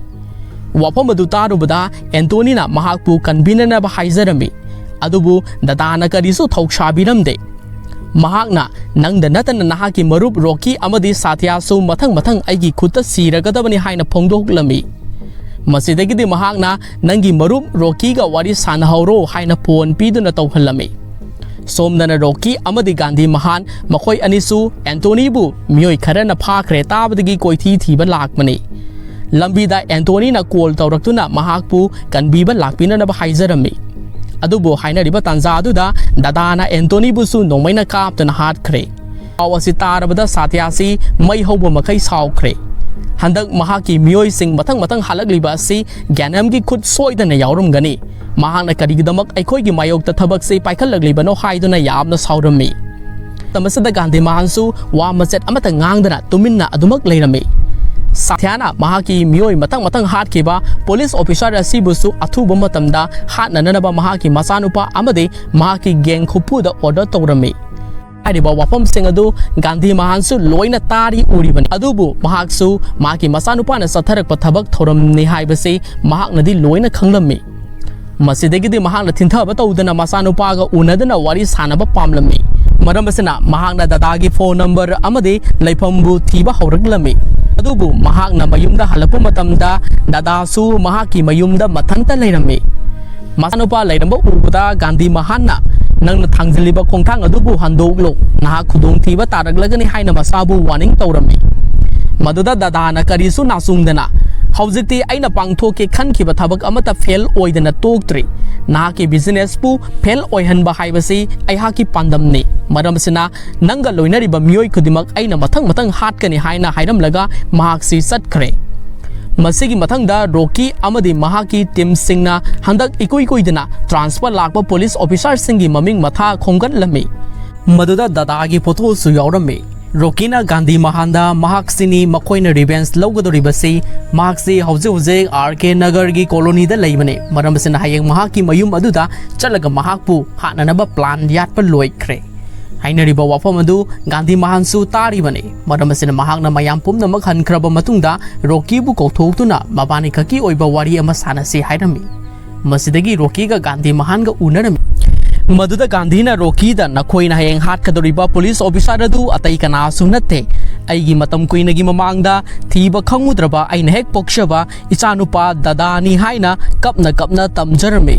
ꯋꯥꯐꯝ ꯑꯗꯨ ꯇꯥꯔꯨꯕꯗ ꯑꯦꯟꯇꯣꯅꯤꯅ ꯃꯍꯥꯛꯄꯨ ꯀꯟꯕꯤꯅꯅꯕ ꯍꯥꯏꯖꯔꯝꯃꯤ, ꯑꯗꯨꯕꯨ ꯗꯗꯥꯅ ꯀꯔꯤꯁꯨ ꯊꯧꯁꯥꯕꯤꯔꯝꯗꯦ꯫ ꯃꯍꯥꯛꯅ, "ꯅꯪꯗ ꯅꯠꯇꯅ ꯅꯍꯥꯛꯀꯤ ꯃꯔꯨꯞ ꯔꯣꯀꯤ ꯑꯃꯗꯤ ꯁꯥꯇꯤꯌꯥꯁꯨ ꯃꯊꯪ ꯃꯊꯪ ꯑꯩꯒꯤ ꯈꯨꯠꯇ ꯁꯤꯔꯒꯗꯕꯅꯤ" ꯍꯥꯏꯅ ꯐꯣꯡꯗꯣꯛꯂꯝꯃꯤ꯫ ꯃꯁꯤꯗꯒꯤꯗꯤ ꯃꯍꯥꯛꯅ, "ꯅꯪꯒꯤ ꯃꯔꯨꯞ ꯔꯣꯀꯤꯒ ꯋꯥꯔꯤ ꯁꯥꯟꯅꯍꯧꯔꯣ" ꯍꯥꯏꯅ ꯐꯣꯟ ꯄꯤꯗꯨꯅ ꯇꯧꯍꯜꯂꯝꯃꯤ꯫ ꯁꯣꯝꯗꯅ ꯔꯣꯀꯤ ꯑꯃꯗꯤ ꯒꯥꯟꯙꯤ ꯃꯍꯥꯟ, ꯃꯈꯣꯏ ꯑꯅꯤꯁꯨ ꯑꯦꯟꯇꯣꯅꯤꯕꯨ ꯃꯤꯑꯣꯏ ꯈꯔꯅ ꯐꯥꯈ꯭ꯔꯦ ꯇꯥꯕꯗꯒꯤ ꯀꯣꯏꯊꯤ ꯊꯤꯕ ꯂꯥꯛꯄꯅꯤ꯫ ꯂꯝꯕꯤꯗ ꯑꯦꯟꯇꯣꯅꯤꯅ ꯀꯣꯜ ꯇꯧꯔꯛꯇꯨꯅ ꯃꯍꯥꯛꯄꯨ ꯀꯟꯕꯤꯕ ꯂꯥꯛꯄꯤꯅꯅꯕ ꯍꯥꯏꯖꯔꯝꯃꯤ꯫ ꯑꯗꯨꯕꯨ ꯍꯥꯏꯅꯔꯤꯕ ꯇꯥꯟꯖꯥ ꯑꯗꯨꯗ ꯗꯗꯥꯅ ꯑꯦꯟꯇꯣꯅꯤꯕꯨꯁꯨ ꯅꯣꯡꯃꯩꯅ ꯀꯥꯞꯇꯨꯅ ꯍꯥꯠꯈ꯭ꯔꯦ꯫ ꯄꯥꯎ ꯑꯁꯤ ꯇꯥꯔꯕꯗ ꯁꯥꯇ꯭ꯌꯥꯁꯤ ꯃꯩ ꯍꯧꯕ ꯃꯈꯩ ꯁꯥꯎꯈ꯭ꯔꯦ꯫ ꯍꯟꯗꯛ ꯃꯍꯥꯛꯀꯤ ꯃꯤꯑꯣꯏꯁꯤꯡ ꯃꯊꯪ ꯃꯊꯪ ꯍꯥꯠꯂꯛꯂꯤꯕ ꯑꯁꯤ ꯒ꯭ꯌꯥꯅꯝꯒꯤ ꯈꯨꯠ ꯁꯣꯏꯗꯅ ꯌꯥꯎꯔꯝꯒꯅꯤ꯫ ꯃꯍꯥꯛꯅ ꯀꯔꯤꯒꯤꯗꯃꯛ ꯑꯩꯈꯣꯏꯒꯤ ꯃꯥꯌꯣꯛꯇ ꯊꯕꯛꯁꯤ ꯄꯥꯏꯈꯠꯂꯛꯂꯤꯕꯅꯣ ꯍꯥꯏꯗꯨꯅ ꯌꯥꯝꯅ ꯁꯥꯎꯔꯝꯃꯤ꯫ ꯃꯇꯝ ꯑꯁꯤꯗ ꯒꯥꯟꯙꯤ ꯃꯍꯥꯟꯁꯨ ꯋꯥ ꯃꯆꯦꯠ ꯑꯃꯠꯇ ꯉꯥꯡꯗꯅ ꯇꯨꯃꯤꯟꯅ ꯑꯗꯨꯃꯛ ꯂꯩꯔꯝꯃꯤ꯫ ꯁꯥꯊ꯭ꯌꯥꯅ ꯃꯍꯥꯛꯀꯤ ꯃꯤꯑꯣꯏ ꯃꯊꯪ ꯃꯊꯪ ꯍꯥꯠꯈꯤꯕ ꯄꯨꯂꯤꯁ ꯑꯣꯐꯤꯁꯥꯔ ꯑꯁꯤꯕꯨꯁꯨ ꯑꯊꯨꯕ ꯃꯇꯝꯗ ꯍꯥꯠꯅꯅꯕ ꯃꯍꯥꯛꯀꯤ ꯃꯆꯥꯅꯨꯄꯥ ꯑꯃꯗꯤ ꯃꯍꯥꯛꯀꯤ ꯒꯦꯡ ꯈꯨꯄꯨꯗ ꯑꯣꯔꯗꯔ ꯇꯧꯔꯝꯃꯤ꯫ ꯍꯥꯏꯔꯤꯕ ꯋꯥꯐꯝꯁꯤꯡ ꯑꯗꯨ ꯒꯥꯟꯙꯤ ꯃꯍꯥꯟꯁꯨ ꯂꯣꯏꯅ ꯇꯥꯔꯤ ꯎꯔꯤꯕꯅꯤ꯫ ꯑꯗꯨꯕꯨ ꯃꯍꯥꯛꯁꯨ ꯃꯍꯥꯛꯀꯤ ꯃꯆꯥꯅꯨꯄꯥꯅ ꯆꯠꯊꯔꯛꯄ ꯊꯕꯛ ꯊꯧꯔꯝꯅꯤ ꯍꯥꯏꯕꯁꯤ ꯃꯍꯥꯛꯅꯗꯤ ꯂꯣꯏꯅ ꯈꯪꯂꯝꯃꯤ꯫ ꯃꯁꯤꯗꯒꯤꯗꯤ ꯃꯍꯥꯛꯅ ꯊꯤꯟꯊꯕ ꯇꯧꯗꯅ ꯃꯆꯥꯅꯨꯄꯥꯒ ꯎꯅꯗꯨꯅ ꯋꯥꯔꯤ ꯁꯥꯟꯅꯕ ꯄꯥꯝꯂꯝꯃꯤ꯫ ꯃꯔꯝ ꯑꯁꯤꯅ ꯃꯍꯥꯛꯅ ꯗꯗꯥꯒꯤ ꯐꯣꯟ ꯅꯝꯕꯔ ꯑꯃꯗꯤ ꯂꯩꯐꯝꯕꯨ ꯊꯤꯕ ꯍꯧꯔꯛꯂꯝꯃꯤ꯫ ꯑꯗꯨꯕꯨ ꯃꯍꯥꯛꯅ ꯃꯌꯨꯝꯗ ꯍꯜꯂꯛꯄ ꯃꯇꯝꯗ ꯗꯗꯥꯁꯨ ꯃꯍꯥꯛꯀꯤ ꯃꯌꯨꯝꯗ ꯃꯊꯟꯇ ꯂꯩꯔꯝꯃꯤ꯫ ꯃꯆꯥꯅꯨꯄꯥ ꯂꯩꯔꯝꯕ ꯎꯕꯗ ꯒꯥꯟꯙꯤ ꯃꯍꯥꯟꯅ, "ꯅꯪꯅ ꯊꯥꯡꯖꯤꯜꯂꯤꯕ ꯈꯣꯡꯊꯥꯡ ꯑꯗꯨꯕꯨ ꯍꯟꯗꯣꯛꯂꯣ, ꯅꯍꯥꯛ ꯈꯨꯗꯣꯡꯊꯤꯕ ꯇꯥꯔꯛꯂꯒꯅꯤ" ꯍꯥꯏꯅ ꯃꯆꯥꯕꯨ ꯋꯥꯔꯅꯤꯡ ꯇꯧꯔꯝꯃꯤ꯫ ꯃꯗꯨꯗ ꯗꯗꯥꯅ ꯀꯔꯤꯁꯨ ꯅꯥꯆꯨꯡꯗꯅ, "ꯍꯧꯖꯤꯛꯇꯤ ꯑꯩꯅ ꯄꯥꯡꯊꯣꯛꯀꯦ ꯈꯟꯈꯤꯕ ꯊꯕꯛ ꯑꯃꯠꯇ ꯐꯦꯜ ꯑꯣꯏꯗꯅ ꯇꯣꯛꯇ꯭ꯔꯤ꯫ ꯅꯍꯥꯛꯀꯤ ꯕꯤꯖꯤꯅꯦꯁꯄꯨ ꯐꯦꯜ ꯑꯣꯏꯍꯟꯕ ꯍꯥꯏꯕꯁꯤ ꯑꯩꯍꯥꯛꯀꯤ ꯄꯥꯟꯗꯝꯅꯤ꯫ ꯃꯔꯝ ꯑꯁꯤꯅ ꯅꯪꯒ ꯂꯣꯏꯅꯔꯤꯕ ꯃꯤꯑꯣꯏ ꯈꯨꯗꯤꯡꯃꯛ ꯑꯩꯅ ꯃꯊꯪ ꯃꯊꯪ ꯍꯥꯠꯀꯅꯤ" ꯍꯥꯏꯅ ꯍꯥꯏꯔꯝꯂꯒ ꯃꯍꯥꯛꯁꯤ ꯆꯠꯈ꯭ꯔꯦ꯫ ꯃꯁꯤꯒꯤ ꯃꯊꯪꯗ ꯔꯣꯀꯤ ꯑꯃꯗꯤ ꯃꯍꯥꯛꯀꯤ ꯇꯤꯝꯁꯤꯡꯅ ꯍꯟꯗꯛ ꯏꯀꯨꯏ ꯀꯨꯏꯗꯅ ꯇ꯭ꯔꯥꯟꯁꯐꯔ ꯂꯥꯛꯄ ꯄꯨꯂꯤꯁ ꯑꯣꯐꯤꯁꯥꯔꯁꯤꯡꯒꯤ ꯃꯃꯤꯡ ꯃꯊꯥ ꯈꯣꯝꯒꯠꯂꯝꯃꯤ꯫ ꯃꯗꯨꯗ ꯗꯗꯥꯒꯤ ꯐꯣꯇꯣꯁꯨ ꯌꯥꯎꯔꯝꯃꯤ꯫ ꯔꯣꯀꯤꯅ ꯒꯥꯟꯙꯤ ꯃꯍꯥꯟꯗ ꯃꯍꯥꯛꯁꯤꯅꯤ ꯃꯈꯣꯏꯅ ꯔꯤꯚꯦꯟꯁ ꯂꯧꯒꯗꯧꯔꯤꯕꯁꯤ, ꯃꯍꯥꯛꯁꯤ ꯍꯧꯖꯤꯛ ꯍꯧꯖꯤꯛ ꯑꯥꯔ ꯀꯦ ꯅꯒꯔꯒꯤ ꯀꯣꯂꯣꯅꯤꯗ ꯂꯩꯕꯅꯤ, ꯃꯔꯝ ꯑꯁꯤꯅ ꯍꯌꯦꯡ ꯃꯍꯥꯛꯀꯤ ꯃꯌꯨꯝ ꯑꯗꯨꯗ ꯆꯠꯂꯒ ꯃꯍꯥꯛꯄꯨ ꯍꯥꯠꯅꯅꯕ ꯄ꯭ꯂꯥꯟ ꯌꯥꯠꯄ ꯂꯣꯏꯈ꯭ꯔꯦ ꯍꯥꯏꯅꯔꯤꯕ ꯋꯥꯐꯝ ꯑꯗꯨ ꯒꯥꯟꯙꯤ ꯃꯍꯥꯟꯁꯨ ꯇꯥꯔꯤꯕꯅꯤ꯫ ꯃꯔꯝ ꯑꯁꯤꯅ ꯃꯍꯥꯛꯅ ꯃꯌꯥꯝ ꯄꯨꯝꯅꯃꯛ ꯍꯟꯈ꯭ꯔꯕ ꯃꯇꯨꯡꯗ ꯔꯣꯀꯤꯕꯨ ꯀꯧꯊꯣꯛꯇꯨꯅ ꯃꯕꯥꯅꯤꯈꯛꯀꯤ ꯑꯣꯏꯕ ꯋꯥꯔꯤ ꯑꯃ ꯁꯥꯟꯅꯁꯤ ꯍꯥꯏꯔꯝꯃꯤ꯫ ꯃꯁꯤꯗꯒꯤ ꯔꯣꯀꯤꯒ ꯒꯥꯟꯙꯤ ꯃꯍꯥꯟꯒ ꯎꯅꯔꯝꯃꯤ꯫ ꯃꯗꯨꯗ ꯒꯥꯟꯙꯤꯅ ꯔꯣꯀꯤꯗ, "ꯅꯈꯣꯏꯅ ꯍꯌꯦꯡ ꯍꯥꯠꯀꯗꯧꯔꯤꯕ ꯄꯨꯂꯤꯁ ꯑꯣꯐꯤꯁꯥꯔ ꯑꯗꯨ ꯑꯇꯩ ꯀꯅꯥꯁꯨ ꯅꯠꯇꯦ, ꯑꯩꯒꯤ ꯃꯇꯝ ꯀꯨꯏꯅꯒꯤ ꯃꯃꯥꯡꯗ ꯊꯤꯕ ꯈꯪꯉꯨꯗ꯭ꯔꯕ ꯑꯩꯅ ꯍꯦꯛ ꯄꯣꯛꯆꯕ ꯏꯆꯥꯅꯨꯄꯥ ꯗꯗꯥꯅꯤ" ꯍꯥꯏꯅ ꯀꯞꯅ ꯀꯞꯅ ꯇꯝꯖꯔꯝꯃꯤ꯫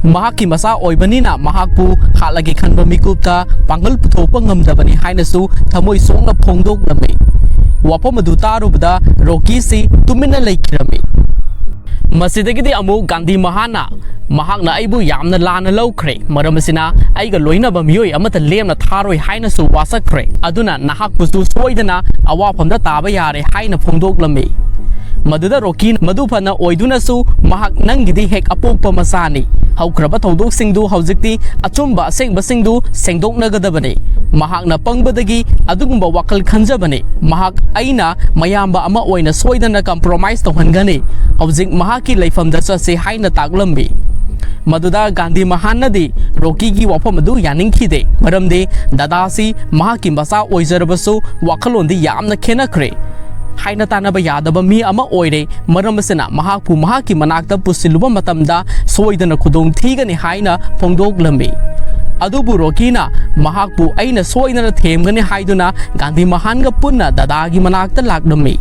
ꯃꯍꯥꯛꯀꯤ ꯃꯆꯥ ꯑꯣꯏꯕꯅꯤꯅ ꯃꯍꯥꯛꯄꯨ ꯍꯥꯠꯂꯒꯦ ꯈꯟꯕ ꯃꯤꯀꯨꯞꯇ ꯄꯥꯡꯒꯜ ꯄꯨꯊꯣꯛꯄ ꯉꯝꯗꯕꯅꯤ ꯍꯥꯏꯅꯁꯨ ꯊꯃꯣꯏ ꯁꯣꯛꯅ ꯐꯣꯡꯗꯣꯛꯂꯝꯃꯤ꯫ ꯋꯥꯐꯝ ꯑꯗꯨ ꯇꯥꯔꯨꯕꯗ ꯔꯣꯀꯤꯁꯤ ꯇꯨꯃꯤꯟꯅ ꯂꯩꯈꯤꯔꯝꯃꯤ꯫ ꯃꯁꯤꯗꯒꯤꯗꯤ ꯑꯃꯨꯛ ꯒꯥꯟꯙꯤ ꯃꯍꯥꯟꯅ, "ꯃꯍꯥꯛꯅ ꯑꯩꯕꯨ ꯌꯥꯝꯅ ꯂꯥꯟꯅ ꯂꯧꯈ꯭ꯔꯦ, ꯃꯔꯝ ꯑꯁꯤꯅ ꯑꯩꯒ ꯂꯣꯏꯅꯕ ꯃꯤꯑꯣꯏ ꯑꯃꯠꯇ ꯂꯦꯝꯅ ꯊꯥꯔꯣꯏ" ꯍꯥꯏꯅꯁꯨ ꯋꯥꯁꯛꯈ꯭ꯔꯦ꯫ ꯑꯗꯨꯅ ꯅꯍꯥꯛꯄꯨꯁꯨ ꯁꯣꯏꯗꯅ ꯑꯋꯥꯐꯝꯗ ꯇꯥꯕ ꯌꯥꯔꯦ ꯍꯥꯏꯅ ꯐꯣꯡꯗꯣꯛꯂꯝꯃꯤ꯫ ꯃꯗꯨꯗ ꯔꯣꯀꯤꯅ, "ꯃꯗꯨ ꯐꯅ ꯑꯣꯏꯗꯨꯅꯁꯨ ꯃꯍꯥꯛ ꯅꯪꯒꯤꯗꯤ ꯍꯦꯛ ꯑꯄꯣꯛꯄ ꯃꯆꯥꯅꯤ꯫ ꯍꯧꯈ꯭ꯔꯕ ꯊꯧꯗꯣꯛꯁꯤꯡꯗꯨ ꯍꯧꯖꯤꯛꯇꯤ ꯑꯆꯨꯝꯕ ꯑꯁꯦꯡꯕꯁꯤꯡꯗꯨ ꯁꯦꯡꯗꯣꯛꯅꯒꯗꯕꯅꯤ꯫ ꯃꯍꯥꯛꯅ ꯄꯪꯕꯗꯒꯤ ꯑꯗꯨꯒꯨꯝꯕ ꯋꯥꯈꯜ ꯈꯟꯖꯕꯅꯤ꯫ ꯃꯍꯥꯛ ꯑꯩꯅ ꯃꯌꯥꯝꯕ ꯑꯃ ꯑꯣꯏꯅ ꯁꯣꯏꯗꯅ ꯀꯝꯄ꯭ꯔꯣꯃꯥꯏꯁ ꯇꯧꯍꯟꯒꯅꯤ꯫ ꯍꯧꯖꯤꯛ ꯃꯍꯥꯛꯀꯤ ꯂꯩꯐꯝꯗ ꯆꯠꯁꯤ" ꯍꯥꯏꯅ ꯇꯥꯛꯂꯝꯃꯤ꯫ ꯃꯗꯨꯗ ꯒꯥꯟꯙꯤ ꯃꯍꯥꯟꯅꯗꯤ ꯔꯣꯀꯤꯒꯤ ꯋꯥꯐꯝ ꯑꯗꯨ ꯌꯥꯅꯤꯡꯈꯤꯗꯦ, ꯃꯔꯝꯗꯤ ꯗꯗꯥꯁꯤ ꯃꯍꯥꯛꯀꯤ ꯃꯆꯥ ꯑꯣꯏꯖꯔꯕꯁꯨ ꯋꯥꯈꯜꯂꯣꯟꯗꯤ ꯌꯥꯝꯅ ꯈꯦꯠꯅꯈ꯭ꯔꯦ꯫ ꯍꯥꯏꯅ ꯇꯥꯟꯅꯕ ꯌꯥꯗꯕ ꯃꯤ ꯑꯃ ꯑꯣꯏꯔꯦ, ꯃꯔꯝ ꯑꯁꯤꯅ ꯃꯍꯥꯛꯄꯨ ꯃꯍꯥꯛꯀꯤ ꯃꯅꯥꯛꯇ ꯄꯨꯁꯤꯜꯂꯨꯕ ꯃꯇꯝꯗ ꯁꯣꯏꯗꯅ ꯈꯨꯗꯣꯡ ꯊꯤꯒꯅꯤ ꯍꯥꯏꯅ ꯐꯣꯡꯗꯣꯛꯂꯝꯃꯤ꯫ ꯑꯗꯨꯕꯨ ꯔꯣꯀꯤꯅ ꯃꯍꯥꯛꯄꯨ "ꯑꯩꯅ ꯁꯣꯏꯗꯅ ꯊꯦꯝꯒꯅꯤ" ꯍꯥꯏꯗꯨꯅ ꯒꯥꯟꯙꯤ ꯃꯍꯥꯟꯒ ꯄꯨꯟꯅ ꯗꯗꯥꯒꯤ ꯃꯅꯥꯛꯇ ꯂꯥꯛꯂꯝꯃꯤ꯫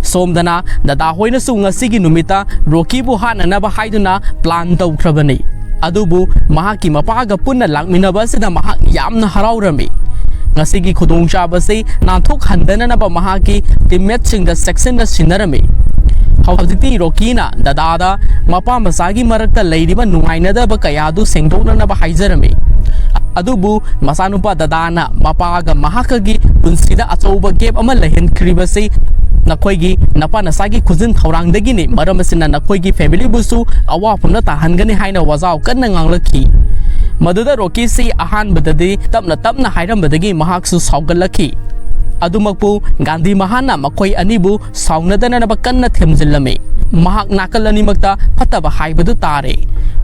ꯁꯣꯝꯗꯅ ꯗꯗꯥ ꯍꯣꯏꯅꯁꯨ ꯉꯁꯤꯒꯤ ꯅꯨꯃꯤꯠꯇ ꯔꯣꯀꯤꯕꯨ ꯍꯥꯠꯅꯅꯕ ꯍꯥꯏꯗꯨꯅ ꯄ꯭ꯂꯥꯟ ꯇꯧꯈ꯭ꯔꯕꯅꯤ꯫ ꯑꯗꯨꯕꯨ ꯃꯍꯥꯛꯀꯤ ꯃꯄꯥꯒ ꯄꯨꯟꯅ ꯂꯥꯛꯃꯤꯟꯅꯕ ꯑꯁꯤꯗ ꯃꯍꯥꯛ ꯌꯥꯝꯅ ꯍꯔꯥꯎꯔꯝꯃꯤ꯫ ꯉꯁꯤꯒꯤ ꯈꯨꯗꯣꯡꯆꯥꯕꯁꯤ ꯅꯥꯟꯊꯣꯛꯍꯟꯗꯅꯅꯕ ꯃꯍꯥꯛꯀꯤ ꯇꯤꯝꯃꯦꯠꯁꯤꯡꯗ ꯆꯦꯛꯁꯤꯟꯅ ꯁꯤꯟꯅꯔꯝꯃꯤ꯫ ꯍꯧꯖꯤꯛꯇꯤ ꯔꯣꯀꯤꯅ ꯗꯗꯥꯗ ꯃꯄꯥ ꯃꯆꯥꯒꯤ ꯃꯔꯛꯇ ꯂꯩꯔꯤꯕ ꯅꯨꯡꯉꯥꯏꯅꯗꯕ ꯀꯌꯥꯗꯨ ꯁꯦꯡꯗꯣꯛꯅꯅꯕ ꯍꯥꯏꯖꯔꯝꯃꯤ꯫ ꯑꯗꯨꯕꯨ ꯃꯆꯥꯅꯨꯄꯥ ꯗꯗꯥꯅ ꯃꯄꯥꯒ ꯃꯍꯥꯛꯀꯒꯤ ꯄꯨꯟꯁꯤꯗ ꯑꯆꯧꯕ ꯒꯦꯞ ꯑꯃ ꯂꯩꯍꯟꯈ꯭ꯔꯤꯕꯁꯤ ꯅꯈꯣꯏꯒꯤ ꯅꯄꯥ ꯅꯆꯥꯒꯤ ꯈꯨꯖꯤꯟ ꯊꯧꯔꯥꯡꯗꯒꯤꯅꯤ, ꯃꯔꯝ ꯑꯁꯤꯅ ꯅꯈꯣꯏꯒꯤ ꯐꯦꯃꯤꯂꯤꯕꯨꯁꯨ ꯑꯋꯥꯐꯝꯗ ꯇꯥꯍꯟꯒꯅꯤ ꯍꯥꯏꯅ ꯋꯥꯖꯥꯎ ꯀꯟꯅ ꯉꯥꯡꯂꯛꯈꯤ꯫ ꯃꯗꯨꯗ ꯔꯣꯀꯤꯁꯤ ꯑꯍꯥꯟꯕꯗꯗꯤ ꯇꯞꯅ ꯇꯞꯅ ꯍꯥꯏꯔꯝꯕꯗꯒꯤ ꯃꯍꯥꯛꯁꯨ ꯁꯥꯎꯒꯠꯂꯛꯈꯤ꯫ ꯑꯗꯨꯃꯛꯄꯨ ꯒꯥꯟꯙꯤ ꯃꯍꯥꯟꯅ ꯃꯈꯣꯏ ꯑꯅꯤꯕꯨ ꯁꯥꯎꯅꯗꯅꯕ ꯀꯟꯅ ꯊꯦꯝꯖꯤꯜꯂꯝꯃꯤ꯫ ꯃꯍꯥꯛ ꯅꯥꯀꯜ ꯑꯅꯤꯃꯛꯇ ꯐꯠꯇꯕ ꯍꯥꯏꯕꯗꯨ ꯇꯥꯔꯦ꯫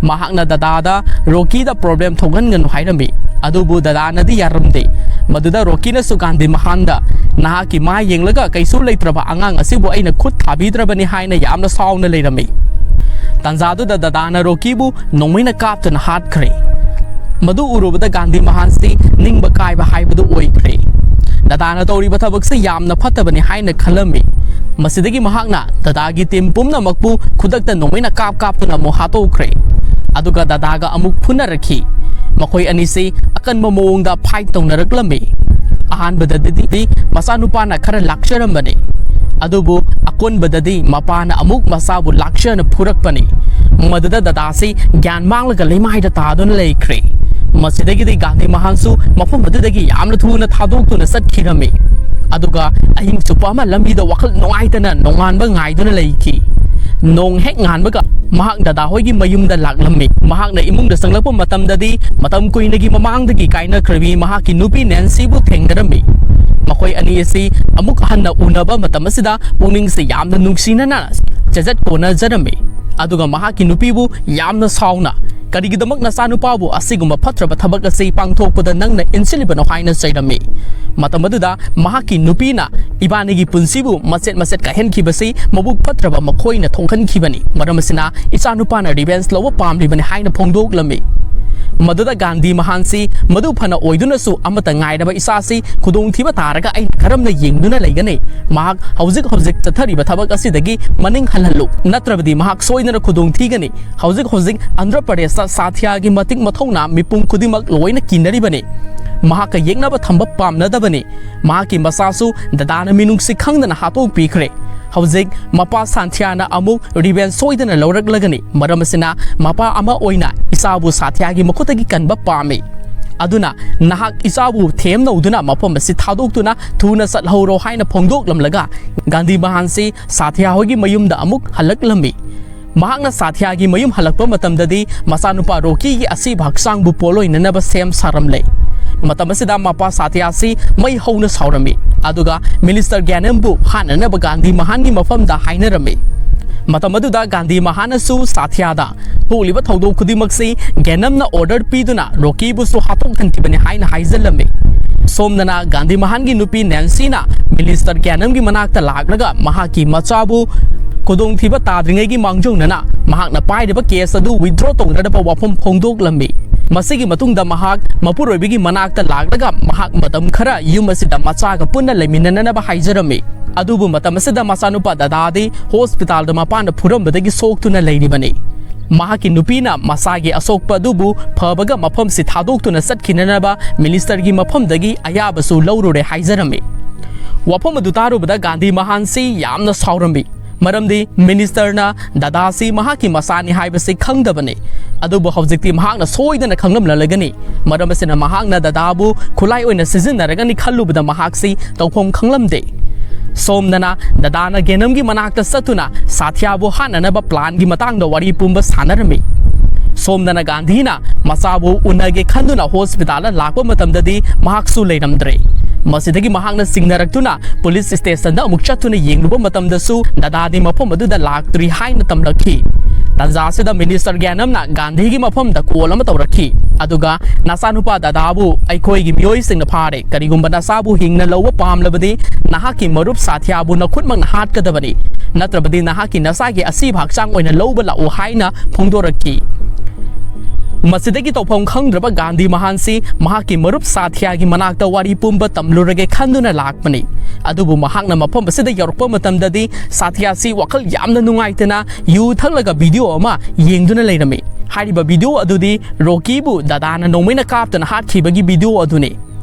ꯃꯍꯥꯛꯅ ꯗꯗꯥꯗ ꯔꯣꯀꯤꯗ problem ꯊꯣꯛꯍꯟꯒꯅꯨ ꯍꯥꯏꯔꯝꯃꯤ꯫ ꯑꯗꯨꯕꯨ ꯗꯗꯥꯅꯗꯤ ꯌꯥꯔꯝꯗꯦ꯫ ꯃꯗꯨꯗ ꯔꯣꯀꯤꯅꯁꯨ ꯒꯥꯟꯙꯤ ꯃꯍꯥꯟꯗ, "ꯅꯍꯥꯛꯀꯤ ꯃꯥꯏ ꯌꯦꯡꯂꯒ ꯀꯩꯁꯨ ꯂꯩꯇ꯭ꯔꯕ ꯑꯉꯥꯡ ꯑꯁꯤꯕꯨ ꯑꯩꯅ ꯈꯨꯠ ꯊꯥꯕꯤꯗ꯭ꯔꯕꯅꯤ" ꯍꯥꯏꯅ ꯌꯥꯝꯅ ꯁꯥꯎꯅ ꯂꯩꯔꯝꯃꯤ꯫ ꯇꯥꯟꯖꯥꯗꯨꯗ ꯗꯗꯥꯅ ꯔꯣꯀꯤꯕꯨ ꯅꯣꯡꯃꯩꯅ ꯀꯥꯞꯇꯨꯅ ꯍꯥꯠꯈ꯭ꯔꯦ꯫ ꯃꯗꯨ ꯎꯔꯨꯕꯗ ꯒꯥꯟꯙꯤ ꯃꯍꯥꯟꯁꯤ ꯅꯤꯡꯕ ꯀꯥꯏꯕ ꯍꯥꯏꯕꯗꯨ ꯑꯣꯏꯈ꯭ꯔꯦ꯫ ꯗꯗꯥꯅ ꯇꯧꯔꯤꯕ ꯊꯕꯛꯁꯤ ꯌꯥꯝꯅ ꯐꯠꯇꯕꯅꯤ ꯍꯥꯏꯅ ꯈꯜꯂꯝꯃꯤ꯫ ꯃꯁꯤꯗꯒꯤ ꯃꯍꯥꯛꯅ ꯗꯗꯥꯒꯤ team ꯄꯨꯝꯅꯃꯛꯄꯨ ꯈꯨꯗꯛꯇ ꯅꯣꯡꯃꯩꯅ ꯀꯥꯞ ꯀꯥꯞꯇꯨꯅ ꯑꯃꯨꯛ ꯍꯥꯠꯇꯣꯛꯈ꯭ꯔꯦ꯫ ꯑꯗꯨꯒ ꯗꯗꯥꯒ ꯑꯃꯨꯛ ꯐꯨꯅꯔꯛꯈꯤ꯫ ꯃꯈꯣꯏ ꯑꯅꯤꯁꯤ ꯑꯀꯟꯕ ꯃꯑꯣꯡꯗ fight ꯇꯧꯅꯔꯛꯂꯝꯃꯤ꯫ ꯑꯍꯥꯟꯕꯗꯗꯤ ꯃꯆꯥꯅꯨꯄꯥꯅ ꯈꯔ ꯂꯥꯛꯆꯔꯝꯕꯅꯤ, ꯑꯗꯨꯕꯨ ꯑꯀꯣꯟꯕꯗꯗꯤ ꯃꯄꯥꯅ ꯑꯃꯨꯛ ꯃꯆꯥꯕꯨ ꯂꯥꯛꯆꯅ ꯐꯨꯔꯛꯄꯅꯤ꯫ ꯃꯗꯨꯗ ꯗꯗꯥꯁꯤ ꯒ꯭ꯌꯥꯟ ꯃꯥꯡꯂꯒ ꯂꯩꯃꯥꯏꯗ ꯇꯥꯗꯨꯅ ꯂꯩꯈ꯭ꯔꯦ꯫ ꯃꯁꯤꯗꯒꯤꯗꯤ ꯒꯥꯟꯙꯤ ꯃꯍꯥꯟꯁꯨ ꯃꯐꯝ ꯑꯗꯨꯗꯒꯤ ꯌꯥꯝꯅ ꯊꯨꯅ ꯊꯥꯗꯣꯛꯇꯨꯅ ꯆꯠꯈꯤꯔꯝꯃꯤ꯫ ꯑꯗꯨꯒ ꯑꯍꯤꯡ ꯆꯨꯞꯄ ꯑꯃ ꯂꯝꯕꯤꯗ ꯋꯥꯈꯜ ꯅꯨꯡꯉꯥꯏꯇꯅ ꯅꯣꯡꯉꯥꯟꯕ ꯉꯥꯏꯗꯨꯅ ꯂꯩꯈꯤ꯫ ꯅꯣꯡ ꯍꯦꯛ ꯉꯥꯟꯕꯒ ꯃꯍꯥꯛ ꯗꯗꯥ ꯍꯣꯏꯒꯤ ꯃꯌꯨꯝꯗ ꯂꯥꯛꯂꯝꯃꯤ꯫ ꯃꯍꯥꯛꯅ ꯏꯃꯨꯡꯗ ꯆꯪꯂꯛꯄ ꯃꯇꯝꯗꯗꯤ ꯃꯇꯝ ꯀꯨꯏꯅꯒꯤ ꯃꯃꯥꯡꯗꯒꯤ ꯀꯥꯏꯅꯈ꯭ꯔꯕꯤ ꯃꯍꯥꯛꯀꯤ ꯅꯨꯄꯤ ꯅꯦꯟꯁꯤꯕꯨ ꯊꯦꯡꯅꯔꯝꯃꯤ꯫ ꯃꯈꯣꯏ ꯑꯅꯤ ꯑꯁꯤ ꯑꯃꯨꯛ ꯍꯟꯅ ꯎꯅꯕ ꯃꯇꯝ ꯑꯁꯤꯗ ꯄꯨꯛꯅꯤꯡꯁꯤ ꯌꯥꯝꯅ ꯅꯨꯡꯁꯤꯅꯅ ꯆꯦꯖꯠ ꯀꯣꯟꯅꯖꯔꯝꯃꯤ꯫ ꯑꯗꯨꯒ ꯃꯍꯥꯛꯀꯤ ꯅꯨꯄꯤꯕꯨ ꯌꯥꯝꯅ ꯁꯥꯎꯅ, "ꯀꯔꯤꯒꯤꯗꯃꯛ ꯅꯆꯥꯅꯨꯄꯥꯕꯨ ꯑꯁꯤꯒꯨꯝꯕ ꯐꯠꯇ꯭ꯔꯕ ꯊꯕꯛ ꯑꯁꯤ ꯄꯥꯡꯊꯣꯛꯄꯗ ꯅꯪꯅ ꯏꯟꯁꯤꯜꯂꯤꯕꯅꯣ?" ꯍꯥꯏꯅ ꯆꯩꯔꯝꯃꯤ꯫ ꯃꯇꯝ ꯑꯗꯨꯗ ꯃꯍꯥꯛꯀꯤ ꯅꯨꯄꯤꯅ, "ꯏꯕꯥꯅꯤꯒꯤ ꯄꯨꯟꯁꯤꯕꯨ ꯃꯆꯦꯠ ꯃꯆꯦꯠ ꯀꯥꯏꯍꯟꯈꯤꯕꯁꯤ ꯃꯕꯨꯛ ꯐꯠꯇ꯭ꯔꯕ ꯃꯈꯣꯏꯅ ꯊꯣꯛꯍꯟꯈꯤꯕꯅꯤ꯫ ꯃꯔꯝ ꯑꯁꯤꯅ ꯏꯆꯥꯅꯨꯄꯥꯅ revenge ꯂꯧꯕ ꯄꯥꯝꯂꯤꯕꯅꯤ" ꯍꯥꯏꯅ ꯐꯣꯡꯗꯣꯛꯂꯝꯃꯤ꯫ ꯃꯗꯨꯗ ꯒꯥꯟꯙꯤ ꯃꯍꯥꯟꯁꯤ, "ꯃꯗꯨ ꯐꯅ ꯑꯣꯏꯗꯨꯅꯁꯨ ꯑꯃꯠꯇ ꯉꯥꯏꯔꯕ ꯏꯆꯥꯁꯤ ꯈꯨꯗꯣꯡꯊꯤꯕ ꯇꯥꯔꯒ ꯑꯩꯅ ꯀꯔꯝꯅ ꯌꯦꯡꯗꯨꯅ ꯂꯩꯒꯅꯤ? ꯃꯍꯥꯛ ꯍꯧꯖꯤꯛ ꯍꯧꯖꯤꯛ ꯆꯠꯊꯔꯤꯕ ꯊꯕꯛ ꯑꯁꯤꯗꯒꯤ ꯃꯅꯤꯡ ꯍꯜꯍꯜꯂꯨ, ꯅꯠꯇ꯭ꯔꯕꯗꯤ ꯃꯍꯥꯛ ꯁꯣꯏꯗꯅ ꯈꯨꯗꯣꯡ ꯊꯤꯒꯅꯤ꯫ ꯍꯧꯖꯤꯛ ꯍꯧꯖꯤꯛ ꯑꯟꯙ꯭ꯔ ꯄ꯭ꯔꯗꯦꯁꯇ ꯁꯥꯊ꯭ꯌꯥꯒꯤ ꯃꯇꯤꯛ ꯃꯊꯧꯅꯥ ꯃꯤꯄꯨꯝ ꯈꯨꯗꯤꯡꯃꯛ ꯂꯣꯏꯅ ꯀꯤꯅꯔꯤꯕꯅꯤ꯫ ꯃꯍꯥꯛꯀ ꯌꯦꯛꯅꯕ ꯊꯝꯕ ꯄꯥꯝꯅꯗꯕꯅꯤ꯫ ꯃꯍꯥꯛꯀꯤ ꯃꯆꯥꯁꯨ ꯗꯗꯥꯅ ꯃꯤꯅꯨꯡꯁꯤ ꯈꯪꯗꯅ ꯍꯥꯠꯇꯣꯛꯄꯤꯈ꯭ꯔꯦ꯫ ꯍꯧꯖꯤꯛ ꯃꯄꯥ ꯁꯥꯟꯊ꯭ꯌꯥꯅ ꯑꯃꯨꯛ revenge ꯁꯣꯏꯗꯅ ꯂꯧꯔꯛꯂꯒꯅꯤ꯫ ꯃꯔꯝ ꯑꯁꯤꯅ ꯃꯄꯥ ꯑꯃ ꯑꯣꯏꯅ ꯏꯆꯥꯕꯨ ꯁꯥꯊ꯭ꯌꯥꯒꯤ ꯃꯈꯨꯠꯇꯒꯤ ꯀꯟꯕ ꯄꯥꯝꯃꯤ꯫ ꯑꯗꯨꯅ ꯅꯍꯥꯛ ꯏꯆꯥꯕꯨ ꯊꯦꯝꯅꯧꯗꯨꯅ ꯃꯐꯝ ꯑꯁꯤ ꯊꯥꯗꯣꯛꯇꯨꯅ ꯊꯨꯅ ꯆꯠꯍꯧꯔꯣ" ꯍꯥꯏꯅ ꯐꯣꯡꯗꯣꯛꯂꯝꯂꯒ ꯒꯥꯟꯙꯤ ꯃꯍꯥꯟꯁꯤ ꯁꯥꯊ꯭ꯌꯥ ꯍꯣꯏꯒꯤ ꯃꯌꯨꯝꯗ ꯑꯃꯨꯛ ꯍꯜꯂꯛꯂꯝꯃꯤ꯫ ꯃꯍꯥꯛꯅ ꯁꯥꯊꯤꯌꯥꯒꯤ ꯃꯌꯨꯝ ꯍꯜꯂꯛꯄ ꯃꯇꯝꯗꯗꯤ ꯃꯆꯥꯅꯨꯄꯥ ꯔꯣꯀꯤꯒꯤ ꯑꯁꯤꯕ ꯍꯛꯆꯥꯡꯕꯨ ꯄꯣꯠꯂꯣꯏꯅꯅꯕ ꯁꯦꯝ ꯁꯥꯔꯝꯂꯦ꯫ ꯃꯇꯝ ꯑꯁꯤꯗ ꯃꯄꯥ ꯁꯥꯊꯤꯌꯥꯁꯤ ꯃꯩ ꯍꯧꯅ ꯁꯥꯎꯔꯝꯃꯤ꯫ ꯑꯗꯨꯒ ꯃꯤꯅꯤꯁꯇꯔ ꯒ꯭ꯌꯥꯅꯝꯕꯨ ꯍꯥꯠꯅꯅꯕ ꯒꯥꯟꯙꯤ ꯃꯍꯥꯟꯒꯤ ꯃꯐꯝꯗ ꯍꯥꯏꯅꯔꯝꯃꯤ꯫ ꯃꯇꯝ ꯑꯗꯨꯗ ꯒꯥꯟꯙꯤ ꯃꯍꯥꯟꯅꯁꯨ ꯁꯥꯊꯤꯌꯥꯗ ꯊꯣꯛꯂꯤꯕ ꯊꯧꯗꯣꯛ ꯈꯨꯗꯤꯡꯃꯛꯁꯤ ꯒ꯭ꯌꯥꯅꯝꯅ ꯑꯣꯔꯗꯔ ꯄꯤꯗꯨꯅ ꯔꯣꯀꯤꯕꯨꯁꯨ ꯍꯥꯠꯇꯣꯛꯍꯟꯈꯤꯕꯅꯤ ꯍꯥꯏꯅ ꯍꯥꯏꯖꯜꯂꯝꯃꯤ꯫ ꯁꯣꯝꯗꯅ ꯒꯥꯟꯙꯤ ꯃꯍꯥꯟꯒꯤ ꯅꯨꯄꯤ ꯅꯦꯟꯁꯤꯅ ꯃꯤꯅꯤꯁꯇꯔ ꯒ꯭ꯌꯥꯅꯝꯒꯤ ꯃꯅꯥꯛꯇ ꯂꯥꯛꯂꯒ ꯃꯍꯥꯛꯀꯤ ꯃꯆꯥꯕꯨ ꯈꯨꯗꯣꯡꯊꯤꯕ ꯇꯥꯗ꯭ꯔꯤꯉꯩꯒꯤ ꯃꯥꯡꯖꯧꯅꯅ ꯃꯍꯥꯛꯅ ꯄꯥꯏꯔꯤꯕ ꯀꯦꯁ ꯑꯗꯨ ꯋꯤꯗ꯭ꯔꯣ ꯇꯧꯅꯅꯕ ꯋꯥꯐꯝ ꯐꯣꯡꯗꯣꯛꯂꯝꯃꯤ꯫ ꯃꯁꯤꯒꯤ ꯃꯇꯨꯡꯗ ꯃꯍꯥꯛ ꯃꯄꯨꯔꯣꯏꯕꯒꯤ ꯃꯅꯥꯛꯇ ꯂꯥꯛꯂꯒ ꯃꯍꯥꯛ ꯃꯇꯝ ꯈꯔ ꯌꯨꯝ ꯑꯁꯤꯗ ꯃꯆꯥꯒ ꯄꯨꯟꯅ ꯂꯩꯃꯤꯟꯅꯅꯕ ꯍꯥꯏꯖꯔꯝꯃꯤ꯫ ꯑꯗꯨꯕꯨ ꯃꯇꯝ ꯑꯁꯤꯗ ꯃꯆꯥꯅꯨꯄꯥ ꯗꯗꯥꯗꯤ ꯍꯣꯁꯄꯤꯇꯥꯜꯗ ꯃꯄꯥꯟꯗ ꯐꯨꯔꯝꯕꯗꯒꯤ ꯁꯣꯛꯇꯨꯅ ꯂꯩꯔꯤꯕꯅꯤ꯫ ꯃꯍꯥꯛꯀꯤ ꯅꯨꯄꯤꯅ ꯃꯆꯥꯒꯤ ꯑꯁꯣꯛꯄ ꯑꯗꯨꯕꯨ ꯐꯕꯒ ꯃꯐꯝꯁꯤ ꯊꯥꯗꯣꯛꯇꯨꯅ ꯆꯠꯈꯤꯅꯅꯕ ꯃꯤꯅꯤꯁꯇꯔꯒꯤ ꯃꯐꯝꯗꯒꯤ ꯑꯌꯥꯕꯁꯨ ꯂꯧꯔꯨꯔꯦ ꯍꯥꯏꯖꯔꯝꯃꯤ꯫ ꯋꯥꯐꯝ ꯑꯗꯨ ꯇꯥꯔꯨꯕꯗ ꯒꯥꯟꯙꯤ ꯃꯍꯥꯟꯁꯤ ꯌꯥꯝꯅ ꯁꯥꯎꯔꯝꯃꯤ꯫ ꯃꯔꯝꯗꯤ ꯃꯤꯅꯤꯁꯇꯔꯅ ꯗꯗꯥꯁꯤ ꯃꯍꯥꯛꯀꯤ ꯃꯆꯥꯅꯤ ꯍꯥꯏꯕꯁꯤ ꯈꯪꯗꯕꯅꯤ꯫ ꯑꯗꯨꯕꯨ ꯍꯧꯖꯤꯛꯇꯤ ꯃꯍꯥꯛꯅ ꯁꯣꯏꯗꯅ ꯈꯪꯂꯝꯂꯒꯅꯤ꯫ ꯃꯔꯝ ꯑꯁꯤꯅ ꯃꯍꯥꯛꯅ ꯗꯗꯥꯕꯨ ꯈꯨꯠꯂꯥꯏ ꯑꯣꯏꯅ ꯁꯤꯖꯤꯟꯅꯔꯒꯅꯤ ꯈꯜꯂꯨꯕꯗ ꯃꯍꯥꯛꯁꯤ ꯇꯧꯐꯝ ꯈꯪꯂꯝꯗꯦ꯫ ꯁꯣꯝꯗꯅ ꯗꯗꯥꯅ ꯒꯦꯅꯝꯒꯤ ꯃꯅꯥꯛꯇ ꯆꯠꯇꯨꯅ ꯁꯥꯊꯤꯌꯥꯕꯨ ꯍꯥꯠꯅꯅꯕ ꯄ꯭ꯂꯥꯟꯒꯤ ꯃꯇꯥꯡꯗ ꯋꯥꯔꯤ ꯄꯨꯝꯕ ꯁꯥꯟꯅꯔꯝꯃꯤ꯫ ꯁꯣꯝꯗꯅ ꯒꯥꯟꯙꯤꯅ ꯃꯆꯥꯕꯨ ꯎꯅꯒꯦ ꯈꯟꯗꯨꯅ ꯍꯣꯁꯄꯤꯇꯥꯜꯗ ꯂꯥꯛꯄ ꯃꯇꯝꯗꯗꯤ ꯃꯍꯥꯛꯁꯨ ꯂꯩꯔꯝꯗ꯭ꯔꯦ꯫ ꯃꯁꯤꯗꯒꯤ ꯃꯍꯥꯛꯅ ꯆꯤꯡꯅꯔꯛꯇꯨꯅ ꯄꯨꯂꯤꯁ ꯁ꯭ꯇꯦꯁꯟꯗ ꯑꯃꯨꯛ ꯆꯠꯇꯨꯅ ꯌꯦꯡꯂꯨꯕ ꯃꯇꯝꯗꯁꯨ ꯗꯗꯥꯗꯤ ꯃꯐꯝ ꯑꯗꯨꯗ ꯂꯥꯛꯇ꯭ꯔꯤ ꯍꯥꯏꯅ ꯇꯝꯂꯛꯈꯤ꯫ ꯇꯥꯟꯖꯥ ꯑꯁꯤꯗ ꯃꯤꯅꯤꯁꯇꯔ ꯒ꯭ꯌꯥꯅꯝꯅ ꯒꯥꯟꯙꯤꯒꯤ ꯃꯐꯝꯗ ꯀꯣꯜ ꯑꯃ ꯇꯧꯔꯛꯈꯤ꯫ ꯑꯗꯨꯒ ꯅꯆꯥꯅꯨꯄꯥ ꯗꯗꯥꯕꯨ ꯑꯩꯈꯣꯏꯒꯤ ꯃꯤꯑꯣꯏꯁꯤꯡꯅ ꯐꯥꯔꯦ꯫ ꯀꯔꯤꯒꯨꯝꯕ ꯅꯆꯥꯕꯨ ꯍꯤꯡꯅ ꯂꯧꯕ ꯄꯥꯝꯂꯕꯗꯤ ꯅꯍꯥꯛꯀꯤ ꯃꯔꯨꯞ ꯁꯥꯊꯤꯌꯥꯕꯨ ꯅꯈꯨꯠꯃꯛꯅ ꯍꯥꯠꯀꯗꯕꯅꯤ꯫ ꯅꯠꯇ꯭ꯔꯕꯗꯤ ꯅꯍꯥꯛꯀꯤ ꯅꯆꯥꯒꯤ ꯑꯁꯤꯕ ꯍꯛꯆꯥꯡ ꯑꯣꯏꯅ ꯂꯧꯕ ꯂꯥꯛꯎ ꯍꯥꯏꯅ ꯐꯣꯡꯗꯣꯔꯛꯈꯤ꯫ ꯃꯁꯤꯗꯒꯤ ꯇꯧꯐꯝ ꯈꯪꯗ꯭ꯔꯕ ꯒꯥꯟꯙꯤ ꯃꯍꯥꯟꯁꯤ ꯃꯍꯥꯛꯀꯤ ꯃꯔꯨꯞ ꯁꯥꯊꯤꯌꯥꯒꯤ ꯃꯅꯥꯛꯇ ꯋꯥꯔꯤ ꯄꯨꯝꯕ ꯇꯝꯂꯨꯔꯒꯦ ꯈꯟꯗꯨꯅ ꯂꯥꯛꯄꯅꯤ꯫ ꯑꯗꯨꯕꯨ ꯃꯍꯥꯛꯅ ꯃꯐꯝ ꯑꯁꯤꯗ ꯌꯧꯔꯛꯄ ꯃꯇꯝꯗꯗꯤ ꯁꯥꯊꯤꯌꯥꯁꯤ ꯋꯥꯈꯜ ꯌꯥꯝꯅ ꯅꯨꯡꯉꯥꯏꯇꯅ ꯌꯨ ꯊꯛꯂꯒ ꯚꯤꯗꯤꯑꯣ ꯑꯃ ꯌꯦꯡꯗꯨꯅ ꯂꯩꯔꯝꯃꯤ꯫ ꯍꯥꯏꯔꯤꯕ ꯚꯤꯗꯤꯑꯣ ꯑꯗꯨꯗꯤ ꯔꯣꯀꯤꯕꯨ ꯗꯗꯥꯅ ꯅꯣꯡꯃꯩꯅ ꯀꯥꯞꯇꯨꯅ ꯍꯥꯠꯈꯤꯕꯒꯤ ꯚꯤꯗꯤꯑꯣ ꯑꯗꯨꯅꯤ꯫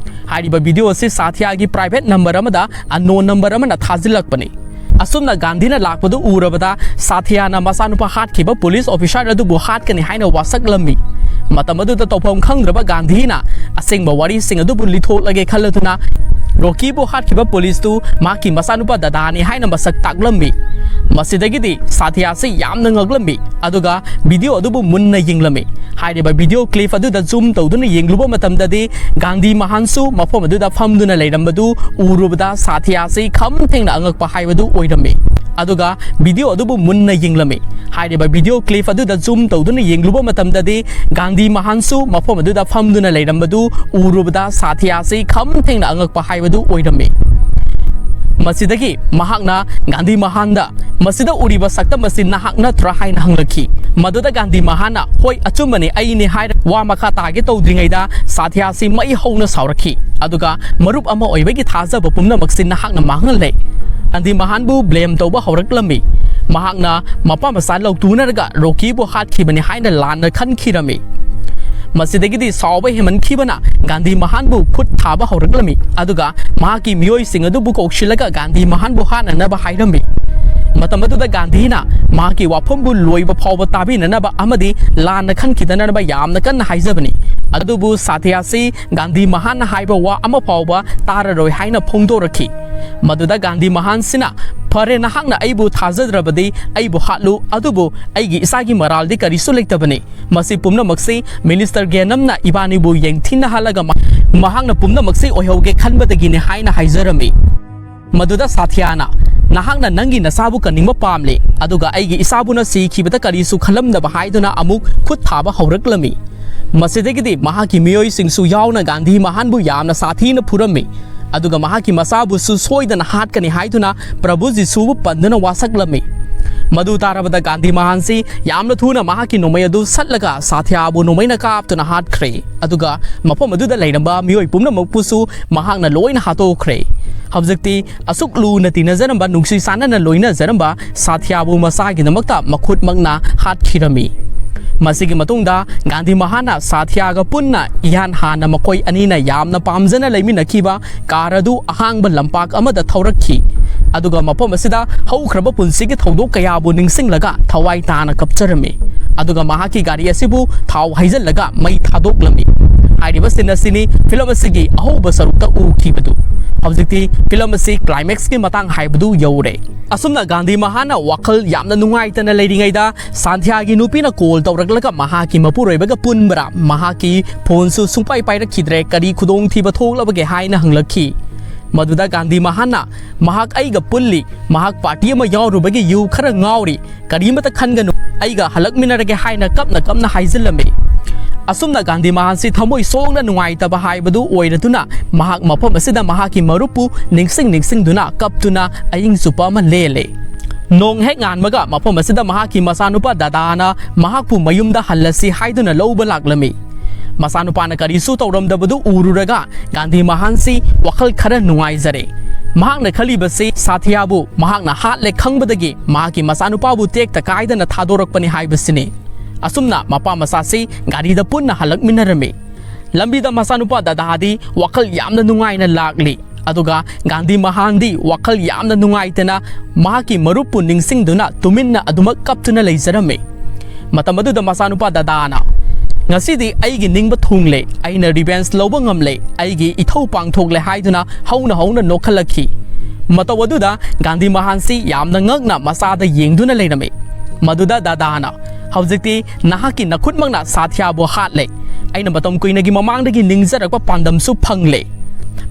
ꯍꯥꯏꯔꯤꯕ ꯚꯤꯗꯤꯑꯣ ꯑꯁꯤ ꯁꯥꯊꯤꯌꯥꯒꯤ ꯄ꯭ꯔꯥꯏꯚꯦꯠ ꯅꯝꯕꯔ ꯑꯃꯗ ꯑꯟꯅꯣꯟ ꯅꯝꯕꯔ ꯑꯃꯅ ꯊꯥꯖꯤꯜꯂꯛꯄꯅꯤ꯫ ꯑꯁꯨꯝꯅ ꯒꯥꯟꯙꯤꯅ ꯂꯥꯛꯄꯗꯨ ꯎꯔꯕꯗ ꯁꯥꯊꯤꯌꯥꯅ ꯃꯆꯥꯅꯨꯄꯥ ꯍꯥꯠꯈꯤꯕ ꯄꯨꯂꯤꯁ ꯑꯣꯐꯤꯁꯥꯔ ꯑꯗꯨꯕꯨ ꯍꯥꯠꯀꯅꯤ ꯍꯥꯏꯅ ꯋꯥꯁꯛꯂꯝꯃꯤ꯫ ꯃꯇꯝ ꯑꯗꯨꯗ ꯇꯧꯐꯝ ꯈꯪꯗ꯭ꯔꯕ ꯒꯥꯟꯙꯤꯅ ꯑꯁꯦꯡꯕ ꯋꯥꯔꯤꯁꯤꯡ ꯑꯗꯨꯕꯨ ꯂꯤꯊꯣꯛꯂꯒꯦ ꯈꯜꯂꯗꯨꯅ ꯔꯣꯀꯤꯕꯨ ꯍꯥꯠꯈꯤꯕ ꯄꯨꯂꯤꯁꯇꯨ ꯃꯍꯥꯛꯀꯤ ꯃꯆꯥꯅꯨꯄꯥ ꯗꯗꯥꯅꯤ ꯍꯥꯏꯅ ꯃꯁꯛ ꯇꯥꯛꯂꯝꯃꯤ꯫ ꯃꯁꯤꯗꯒꯤꯗꯤ ꯁꯥꯊꯤꯌꯥꯁꯤ ꯌꯥꯝꯅ ꯉꯛꯂꯝꯃꯤ, ꯑꯗꯨꯒ ꯚꯤꯗꯤꯑꯣ ꯑꯗꯨꯕꯨ ꯃꯨꯟꯅ ꯌꯦꯡꯂꯝꯃꯤ꯫ ꯍꯥꯏꯔꯤꯕ ꯚꯤꯗꯤꯑꯣ ꯀ꯭ꯂꯤꯞ ꯑꯗꯨꯗ ꯖꯨꯝ ꯇꯧꯗꯨꯅ ꯌꯦꯡꯂꯨꯕ ꯃꯇꯝꯗꯗꯤ ꯒꯥꯟꯙꯤ ꯃꯍꯥꯟꯁꯨ ꯃꯐꯝ ꯑꯗꯨꯗ ꯐꯝꯗꯨꯅ ꯂꯩꯔꯝꯕꯗꯨ ꯎꯔꯨꯕꯗ ꯁꯥꯊꯤꯌꯥꯁꯤ ꯈꯝ ꯊꯦꯡꯅ ꯑꯉꯛꯄ ꯍꯥꯏꯕꯗꯨ ꯑꯣꯏꯔꯝꯃꯤ꯫ ꯑꯗꯨꯒ ꯚꯤꯗꯤꯑꯣ ꯑꯗꯨꯕꯨ ꯃꯨꯟꯅ ꯌꯦꯡꯂꯝꯃꯤ꯫ ꯍꯥꯏꯔꯤꯕ ꯚꯤꯗꯤꯑꯣ ꯀ꯭ꯂꯤꯞ ꯑꯗꯨꯗ ꯖꯨꯝ ꯇꯧꯗꯨꯅ ꯌꯦꯡꯂꯨꯕ ꯃꯇꯝꯗꯗꯤ ꯒꯥꯟꯙꯤ ꯃꯍꯥꯟꯁꯨ ꯃꯐꯝ ꯑꯗꯨꯗ ꯐꯝꯗꯨꯅ ꯂꯩꯔꯝꯕꯗꯨ ꯎꯔꯨꯕꯗ ꯁꯥꯊꯤꯌꯥꯁꯤ ꯈꯝ ꯊꯦꯡꯅ ꯑꯉꯛꯄ ꯍꯥꯏꯕꯗꯨ ꯑꯣꯏꯔꯝꯃꯤ꯫ ꯃꯁꯤꯗꯒꯤ ꯃꯍꯥꯛꯅ ꯒꯥꯟꯙꯤ ꯃꯍꯥꯟꯗ, "ꯃꯁꯤꯗ ꯎꯔꯤꯕ ꯁꯛꯇꯝ ꯑꯁꯤ ꯅꯍꯥꯛ ꯅꯠꯇ꯭ꯔꯥ?" ꯍꯥꯏꯅ ꯍꯪꯂꯛꯈꯤ꯫ ꯃꯗꯨꯗ ꯒꯥꯟꯙꯤ ꯃꯍꯥꯟꯅ, "ꯍꯣꯏ, ꯑꯆꯨꯝꯕꯅꯤ, ꯑꯩꯅꯤ" ꯍꯥꯏꯔ ꯋꯥ ꯃꯈꯥ ꯇꯥꯒꯦ ꯇꯧꯗ꯭ꯔꯤꯉꯩꯗ ꯁꯥꯊꯤꯌꯥꯁꯤ ꯃꯩ ꯍꯧꯅ ꯁꯥꯎꯔꯛꯈꯤ꯫ ꯑꯗꯨꯒ, "ꯃꯔꯨꯞ ꯑꯃ ꯑꯣꯏꯕꯒꯤ ꯊꯥꯖꯕ ꯄꯨꯝꯅꯃꯛꯁꯤ ꯅꯍꯥꯛꯅ ꯃꯥꯡꯍꯜꯂꯦ"꯫ ꯒꯥꯟꯙꯤ ꯃꯍꯥꯟꯕꯨ ꯕ꯭ꯂꯦꯝ ꯇꯧꯕ ꯍꯧꯔꯛꯂꯝꯃꯤ꯫ ꯃꯍꯥꯛꯅ ꯃꯄꯥ ꯃꯆꯥ ꯂꯧꯇꯨꯅꯔꯒ ꯔꯣꯀꯤꯕꯨ ꯍꯥꯠꯈꯤꯕꯅꯤ ꯍꯥꯏꯅ ꯂꯥꯟꯅ ꯈꯟꯈꯤꯔꯝꯃꯤ꯫ ꯃꯁꯤꯗꯒꯤꯗꯤ ꯁꯥꯎꯕ ꯍꯦꯟꯃꯟꯈꯤꯕꯅ ꯒꯥꯟꯙꯤ ꯃꯍꯥꯟꯕꯨ ꯈꯨꯠ ꯊꯥꯕ ꯍꯧꯔꯛꯂꯝꯃꯤ꯫ ꯑꯗꯨꯒ ꯃꯍꯥꯛꯀꯤ ꯃꯤꯑꯣꯏꯁꯤꯡ ꯑꯗꯨꯕꯨ ꯀꯧꯁꯤꯜꯂꯒ ꯒꯥꯟꯙꯤ ꯃꯍꯥꯟꯕꯨ ꯍꯥꯠꯅꯅꯕ ꯍꯥꯏꯔꯝꯃꯤ꯫ ꯃꯇꯝ ꯑꯗꯨꯗ ꯒꯥꯟꯙꯤꯅ ꯃꯍꯥꯛꯀꯤ ꯋꯥꯐꯝꯕꯨ ꯂꯣꯏꯕ ꯐꯥꯎꯕ ꯇꯥꯕꯤꯅꯅꯕ ꯑꯃꯗꯤ ꯂꯥꯟꯅ ꯈꯟꯈꯤꯗꯅꯅꯕ ꯌꯥꯝꯅ ꯀꯟꯅ ꯍꯥꯏꯖꯕꯅꯤ꯫ ꯑꯗꯨꯕꯨ ꯁꯥꯊꯤꯌꯥꯁꯤ ꯒꯥꯟꯙꯤ ꯃꯍꯥꯟꯅ ꯍꯥꯏꯕ ꯋꯥ ꯑꯃ ꯐꯥꯎꯕ ꯇꯥꯔꯔꯣꯏ ꯍꯥꯏꯅ ꯐꯣꯡꯗꯣꯔꯛꯈꯤ꯫ ꯃꯗꯨꯗ ꯒꯥꯟꯙꯤ ꯃꯍꯥꯟꯁꯤꯅ, "ꯐꯔꯦ, ꯅꯍꯥꯛꯅ ꯑꯩꯕꯨ ꯊꯥꯖꯗ꯭ꯔꯕꯗꯤ ꯑꯩꯕꯨ ꯍꯥꯠꯂꯨ, ꯑꯗꯨꯕꯨ ꯑꯩꯒꯤ ꯏꯆꯥꯒꯤ ꯃꯔꯥꯜꯗꯤ ꯀꯔꯤꯁꯨ ꯂꯩꯇꯕꯅꯤ꯫ ꯃꯁꯤ ꯄꯨꯝꯅꯃꯛꯁꯤ ꯃꯤꯅꯤꯁꯇꯔ ꯒꯦꯅꯝꯅ ꯏꯕꯥꯅꯤꯕꯨ ꯌꯦꯡꯊꯤꯅꯍꯜꯂꯒ ꯃ-, ꯃꯍꯥꯛꯅ ꯄꯨꯝꯅꯃꯛꯁꯤ ꯑꯣꯏꯍꯧꯒꯦ ꯈꯟꯕꯗꯒꯤꯅꯤ" ꯍꯥꯏꯅ ꯍꯥꯏꯖꯔꯝꯃꯤ꯫ ꯃꯗꯨꯗ ꯁꯥꯊꯤꯌꯥꯅ, "ꯅꯍꯥꯛꯅ ꯅꯪꯒꯤ ꯅꯆꯥꯕꯨ ꯀꯟꯅꯤꯡꯕ ꯄꯥꯝꯂꯦ, ꯑꯗꯨꯒ ꯑꯩꯒꯤ ꯏꯆꯥꯕꯨꯅ ꯁꯤꯈꯤꯕꯗ ꯀꯔꯤꯁꯨ ꯈꯜꯂꯝꯗꯕ" ꯍꯥꯏꯗꯨꯅ ꯑꯃꯨꯛ ꯈꯨꯠ ꯊꯥꯕ ꯍꯧꯔꯛꯂꯝꯃꯤ꯫ ꯃꯁꯤꯗꯒꯤꯗꯤ ꯃꯍꯥꯛꯀꯤ ꯃꯤꯑꯣꯏꯁꯤꯡꯁꯨ ꯌꯥꯎꯅ ꯒꯥꯟꯙꯤ ꯃꯍꯥꯟꯕꯨ ꯌꯥꯝꯅ ꯁꯥꯊꯤꯅ ꯐꯨꯔꯝꯃꯤ꯫ ꯑꯗꯨꯒ ꯃꯍꯥꯛꯀꯤ ꯃꯆꯥꯕꯨꯁꯨ ꯁꯣꯏꯗꯅ ꯍꯥꯠꯀꯅꯤ ꯍꯥꯏꯗꯨꯅ ꯄ꯭ꯔꯚꯨ ꯖꯤꯁꯨꯕꯨ ꯄꯟꯗꯨꯅ ꯋꯥꯁꯛꯂꯝꯃꯤ꯫ ꯃꯗꯨ ꯇꯥꯔꯕꯗ ꯒꯥꯟꯙꯤ ꯃꯍꯥꯟꯁꯤ ꯌꯥꯝꯅ ꯊꯨꯅ ꯃꯍꯥꯛꯀꯤ ꯅꯣꯡꯃꯩ ꯑꯗꯨ ꯁꯠꯂꯒ ꯁꯥꯊꯤꯌꯥꯕꯨ ꯅꯣꯡꯃꯩꯅ ꯀꯥꯞꯇꯨꯅ ꯍꯥꯠꯈ꯭ꯔꯦ꯫ ꯑꯗꯨꯒ ꯃꯐꯝ ꯑꯗꯨꯗ ꯂꯩꯔꯝꯕ ꯃꯤꯑꯣꯏ ꯄꯨꯝꯅꯃꯛꯄꯨꯁꯨ ꯃꯍꯥꯛꯅ ꯂꯣꯏꯅ ꯍꯥꯠꯇꯣꯛꯈ꯭ꯔꯦ꯫ ꯍꯧꯖꯤꯛꯇꯤ ꯑꯁꯨꯛ ꯂꯨꯅ ꯇꯤꯟꯅꯖꯔꯝꯕ, ꯅꯨꯡꯁꯤ ꯆꯥꯟꯅꯅ ꯂꯣꯏꯅꯖꯔꯝꯕ ꯁꯥꯊꯤꯌꯥꯕꯨ ꯃꯆꯥꯒꯤꯗꯃꯛꯇ ꯃꯈꯨꯠꯃꯛꯅ ꯍꯥꯠꯈꯤꯔꯝꯃꯤ꯫ ꯃꯁꯤꯒꯤ ꯃꯇꯨꯡꯗ ꯒꯥꯟꯙꯤ ꯃꯍꯥꯟꯅ ꯁꯥꯊꯤꯌꯥꯒ ꯄꯨꯟꯅ ꯏꯍꯥꯟ ꯍꯥꯟꯅ ꯃꯈꯣꯏ ꯑꯅꯤꯅ ꯌꯥꯝꯅ ꯄꯥꯝꯖꯅ ꯂꯩꯃꯤꯟꯅꯈꯤꯕ ꯀꯥꯔ ꯑꯗꯨ ꯑꯍꯥꯡꯕ ꯂꯝꯄꯥꯛ ꯑꯃꯗ ꯊꯧꯔꯛꯈꯤ꯫ ꯑꯗꯨꯒ ꯃꯐꯝ ꯑꯁꯤꯗ ꯍꯧꯈ꯭ꯔꯕ ꯄꯨꯟꯁꯤꯒꯤ ꯊꯧꯗꯣꯛ ꯀꯌꯥꯕꯨ ꯅꯤꯡꯁꯤꯡꯂꯒ ꯊꯋꯥꯏ ꯇꯥꯅ ꯀꯞꯆꯔꯝꯃꯤ꯫ ꯑꯗꯨꯒ ꯃꯍꯥꯛꯀꯤ ꯒꯥꯔꯤ ꯑꯁꯤꯕꯨ ꯊꯥꯎ ꯍꯩꯖꯤꯜꯂꯒ ꯃꯩ ꯊꯥꯗꯣꯛꯂꯝꯃꯤ꯫ ꯍꯥꯏꯔꯤꯕ ꯁꯤꯟ ꯑꯁꯤꯅꯤ ꯐꯤꯂꯝ ꯑꯁꯤꯒꯤ ꯑꯍꯧꯕ ꯁꯔꯨꯛꯇ ꯎꯈꯤꯕꯗꯨ꯫ ꯍꯧꯖꯤꯛꯇꯤ ꯐꯤꯂꯝ ꯑꯁꯤ ꯀ꯭ꯂꯥꯏꯃꯦꯛꯁꯀꯤ ꯃꯇꯥꯡ ꯍꯥꯏꯕꯗꯨ ꯌꯧꯔꯦ꯫ ꯑꯁꯨꯝꯅ ꯒꯥꯟꯙꯤ ꯃꯍꯥꯟꯅ ꯋꯥꯈꯜ ꯌꯥꯝꯅ ꯅꯨꯡꯉꯥꯏꯇꯅ ꯂꯩꯔꯤꯉꯩꯗ ꯁꯥꯟꯊ꯭ꯌꯥꯒꯤ ꯅꯨꯄꯤꯅ ꯀꯣꯜ ꯇꯧꯔꯛꯂꯒ ꯃꯍꯥꯛꯀꯤ ꯃꯄꯨꯔꯣꯏꯕꯒ ꯄꯨꯟꯕ꯭ꯔꯥ? ꯃꯍꯥꯛꯀꯤ ꯐꯣꯟꯁꯨ ꯁꯨꯡꯄꯥꯏ ꯄꯥꯏꯔꯛꯈꯤꯗ꯭ꯔꯦ꯫ ꯀꯔꯤ ꯈꯨꯗꯣꯡꯊꯤꯕ ꯊꯣꯛꯂꯕꯒꯦ ꯍꯥꯏꯅ ꯍꯪꯂꯛꯈꯤ꯫ ꯃꯗꯨꯗ ꯒꯥꯟꯙꯤ ꯃꯍꯥꯟꯅ, "ꯃꯍꯥꯛ ꯑꯩꯒ ꯄꯨꯜꯂꯤ, ꯃꯍꯥꯛ ꯄꯥꯔꯇꯤ ꯑꯃ ꯌꯥꯎꯔꯨꯕꯒꯤ ꯌꯨ ꯈꯔ ꯉꯥꯎꯔꯤ, ꯀꯔꯤꯃꯇ ꯈꯟꯒꯅꯨ, ꯑꯩꯒ ꯍꯜꯂꯛꯃꯤꯟꯅꯔꯒꯦ" ꯍꯥꯏꯅ ꯀꯞꯅ ꯀꯞꯅ ꯍꯥꯏꯖꯤꯜꯂꯝꯃꯤ꯫ ꯑꯁꯨꯝꯅ ꯒꯥꯟꯙꯤ ꯃꯍꯥꯟꯁꯤ ꯊꯃꯣꯏ ꯁꯣꯛꯅ ꯅꯨꯡꯉꯥꯏꯇꯕ ꯍꯥꯏꯕꯗꯨ ꯑꯣꯏꯔꯗꯨꯅ ꯃꯍꯥꯛ ꯃꯐꯝ ꯑꯁꯤꯗ ꯃꯍꯥꯛꯀꯤ ꯃꯔꯨꯞꯄꯨ ꯅꯤꯡꯁꯤꯡ ꯅꯤꯡꯁꯤꯡꯗꯨꯅ ꯀꯞꯇꯨꯅ ꯑꯍꯤꯡ ꯆꯨꯞꯄ ꯑꯃ ꯂꯦꯜꯂꯦ꯫ ꯅꯣꯡ ꯍꯦꯛ ꯉꯥꯟꯕꯒ ꯃꯐꯝ ꯑꯁꯤꯗ ꯃꯍꯥꯛꯀꯤ ꯃꯆꯥꯅꯨꯄꯥ ꯗꯗꯥꯅ ꯃꯍꯥꯛꯄꯨ ꯃꯌꯨꯝꯗ ꯍꯜꯂꯁꯤ ꯍꯥꯏꯗꯨꯅ ꯂꯧꯕ ꯂꯥꯛꯂꯝꯃꯤ꯫ ꯃꯆꯥꯅꯨꯄꯥꯅ ꯀꯔꯤꯁꯨ ꯇꯧꯔꯝꯗꯕꯗꯨ ꯎꯔꯨꯔꯒ ꯒꯥꯟꯙꯤ ꯃꯍꯥꯟꯁꯤ ꯋꯥꯈꯜ ꯈꯔ ꯅꯨꯡꯉꯥꯏꯖꯔꯦ꯫ ꯃꯍꯥꯛꯅ ꯈꯜꯂꯤꯕꯁꯤ ꯁꯥꯊꯤꯌꯥꯕꯨ ꯃꯍꯥꯛꯅ ꯍꯥꯠꯂꯦ ꯈꯪꯕꯗꯒꯤ ꯃꯍꯥꯛꯀꯤ ꯃꯆꯥꯅꯨꯄꯥꯕꯨ ꯇꯦꯛꯇ ꯀꯥꯏꯗꯅ ꯊꯥꯗꯣꯔꯛꯄꯅꯤ ꯍꯥꯏꯕꯁꯤꯅꯤ꯫ ꯑꯁꯨꯝꯅ ꯃꯄꯥ ꯃꯆꯥꯁꯤ ꯒꯥꯔꯤꯗ ꯄꯨꯟꯅ ꯍꯜꯂꯛꯃꯤꯟꯅꯔꯝꯃꯤ꯫ ꯂꯝꯕꯤꯗ ꯃꯆꯥꯅꯨꯄꯥ ꯗꯗꯥꯗꯤ ꯋꯥꯈꯜ ꯌꯥꯝꯅ ꯅꯨꯡꯉꯥꯏꯅ ꯂꯥꯛꯂꯤ꯫ ꯑꯗꯨꯒ ꯒꯥꯟꯙꯤ ꯃꯍꯥꯟꯗꯤ ꯋꯥꯈꯜ ꯌꯥꯝꯅ ꯅꯨꯡꯉꯥꯏꯇꯅ ꯃꯍꯥꯛꯀꯤ ꯃꯔꯨꯞꯄꯨ ꯅꯤꯡꯁꯤꯡꯗꯨꯅ ꯇꯨꯃꯤꯟꯅ ꯑꯗꯨꯃꯛ ꯀꯞꯇꯨꯅ ꯂꯩꯖꯔꯝꯃꯤ꯫ ꯃꯇꯝ ꯑꯗꯨꯗ ꯃꯆꯥꯅꯨꯄꯥ ꯗꯗꯥꯅ, "ꯉꯁꯤꯗꯤ ꯑꯩꯒꯤ ꯅꯤꯡꯕ ꯊꯨꯡꯂꯦ, ꯑꯩꯅ ꯔꯤꯚꯦꯟꯁ ꯂꯧꯕ ꯉꯝꯂꯦ, ꯑꯩꯒꯤ ꯏꯊꯧ ꯄꯥꯡꯊꯣꯛꯂꯦ" ꯍꯥꯏꯗꯨꯅ ꯍꯧꯅ ꯍꯧꯅ ꯅꯣꯛꯈꯠꯂꯛꯈꯤ꯫ ꯃꯇꯧ ꯑꯗꯨꯗ ꯒꯥꯟꯙꯤ ꯃꯍꯥꯟꯁꯤ ꯌꯥꯝꯅ ꯉꯛꯅ ꯃꯆꯥꯗ ꯌꯦꯡꯗꯨꯅ ꯂꯩꯔꯝꯃꯤ꯫ ꯃꯗꯨꯗ ꯗꯗꯥꯅ, "ꯍꯧꯖꯤꯛꯇꯤ ꯅꯍꯥꯛꯀꯤ ꯅꯈꯨꯠꯃꯛꯅ ꯁꯥꯊꯤꯌꯥꯕꯨ ꯍꯥꯠꯂꯦ꯫ ꯑꯩꯅ ꯃꯇꯝ ꯀꯨꯏꯅꯒꯤ ꯃꯃꯥꯡꯗꯒꯤ ꯅꯤꯡꯖꯔꯛꯄ ꯄꯥꯟꯗꯝꯁꯨ ꯐꯪꯂꯦ꯫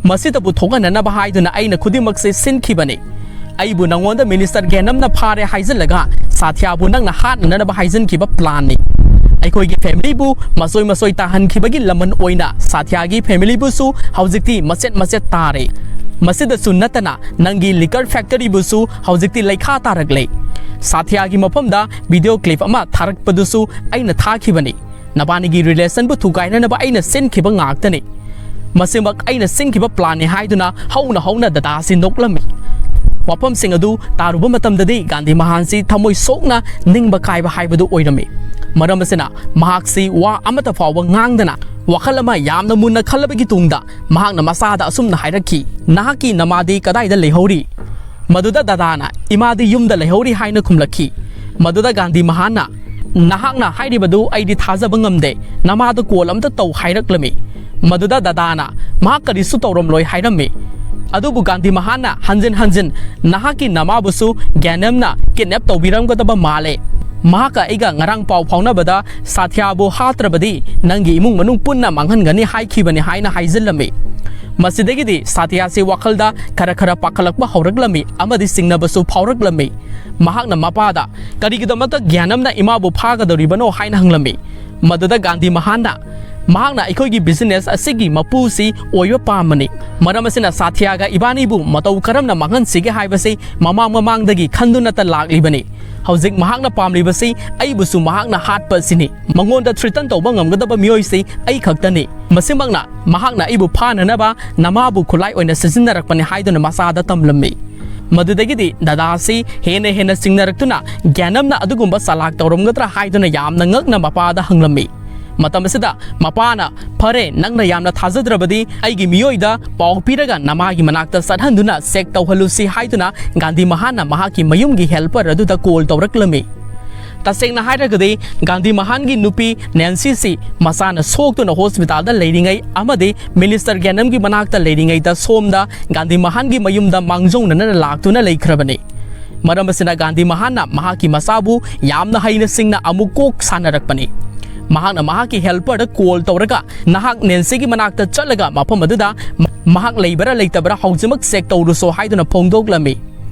ꯃꯁꯤꯗꯕꯨ ꯊꯣꯛꯍꯟꯅꯅꯕ ꯍꯥꯏꯗꯨꯅ ꯑꯩꯅ ꯈꯨꯗꯤꯡꯃꯛꯁꯦ ꯁꯤꯟꯈꯤꯕꯅꯤ꯫ ꯑꯩꯕꯨ ꯅꯉꯣꯟꯗ ꯃꯤꯅꯤꯁꯇꯔ ꯒꯦꯅꯝꯅ ꯐꯥꯔꯦ ꯍꯥꯏꯖꯤꯜꯂꯒ ꯁꯥꯊꯤꯌꯥꯕꯨ ꯅꯪꯅ ꯍꯥꯠꯅꯅꯕ ꯍꯥꯏꯖꯤꯟꯈꯤꯕ ꯄ꯭ꯂꯥꯟꯅꯤ꯫ ꯑꯩꯈꯣꯏꯒꯤ ꯐꯦꯃꯤꯂꯤꯕꯨ ꯃꯆꯣꯏ ꯃꯆꯣꯏ ꯇꯥꯍꯟꯈꯤꯕꯒꯤ ꯂꯃꯟ ꯑꯣꯏꯅ ꯁꯥꯊꯤꯌꯥꯒꯤ ꯐꯦꯃꯤꯂꯤꯕꯨꯁꯨ ꯍꯧꯖꯤꯛꯇꯤ ꯃꯆꯦꯠ ꯃꯆꯦꯠ ꯇꯥꯔꯦ꯫ ꯃꯁꯤꯗꯁꯨ ꯅꯠꯇꯅ ꯅꯪꯒꯤ ꯂꯤꯀꯔ ꯐꯦꯛꯇꯔꯤꯕꯨꯁꯨ ꯍꯧꯖꯤꯛꯇꯤ ꯂꯩꯈꯥ ꯇꯥꯔꯛꯂꯦ꯫ ꯁꯥꯊꯤꯌꯥꯒꯤ ꯃꯐꯝꯗ ꯚꯤꯗꯤꯑꯣ ꯀ꯭ꯂꯤꯞ ꯑꯃ ꯊꯥꯔꯛꯄꯗꯨꯁꯨ ꯑꯩꯅ ꯊꯥꯈꯤꯕꯅꯤ꯫ ꯅꯕꯥꯅꯤꯒꯤ ꯔꯤꯂꯦꯁꯟꯕꯨ ꯊꯨꯒꯥꯏꯅꯅꯕ ꯑꯩꯅ ꯁꯤꯟꯈꯤꯕ ꯉꯥꯛꯇꯅꯤ꯫ ꯃꯁꯤꯃꯛ ꯑꯩꯅ ꯁꯤꯟꯈꯤꯕ ꯄ꯭ꯂꯥꯟꯅꯤ" ꯍꯥꯏꯗꯨꯅ ꯍꯧꯅ ꯍꯧꯅ ꯗꯗꯥꯁꯤ ꯅꯣꯛꯂꯝꯃꯤ꯫ ꯋꯥꯐꯝꯁꯤꯡ ꯑꯗꯨ ꯇꯥꯔꯨꯕ ꯃꯇꯝꯗꯗꯤ ꯒꯥꯟꯙꯤ ꯃꯍꯥꯟꯁꯤ ꯊꯃꯣꯏ ꯁꯣꯛꯅ ꯅꯤꯡꯕ ꯀꯥꯏꯕ ꯍꯥꯏꯕꯗꯨ ꯑꯣꯏꯔꯝꯃꯤ꯫ ꯃꯔꯝ ꯑꯁꯤꯅ ꯃꯍꯥꯛꯁꯤ ꯋꯥ ꯑꯃꯠꯇ ꯐꯥꯎꯕ ꯉꯥꯡꯗꯅ ꯋꯥꯈꯜ ꯑꯃ ꯌꯥꯝꯅ ꯃꯨꯟꯅ ꯈꯜꯂꯕꯒꯤ ꯇꯨꯡꯗ ꯃꯍꯥꯛꯅ ꯃꯆꯥꯗ ꯑꯁꯨꯝꯅ ꯍꯥꯏꯔꯛꯈꯤ, "ꯅꯍꯥꯛꯀꯤ ꯅꯃꯥꯗꯤ ꯀꯗꯥꯏꯗ ꯂꯩꯍꯧꯔꯤ?" ꯃꯗꯨꯗ ꯗꯗꯥꯅ, "ꯏꯃꯥꯗꯤ ꯌꯨꯝꯗ ꯂꯩꯍꯧꯔꯤ" ꯍꯥꯏꯅ ꯈꯨꯝꯂꯛꯈꯤ꯫ ꯃꯗꯨꯗ ꯒꯥꯟꯙꯤ ꯃꯍꯥꯟꯅ, "ꯅꯍꯥꯛꯅ ꯍꯥꯏꯔꯤꯕꯗꯨ ꯑꯩꯗꯤ ꯊꯥꯖꯕ ꯉꯝꯗꯦ, ꯅꯃꯥꯗ ꯀꯣꯜ ꯑꯝꯇ ꯇꯧ" ꯍꯥꯏꯔꯛꯂꯝꯃꯤ꯫ ꯃꯗꯨꯗ ꯗꯗꯥꯅ, "ꯃꯍꯥꯛ ꯀꯔꯤꯁꯨ ꯇꯧꯔꯝꯂꯣꯏ" ꯍꯥꯏꯔꯝꯃꯤ꯫ ꯑꯗꯨꯕꯨ ꯒꯥꯟꯙꯤ ꯃꯍꯥꯟꯅ ꯍꯟꯖꯤꯟ ꯍꯟꯖꯤꯟ "ꯅꯍꯥꯛꯀꯤ ꯅꯃꯥꯕꯨꯁꯨ ꯒ꯭ꯌꯥꯅꯝꯅ ꯀꯤꯗꯅꯦꯞ ꯇꯧꯕꯤꯔꯝꯒꯗꯕ ꯃꯥꯜꯂꯦ꯫ ꯃꯍꯥꯛꯀ ꯑꯩꯒ ꯉꯔꯥꯡ ꯄꯥꯎ ꯐꯥꯎꯅꯕꯗ ꯁꯥꯊ꯭ꯌꯥꯕꯨ ꯍꯥꯠꯇ꯭ꯔꯕꯗꯤ ꯅꯪꯒꯤ ꯏꯃꯨꯡ ꯃꯅꯨꯡ ꯄꯨꯟꯅ ꯃꯥꯡꯍꯟꯒꯅꯤ" ꯍꯥꯏꯈꯤꯕꯅꯤ ꯍꯥꯏꯅ ꯍꯥꯏꯖꯤꯜꯂꯝꯃꯤ꯫ ꯃꯁꯤꯗꯒꯤꯗꯤ ꯁꯥꯊ꯭ꯌꯥꯁꯤ ꯋꯥꯈꯜꯗ ꯈꯔ ꯈꯔ ꯄꯥꯈꯠꯂꯛꯄ ꯍꯧꯔꯛꯂꯝꯃꯤ ꯑꯃꯗꯤ ꯆꯤꯡꯅꯕꯁꯨ ꯐꯥꯎꯔꯛꯂꯝꯃꯤ꯫ ꯃꯍꯥꯛꯅ ꯃꯄꯥꯗ "ꯀꯔꯤꯒꯤꯗꯃꯛꯇ ꯒ꯭ꯌꯥꯅꯝꯅ ꯏꯃꯥꯕꯨ ꯐꯥꯒꯗꯧꯔꯤꯕꯅꯣ?" ꯍꯥꯏꯅ ꯍꯪꯂꯝꯃꯤ꯫ ꯃꯗꯨꯗ ꯒꯥꯟꯙꯤ ꯃꯍꯥꯟꯅ "ꯃꯍꯥꯛꯅ ꯑꯩꯈꯣꯏꯒꯤ ꯕꯤꯖꯤꯅꯦꯁ ꯑꯁꯤꯒꯤ ꯃꯄꯨꯁꯤ ꯑꯣꯏꯕ ꯄꯥꯝꯕꯅꯤ꯫ ꯃꯔꯝ ꯑꯁꯤꯅ ꯁꯥꯊ꯭ꯌꯥꯒ ꯏꯕꯥꯅꯤꯕꯨ ꯃꯇꯧ ꯀꯔꯝꯅ ꯃꯥꯡꯍꯟꯁꯤꯒꯦ ꯍꯥꯏꯕꯁꯤ ꯃꯃꯥꯡ ꯃꯃꯥꯡꯗꯒꯤ ꯈꯟꯗꯨꯅꯇ ꯂꯥꯛꯂꯤꯕꯅꯤ꯫ ꯍꯧꯖꯤꯛ ꯃꯍꯥꯛꯅ ꯄꯥꯝꯂꯤꯕꯁꯤ ꯑꯩꯕꯨꯁꯨ ꯃꯍꯥꯛꯅ ꯍꯥꯠꯄ ꯑꯁꯤꯅꯤ꯫ ꯃꯉꯣꯟꯗ ꯊ꯭ꯔꯤꯇꯟ ꯇꯧꯕ ꯉꯝꯒꯗꯕ ꯃꯤꯑꯣꯏꯁꯤ ꯑꯩ ꯈꯛꯇꯅꯤ꯫ ꯃꯁꯤꯃꯛꯅ ꯃꯍꯥꯛꯅ ꯑꯩꯕꯨ ꯐꯥꯅꯅꯕ ꯅꯃꯥꯕꯨ ꯈꯨꯠꯂꯥꯏ ꯑꯣꯏꯅ ꯁꯤꯖꯤꯟꯅꯔꯛꯄꯅꯤ" ꯍꯥꯏꯗꯨꯅ ꯃꯆꯥꯗ ꯇꯝꯂꯝꯃꯤ꯫ ꯃꯗꯨꯗꯒꯤꯗꯤ ꯗꯗꯥꯁꯤ ꯍꯦꯟꯅ ꯍꯦꯟꯅ ꯆꯤꯡꯅꯔꯛꯇꯨꯅ ꯒ꯭ꯌꯥꯅꯝꯅ ꯑꯗꯨꯒꯨꯝꯕ ꯆꯥꯂꯥꯛ ꯇꯧꯔꯝꯒꯗ꯭ꯔꯥ ꯍꯥꯏꯗꯨꯅ ꯌꯥꯝꯅ ꯉꯛꯅ ꯃꯄꯥꯗ ꯍꯪꯂꯝꯃꯤ꯫ ꯃꯇꯝ ꯑꯁꯤꯗ ꯃꯄꯥꯅ "ꯐꯔꯦ, ꯅꯪꯅ ꯌꯥꯝꯅ ꯊꯥꯖꯗ꯭ꯔꯕꯗꯤ ꯑꯩꯒꯤ ꯃꯤꯑꯣꯏꯗ ꯄꯥꯎ ꯄꯤꯔꯒ ꯅꯃꯥꯒꯤ ꯃꯅꯥꯛꯇ ꯆꯠꯍꯟꯗꯨꯅ ꯆꯦꯛ ꯇꯧꯍꯜꯂꯨꯁꯤ" ꯍꯥꯏꯗꯨꯅ ꯒꯥꯟꯙꯤ ꯃꯍꯥꯟꯅ ꯃꯍꯥꯛꯀꯤ ꯃꯌꯨꯝꯒꯤ ꯍꯦꯜꯄꯔ ꯑꯗꯨꯗ ꯀꯣꯜ ꯇꯧꯔꯛꯂꯝꯃꯤ꯫ ꯇꯁꯦꯡꯅ ꯍꯥꯏꯔꯒꯗꯤ ꯒꯥꯟꯙꯤ ꯃꯍꯥꯟꯒꯤ ꯅꯨꯄꯤ ꯅꯦꯟꯁꯤꯁꯤ ꯃꯁꯥꯅ ꯁꯣꯛꯇꯨꯅ ꯍꯣꯁꯄꯤꯇꯥꯜꯗ ꯂꯩꯔꯤꯉꯩ ꯑꯃꯗꯤ ꯃꯤꯅꯤꯁꯇꯔ ꯒ꯭ꯌꯥꯅꯝꯒꯤ ꯃꯅꯥꯛꯇ ꯂꯩꯔꯤꯉꯩꯗ ꯁꯣꯝꯗ ꯒꯥꯟꯙꯤ ꯃꯍꯥꯟꯒꯤ ꯃꯌꯨꯝꯗ ꯃꯥꯡꯖꯧꯅꯅ ꯂꯥꯛꯇꯨꯅ ꯂꯩꯈ꯭ꯔꯕꯅꯤ꯫ ꯃꯔꯝ ꯑꯁꯤꯅ ꯒꯥꯟꯙꯤ ꯃꯍꯥꯟꯅ ꯃꯍꯥꯛꯀꯤ ꯃꯆꯥꯕꯨ ꯌꯥꯝꯅ ꯍꯩꯅ ꯁꯤꯡꯅ ꯑꯃꯨꯛ ꯀꯣꯛ ꯁꯥꯟꯅꯔꯛꯄꯅꯤ꯫ ꯃꯍꯥꯛꯅ ꯃꯍꯥꯛꯀꯤ ꯍꯦꯜꯄꯔꯗ ꯀꯣꯜ ꯇꯧꯔꯒ "ꯅꯍꯥꯛ ꯅꯦꯟꯁꯤꯒꯤ ꯃꯅꯥꯛꯇ ꯆꯠꯂꯒ ꯃꯐꯝ ꯑꯗꯨꯗ ꯃ-, ꯃꯍꯥꯛ ꯂꯩꯕ꯭ꯔꯥ ꯂꯩꯇꯕ꯭ꯔꯥ ꯍꯧꯖꯤꯛꯃꯛ ꯆꯦꯛ ꯇꯧꯔꯨꯁꯣ" ꯍꯥꯏꯗꯨꯅ ꯐꯣꯡꯗꯣꯛꯂꯝꯃꯤ꯫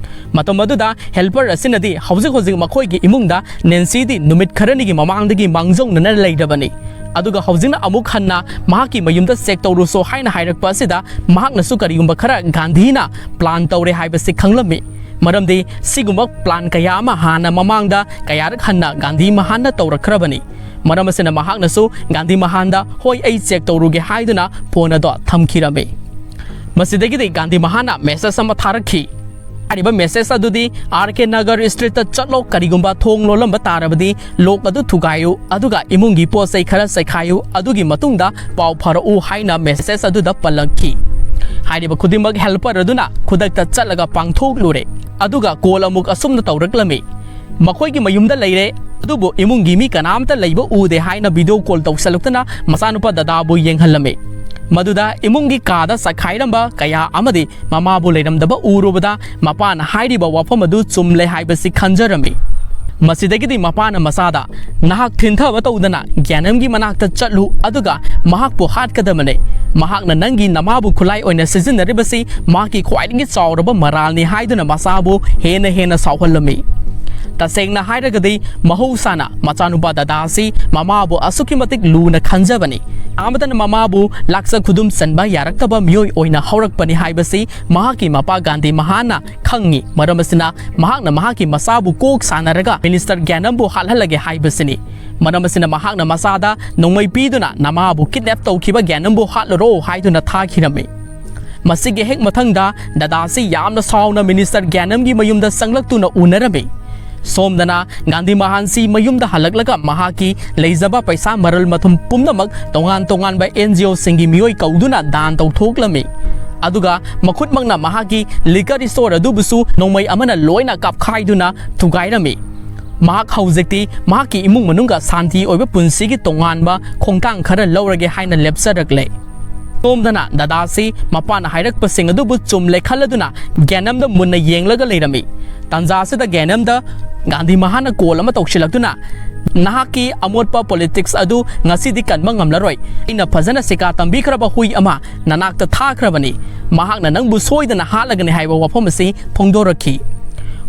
ꯃꯇꯝ ꯑꯗꯨꯗ ꯍꯦꯜꯄꯔ ꯑꯁꯤꯅꯗꯤ ꯍꯧꯖꯤꯛ ꯍꯧꯖꯤꯛ ꯃꯈꯣꯏꯒꯤ ꯏꯃꯨꯡꯗ ꯅꯦꯟꯁꯤꯗꯤ ꯅꯨꯃꯤꯠ ꯈꯔꯅꯤꯒꯤ ꯃꯃꯥꯡꯗꯒꯤ ꯃꯥꯡꯖꯧꯅꯅ ꯂꯩꯔꯕꯅꯤ꯫ ꯑꯗꯨꯒ ꯍꯧꯖꯤꯛꯅ ꯑꯃꯨꯛ ꯍꯟꯅ ꯃꯍꯥꯛꯀꯤ ꯃꯌꯨꯝꯗ ꯆꯦꯛ ꯇꯧꯔꯨꯁꯣ ꯍꯥꯏꯅ ꯍꯥꯏꯔꯛꯄ ꯑꯁꯤꯗ ꯃꯍꯥꯛꯅꯁꯨ ꯀꯔꯤꯒꯨꯝꯕ ꯈꯔ ꯒꯥꯟꯙꯤꯅ ꯄ꯭ꯂꯥꯟ ꯇꯧꯔꯦ ꯍꯥꯏꯕꯁꯤ ꯈꯪꯂꯝꯃꯤ꯫ ꯃꯔꯝꯗꯤ ꯁꯤꯒꯨꯝꯕ ꯄ꯭ꯂꯥꯟ ꯀꯌꯥ ꯑꯃ ꯍꯥꯟꯅ ꯃꯃꯥꯡꯗ ꯀꯌꯥꯔꯛ ꯍꯟꯅ ꯒꯥꯟꯙꯤ ꯃꯍꯥꯟꯅ ꯇꯧꯔꯛꯈ꯭ꯔꯕꯅꯤ꯫ ꯃꯔꯝ ꯑꯁꯤꯅ ꯃꯍꯥꯛꯅꯁꯨ ꯒꯥꯟꯙꯤ ꯃꯍꯥꯟꯗ "ꯍꯣꯏ, ꯑꯩ ꯆꯦꯛ ꯇꯧꯔꯨꯒꯦ" ꯍꯥꯏꯗꯨꯅ ꯐꯣꯟ ꯑꯗꯣ ꯊꯝꯈꯤꯔꯝꯃꯤ꯫ ꯃꯁꯤꯗꯒꯤꯗꯤ ꯒꯥꯟꯙꯤ ꯃꯍꯥꯟꯅ ꯃꯦꯁꯦꯖ ꯑꯃ ꯊꯥꯔꯛꯈꯤ꯫ ꯍꯥꯏꯔꯤꯕ ꯃꯦꯁꯦꯖ ꯑꯗꯨꯗꯤ "ꯑꯥꯔ ꯀꯦ ꯅꯒꯔ ꯁ꯭ꯇ꯭ꯔꯤꯠꯇ ꯆꯠꯂꯣ, ꯀꯔꯤꯒꯨꯝꯕ ꯊꯣꯡ ꯂꯣꯜꯂꯝꯕ ꯇꯥꯔꯕꯗꯤ ꯂꯣꯛ ꯑꯗꯨ ꯊꯨꯒꯥꯏꯌꯨ, ꯑꯗꯨꯒ ꯏꯃꯨꯡꯒꯤ ꯄꯣꯠ ꯆꯩ ꯈꯔ ꯆꯥꯏꯈꯥꯏꯌꯨ, ꯑꯗꯨꯒꯤ ꯃꯇꯨꯡꯗ ꯄꯥꯎ ꯐꯥꯎꯔꯛꯎ" ꯍꯥꯏꯅ ꯃꯦꯁꯦꯖ ꯑꯗꯨꯗ ꯄꯜꯂꯛꯈꯤ꯫ ꯍꯥꯏꯔꯤꯕ ꯈꯨꯗꯤꯡꯃꯛ ꯍꯦꯜꯄꯔ ꯑꯗꯨꯅ ꯈꯨꯗꯛꯇ ꯆꯠꯂꯒ ꯄꯥꯡꯊꯣꯛꯂꯨꯔꯦ꯫ ꯑꯗꯨꯒ ꯀꯣꯜ ꯑꯃꯨꯛ ꯑꯁꯨꯝꯅ ꯇꯧꯔꯛꯂꯝꯃꯤ꯫ "ꯃꯈꯣꯏꯒꯤ ꯃꯌꯨꯝꯗ ꯂꯩꯔꯦ, ꯑꯗꯨꯕꯨ ꯏꯃꯨꯡꯒꯤ ꯃꯤ ꯀꯅꯥꯝꯇ ꯂꯩꯕ ꯎꯗꯦ ꯍꯥꯏꯅ ꯚꯤꯗꯤꯑꯣ ꯀꯣꯜ ꯇꯧꯁꯜꯂꯛꯇꯨꯅ ꯃꯆꯥꯅꯨꯄꯥ ꯗꯗꯥꯕꯨ ꯌꯦꯡꯍꯜꯂꯝꯃꯤ꯫ ꯃꯗꯨꯗ ꯏꯃꯨꯡꯒꯤ ꯀꯥꯗ ꯆꯈꯥꯏꯔꯝꯕ ꯀꯌꯥ ꯑꯃꯗꯤ ꯃꯃꯥꯕꯨ ꯂꯩꯔꯝꯗꯕ ꯎꯔꯨꯕꯗ ꯃꯄꯥꯅ ꯍꯥꯏꯔꯤꯕ ꯋꯥꯐꯝ ꯑꯗꯨ ꯆꯨꯝꯂꯦ ꯍꯥꯏꯕꯁꯤ ꯈꯟꯖꯔꯝꯃꯤ꯫ ꯃꯁꯤꯗꯒꯤꯗꯤ ꯃꯄꯥꯅ ꯃꯆꯥꯗ, "ꯅꯍꯥꯛ ꯊꯤꯟꯊꯕ ꯇꯧꯗꯅ ꯒ꯭ꯌꯥꯅꯝꯒꯤ ꯃꯅꯥꯛꯇ ꯆꯠꯂꯨ, ꯑꯗꯨꯒ ꯃꯍꯥꯛꯄꯨ ꯍꯥꯠꯀꯗꯕꯅꯤ꯫ ꯃꯍꯥꯛꯅ ꯅꯪꯒꯤ ꯅꯃꯥꯕꯨ ꯈꯨꯠꯂꯥꯏ ꯑꯣꯏꯅ ꯁꯤꯖꯤꯟꯅꯔꯤꯕꯁꯤ ꯃꯍꯥꯛꯀꯤ ꯈ꯭ꯋꯥꯏꯗꯒꯤ ꯆꯥꯎꯔꯕ ꯃꯔꯥꯜꯅꯤ" ꯍꯥꯏꯗꯨꯅ ꯃꯆꯥꯕꯨ ꯍꯦꯟꯅ ꯍꯦꯟꯅ ꯁꯥꯎꯍꯜꯂꯝꯃꯤ꯫ ꯇꯁꯦꯡꯅ ꯍꯥꯏꯔꯒꯗꯤ, ꯃꯍꯧꯁꯥꯅ ꯃꯆꯥꯅꯨꯄꯥ ꯗꯗꯥ ꯑꯁꯤ ꯃꯃꯥꯕꯨ ꯑꯁꯨꯛꯀꯤ ꯃꯇꯤꯛ ꯂꯨꯅ ꯈꯟꯖꯕꯅꯤ꯫ ꯑꯃꯇꯅ ꯃꯃꯥꯕꯨ ꯂꯥꯛꯆ ꯈꯨꯗꯨꯝ ꯆꯟꯕ ꯌꯥꯔꯛꯇꯕ ꯃꯤꯑꯣꯏ ꯑꯣꯏꯅ ꯍꯧꯔꯛꯄꯅꯤ ꯍꯥꯏꯕꯁꯤ ꯃꯍꯥꯛꯀꯤ ꯃꯄꯥ ꯒꯥꯟꯙꯤ ꯃꯍꯥꯟꯅ ꯈꯪꯉꯤ꯫ ꯃꯔꯝ ꯑꯁꯤꯅ ꯃꯍꯥꯛꯅ ꯃꯍꯥꯛꯀꯤ ꯃꯆꯥꯕꯨ ꯀꯣꯛ ꯁꯥꯟꯅꯔꯒ ꯃꯤꯅꯤꯁꯇꯔ ꯒ꯭ꯌꯥꯅꯝꯕꯨ ꯍꯥꯠꯍꯜꯂꯒꯦ ꯍꯥꯏꯕꯁꯤꯅꯤ꯫ ꯃꯔꯝ ꯑꯁꯤꯅ ꯃꯍꯥꯛꯅ ꯃꯆꯥꯗ ꯅꯣꯡꯃꯩ ꯄꯤꯗꯨꯅ ꯅꯃꯥꯕꯨ ꯀꯤꯗꯅꯦꯞ ꯇꯧꯈꯤꯕ ꯒ꯭ꯌꯥꯅꯝꯕꯨ ꯍꯥꯠꯂꯨꯔꯣ ꯍꯥꯏꯗꯨꯅ ꯊꯥꯈꯤꯔꯝꯃꯤ꯫ ꯃꯁꯤꯒꯤ ꯍꯦꯛ ꯃꯊꯪꯗ ꯗꯗꯥꯁꯤ ꯌꯥꯝꯅ ꯁꯥꯎꯅ ꯃꯤꯅꯤꯁꯇꯔ ꯒ꯭ꯌꯥꯅꯝꯒꯤ ꯃꯌꯨꯝꯗ ꯆꯪꯂꯛꯇꯨꯅ ꯎꯅꯔꯝꯃꯤ꯫ ꯁꯣꯝꯗꯅ ꯒꯥꯟꯙꯤ ꯃꯍꯥꯟꯁꯤ ꯃꯌꯨꯝꯗ ꯍꯜꯂꯛꯂꯒ ꯃꯍꯥꯛꯀꯤ ꯂꯩꯖꯕ ꯄꯩꯁꯥ ꯃꯔꯜ ꯃꯊꯨꯝ ꯄꯨꯝꯅꯃꯛ ꯇꯣꯉꯥꯟ ꯇꯣꯉꯥꯟꯕ ꯑꯦꯟ ꯖꯤ ꯑꯣꯁꯤꯡꯒꯤ ꯃꯤꯑꯣꯏ ꯀꯧꯗꯨꯅ ꯗꯥꯟ ꯇꯧꯊꯣꯛꯂꯝꯃꯤ꯫ ꯑꯗꯨꯒ ꯃꯈꯨꯠꯃꯛꯅ ꯃꯍꯥꯛꯀꯤ ꯂꯤꯀꯔ ꯏꯁꯇꯣꯔ ꯑꯗꯨꯕꯨꯁꯨ ꯅꯣꯡꯃꯩ ꯑꯃꯅ ꯂꯣꯏꯅ ꯀꯥꯞꯈꯥꯏꯗꯨꯅ ꯊꯨꯒꯥꯏꯔꯝꯃꯤ꯫ ꯃꯍꯥꯛ ꯍꯧꯖꯤꯛꯇꯤ ꯃꯍꯥꯛꯀꯤ ꯏꯃꯨꯡ ꯃꯅꯨꯡꯒ ꯁꯥꯟꯇꯤ ꯑꯣꯏꯕ ꯄꯨꯟꯁꯤꯒꯤ ꯇꯣꯉꯥꯟꯕ ꯈꯣꯡꯊꯥꯡ ꯈꯔ ꯂꯧꯔꯒꯦ ꯍꯥꯏꯅ ꯂꯦꯞꯆꯔꯛꯂꯦ꯫ ꯁꯣꯝꯗꯅ ꯗꯗꯥꯁꯤ ꯃꯄꯥꯅ ꯍꯥꯏꯔꯛꯄꯁꯤꯡ ꯑꯗꯨꯕꯨ ꯆꯨꯝꯂꯦ ꯈꯜꯂꯗꯨꯅ ꯒ꯭ꯌꯥꯅꯝꯗ ꯃꯨꯟꯅ ꯌꯦꯡꯂꯒ ꯂꯩꯔꯝꯃꯤ꯫ ꯇꯥꯟꯖꯥ ꯑꯁꯤꯗ ꯒ꯭ꯌꯥꯅꯝꯗ ꯒꯥꯟꯙꯤ ꯃꯍꯥꯟꯅ ꯀꯣꯜ ꯑꯃ ꯇꯧꯁꯤꯜꯂꯛꯇꯨꯅ, "ꯅꯍꯥꯛꯀꯤ ꯑꯃꯣꯠꯄ ꯄꯣꯂꯤꯇꯤꯛꯁ ꯑꯗꯨ ꯉꯁꯤꯗꯤ ꯀꯟꯕ ꯉꯝꯂꯔꯣꯏ꯫ ꯑꯩꯅ ꯐꯖꯅ ꯁꯤꯀꯥ ꯇꯝꯕꯤꯈ꯭ꯔꯕ ꯍꯨꯏ ꯑꯃ ꯅꯅꯥꯛꯇ ꯊꯥꯈ꯭ꯔꯕꯅꯤ꯫ ꯃꯍꯥꯛꯅ ꯅꯪꯕꯨ ꯁꯣꯏꯗꯅ ꯍꯥꯠꯂꯒꯅꯤ" ꯍꯥꯏꯕ ꯋꯥꯐꯝ ꯑꯁꯤ ꯐꯣꯡꯗꯣꯔꯛꯈꯤ꯫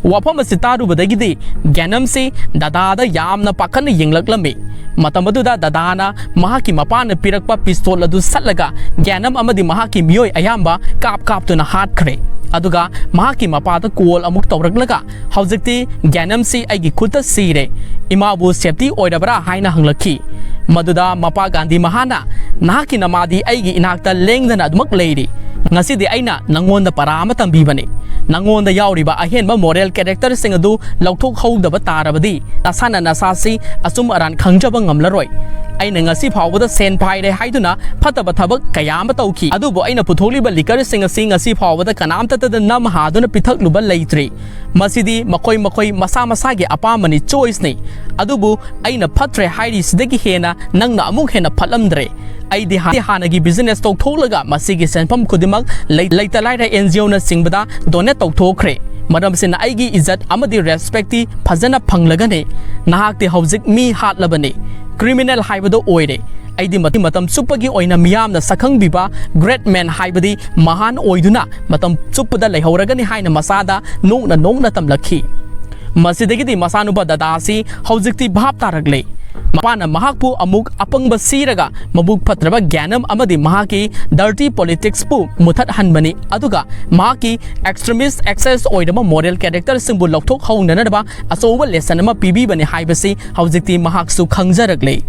ꯋꯥꯐꯝ ꯑꯁꯤ ꯇꯥꯔꯨꯕꯗꯒꯤꯗꯤ ꯒ꯭ꯌꯥꯅꯝꯁꯤ ꯗꯗꯥꯗ ꯌꯥꯝꯅ ꯄꯥꯈꯠꯅ ꯌꯦꯡꯂꯛꯂꯝꯃꯤ꯫ ꯃꯇꯝ ꯑꯗꯨꯗ ꯗꯗꯥꯅ ꯃꯍꯥꯛꯀꯤ ꯃꯄꯥꯅ ꯄꯤꯔꯛꯄ ꯄꯤꯁꯇꯣꯜ ꯑꯗꯨ ꯁꯠꯂꯒ ꯒ꯭ꯌꯥꯅꯝ ꯑꯃꯗꯤ ꯃꯍꯥꯛꯀꯤ ꯃꯤꯑꯣꯏ ꯑꯌꯥꯝꯕ ꯀꯥꯞ ꯀꯥꯞꯇꯨꯅ ꯍꯥꯠꯈ꯭ꯔꯦ꯫ ꯑꯗꯨꯒ ꯃꯍꯥꯛꯀꯤ ꯃꯄꯥꯗ ꯀꯣꯜ ꯑꯃꯨꯛ ꯇꯧꯔꯛꯂꯒ, "ꯍꯧꯖꯤꯛꯇꯤ ꯒ꯭ꯌꯥꯅꯝꯁꯤ ꯑꯩꯒꯤ ꯈꯨꯠꯇ ꯁꯤꯔꯦ꯫ ꯏꯃꯥꯕꯨ ꯁꯦꯞꯇꯤ ꯑꯣꯏꯔꯕ꯭ꯔꯥ?" ꯍꯥꯏꯅ ꯍꯪꯂꯛꯈꯤ꯫ ꯃꯗꯨꯗ ꯃꯄꯥ ꯒꯥꯟꯙꯤ ꯃꯍꯥꯟꯅ, "ꯅꯍꯥꯛꯀꯤ ꯅꯃꯥꯗꯤ ꯑꯩꯒꯤ ꯏꯅꯥꯛꯇ ꯂꯦꯡꯗꯅ ꯑꯗꯨꯃꯛ ꯂꯩꯔꯤ꯫ ꯉꯁꯤꯗꯤ ꯑꯩꯅ ꯅꯪꯉꯣꯟꯗ ꯄꯔꯥ ꯑꯃ ꯇꯝꯕꯤꯕꯅꯤ꯫ ꯅꯪꯉꯣꯟꯗ ꯌꯥꯎꯔꯤꯕ ꯑꯍꯦꯟꯕ ꯃꯣꯔꯦꯜ ꯀꯦꯔꯦꯛꯇꯔꯁꯤꯡ ꯑꯗꯨ ꯂꯧꯊꯣꯛꯍꯧꯗꯕ ꯇꯥꯔꯕꯗꯤ ꯅꯁꯥꯅ ꯅꯁꯥꯁꯤ ꯑꯆꯨꯝ ꯑꯔꯥꯟ ꯈꯪꯖꯕ ꯉꯝꯂꯔꯣꯏ꯫ ꯑꯩꯅ ꯉꯁꯤ ꯐꯥꯎꯕꯗ ꯁꯦꯟ ꯄꯥꯏꯔꯦ ꯍꯥꯏꯗꯨꯅ ꯐꯠꯇꯕ ꯊꯕꯛ ꯀꯌꯥ ꯑꯃ ꯇꯧꯈꯤ꯫ ꯑꯗꯨꯕꯨ ꯑꯩꯅ ꯄꯨꯊꯣꯛꯂꯤꯕ liquorꯁꯤꯡ ꯑꯁꯤ ꯉꯁꯤ ꯐꯥꯎꯕꯗ ꯀꯅꯥꯝꯇꯇꯗ ꯅꯝ ꯍꯥꯗꯨꯅ ꯄꯤꯊꯛꯂꯨꯕ ꯂꯩꯇ꯭ꯔꯤ꯫ ꯃꯁꯤꯗꯤ ꯃꯈꯣꯏ ꯃꯈꯣꯏ ꯃꯁꯥ ꯃꯁꯥꯒꯤ ꯑꯄꯥꯝꯕꯅꯤ, choiceꯅꯤ꯫ ꯑꯗꯨꯕꯨ ꯑꯩꯅ ꯐꯠꯇ꯭ꯔꯦ ꯍꯥꯏꯔꯤꯁꯤꯗꯒꯤ ꯍꯦꯟꯅ ꯅꯪꯅ ꯑꯃꯨꯛ ꯍꯦꯟꯅ ꯐꯠꯂꯝꯗ꯭ꯔꯦ꯫ ꯑꯩꯗꯤ ꯍꯥꯟ-, ꯍꯥꯟꯅꯒꯤ business ꯇꯧꯊꯣꯛꯂꯒ ꯃꯁꯤꯒꯤ ꯁꯦꯟꯐꯝ ꯈꯨꯗꯤꯡꯃꯛ ꯂꯩ-, ꯂꯩꯇ ꯂꯥꯏꯔ NGOꯅꯆꯤꯡꯕꯗ donate ꯇꯧꯊꯣꯛꯈ꯭ꯔꯦ꯫ ꯃꯔꯝꯁꯤꯅ ꯑꯩꯒꯤ ꯏꯖꯠ ꯑꯃꯗꯤ respectꯇꯤ ꯐꯖꯅ ꯐꯪꯂꯒꯅꯤ꯫ ꯅꯍꯥꯛꯇꯤ ꯍꯧꯖꯤꯛ ꯃꯤ ꯍꯥꯠꯂꯕꯅꯤ, criminal ꯍꯥꯏꯕꯗꯨ ꯑꯣꯏꯔꯦ꯫ ꯑꯩꯗꯤ ꯃꯇꯝ, ꯃꯇꯝ ꯆꯨꯞꯄꯒꯤ ꯑꯣꯏꯅ ꯃꯤꯌꯥꯝꯅ ꯁꯛꯈꯪꯕꯤꯕ great man ꯍꯥꯏꯕꯗꯤ ꯃꯍꯥꯟ ꯑꯣꯏꯗꯨꯅ ꯃꯇꯝ ꯆꯨꯞꯄꯗ ꯂꯩꯍꯧꯔꯒꯅꯤ ꯍꯥꯏꯅ ꯃꯁꯥꯗ ꯅꯣꯛꯅ ꯅꯣꯛꯅ ꯇꯝꯂꯛꯈꯤ꯫ ꯃꯁꯤꯗꯒꯤꯗꯤ ꯃꯆꯥꯅꯨꯄꯥ ꯗꯗꯥ ꯑꯁꯤ ꯍꯧꯖꯤꯛꯇꯤ ꯚꯥꯞ ꯇꯥꯔꯛꯂꯦ꯫ ꯃꯄꯥꯅ ꯃꯍꯥꯛꯄꯨ ꯑꯃꯨꯛ ꯑꯄꯪꯕ ꯁꯤꯔꯒ ꯃꯕꯨꯛ ꯐꯠꯇ꯭ꯔꯕ ꯒ꯭ꯌꯥꯅꯝ ꯑꯃꯗꯤ ꯃꯍꯥꯛꯀꯤ dirty politicsꯄꯨ ꯃꯨꯊꯠꯍꯟꯕꯅꯤ, ꯑꯗꯨꯒ ꯃꯍꯥꯛꯀꯤ extremist, excess ꯑꯣꯏꯔꯕ moral characterꯁꯤꯡꯕꯨ ꯂꯧꯊꯣꯛꯍꯧꯅꯅꯕ ꯑꯆꯧꯕ lesson ꯑꯃ ꯄꯤꯕꯤꯕꯅꯤ ꯍꯥꯏꯕꯁꯤ ꯍꯧꯖꯤꯛꯇꯤ ꯃꯍꯥꯛꯁꯨ ꯈꯪꯖꯔꯛꯂꯦ꯫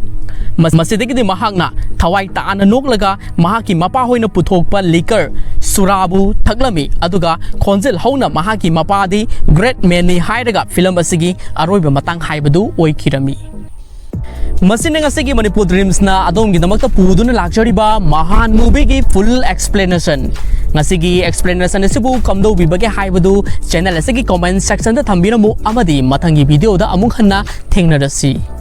ꯃꯁ-, ꯃꯁꯤꯗꯒꯤꯗꯤ ꯃꯍꯥꯛꯅ ꯊꯋꯥꯏ ꯇꯥꯅ ꯅꯣꯛꯂꯒ ꯃꯍꯥꯛꯀꯤ ꯃꯄꯥꯍꯣꯏꯅ ꯄꯨꯊꯣꯛꯄ liquor, ꯁꯨꯔꯥꯕꯨ ꯊꯛꯂꯝꯃꯤ, ꯑꯗꯨꯒ ꯈꯣꯟꯖꯦꯜ ꯍꯧꯅ ꯃꯍꯥꯛꯀꯤ ꯃꯄꯥꯗꯤ great manꯅꯤ ꯍꯥꯏꯔꯒ film ꯑꯁꯤꯒꯤ ꯑꯔꯣꯏꯕ ꯃꯇꯥꯡ ꯍꯥꯏꯕꯗꯨ ꯑꯣꯏꯈꯤꯔꯝꯃꯤ꯫ ꯃꯁꯤꯅ ꯉꯁꯤꯒꯤ ꯃꯅꯤꯄꯨꯔ Dreamsꯅ ꯑꯗꯣꯝꯒꯤꯗꯃꯛꯇ ꯄꯨꯗꯨꯅ ꯂꯥꯛꯆꯔꯤꯕ ꯃꯍꯥꯟ movieꯒꯤ full explanation꯫ ꯉꯁꯤꯒꯤ explanation ꯑꯁꯤꯕꯨ ꯀꯝꯗꯧꯕꯤꯕꯒꯦ ꯍꯥꯏꯕꯗꯨ channel ꯑꯁꯤꯒꯤ comment sectionꯗ ꯊꯝꯕꯤꯔꯝꯃꯨ, ꯑꯃꯗꯤ ꯃꯊꯪꯒꯤ videoꯗ ꯑꯃꯨꯛ ꯍꯟꯅ ꯊꯦꯡꯅꯔꯁꯤ꯫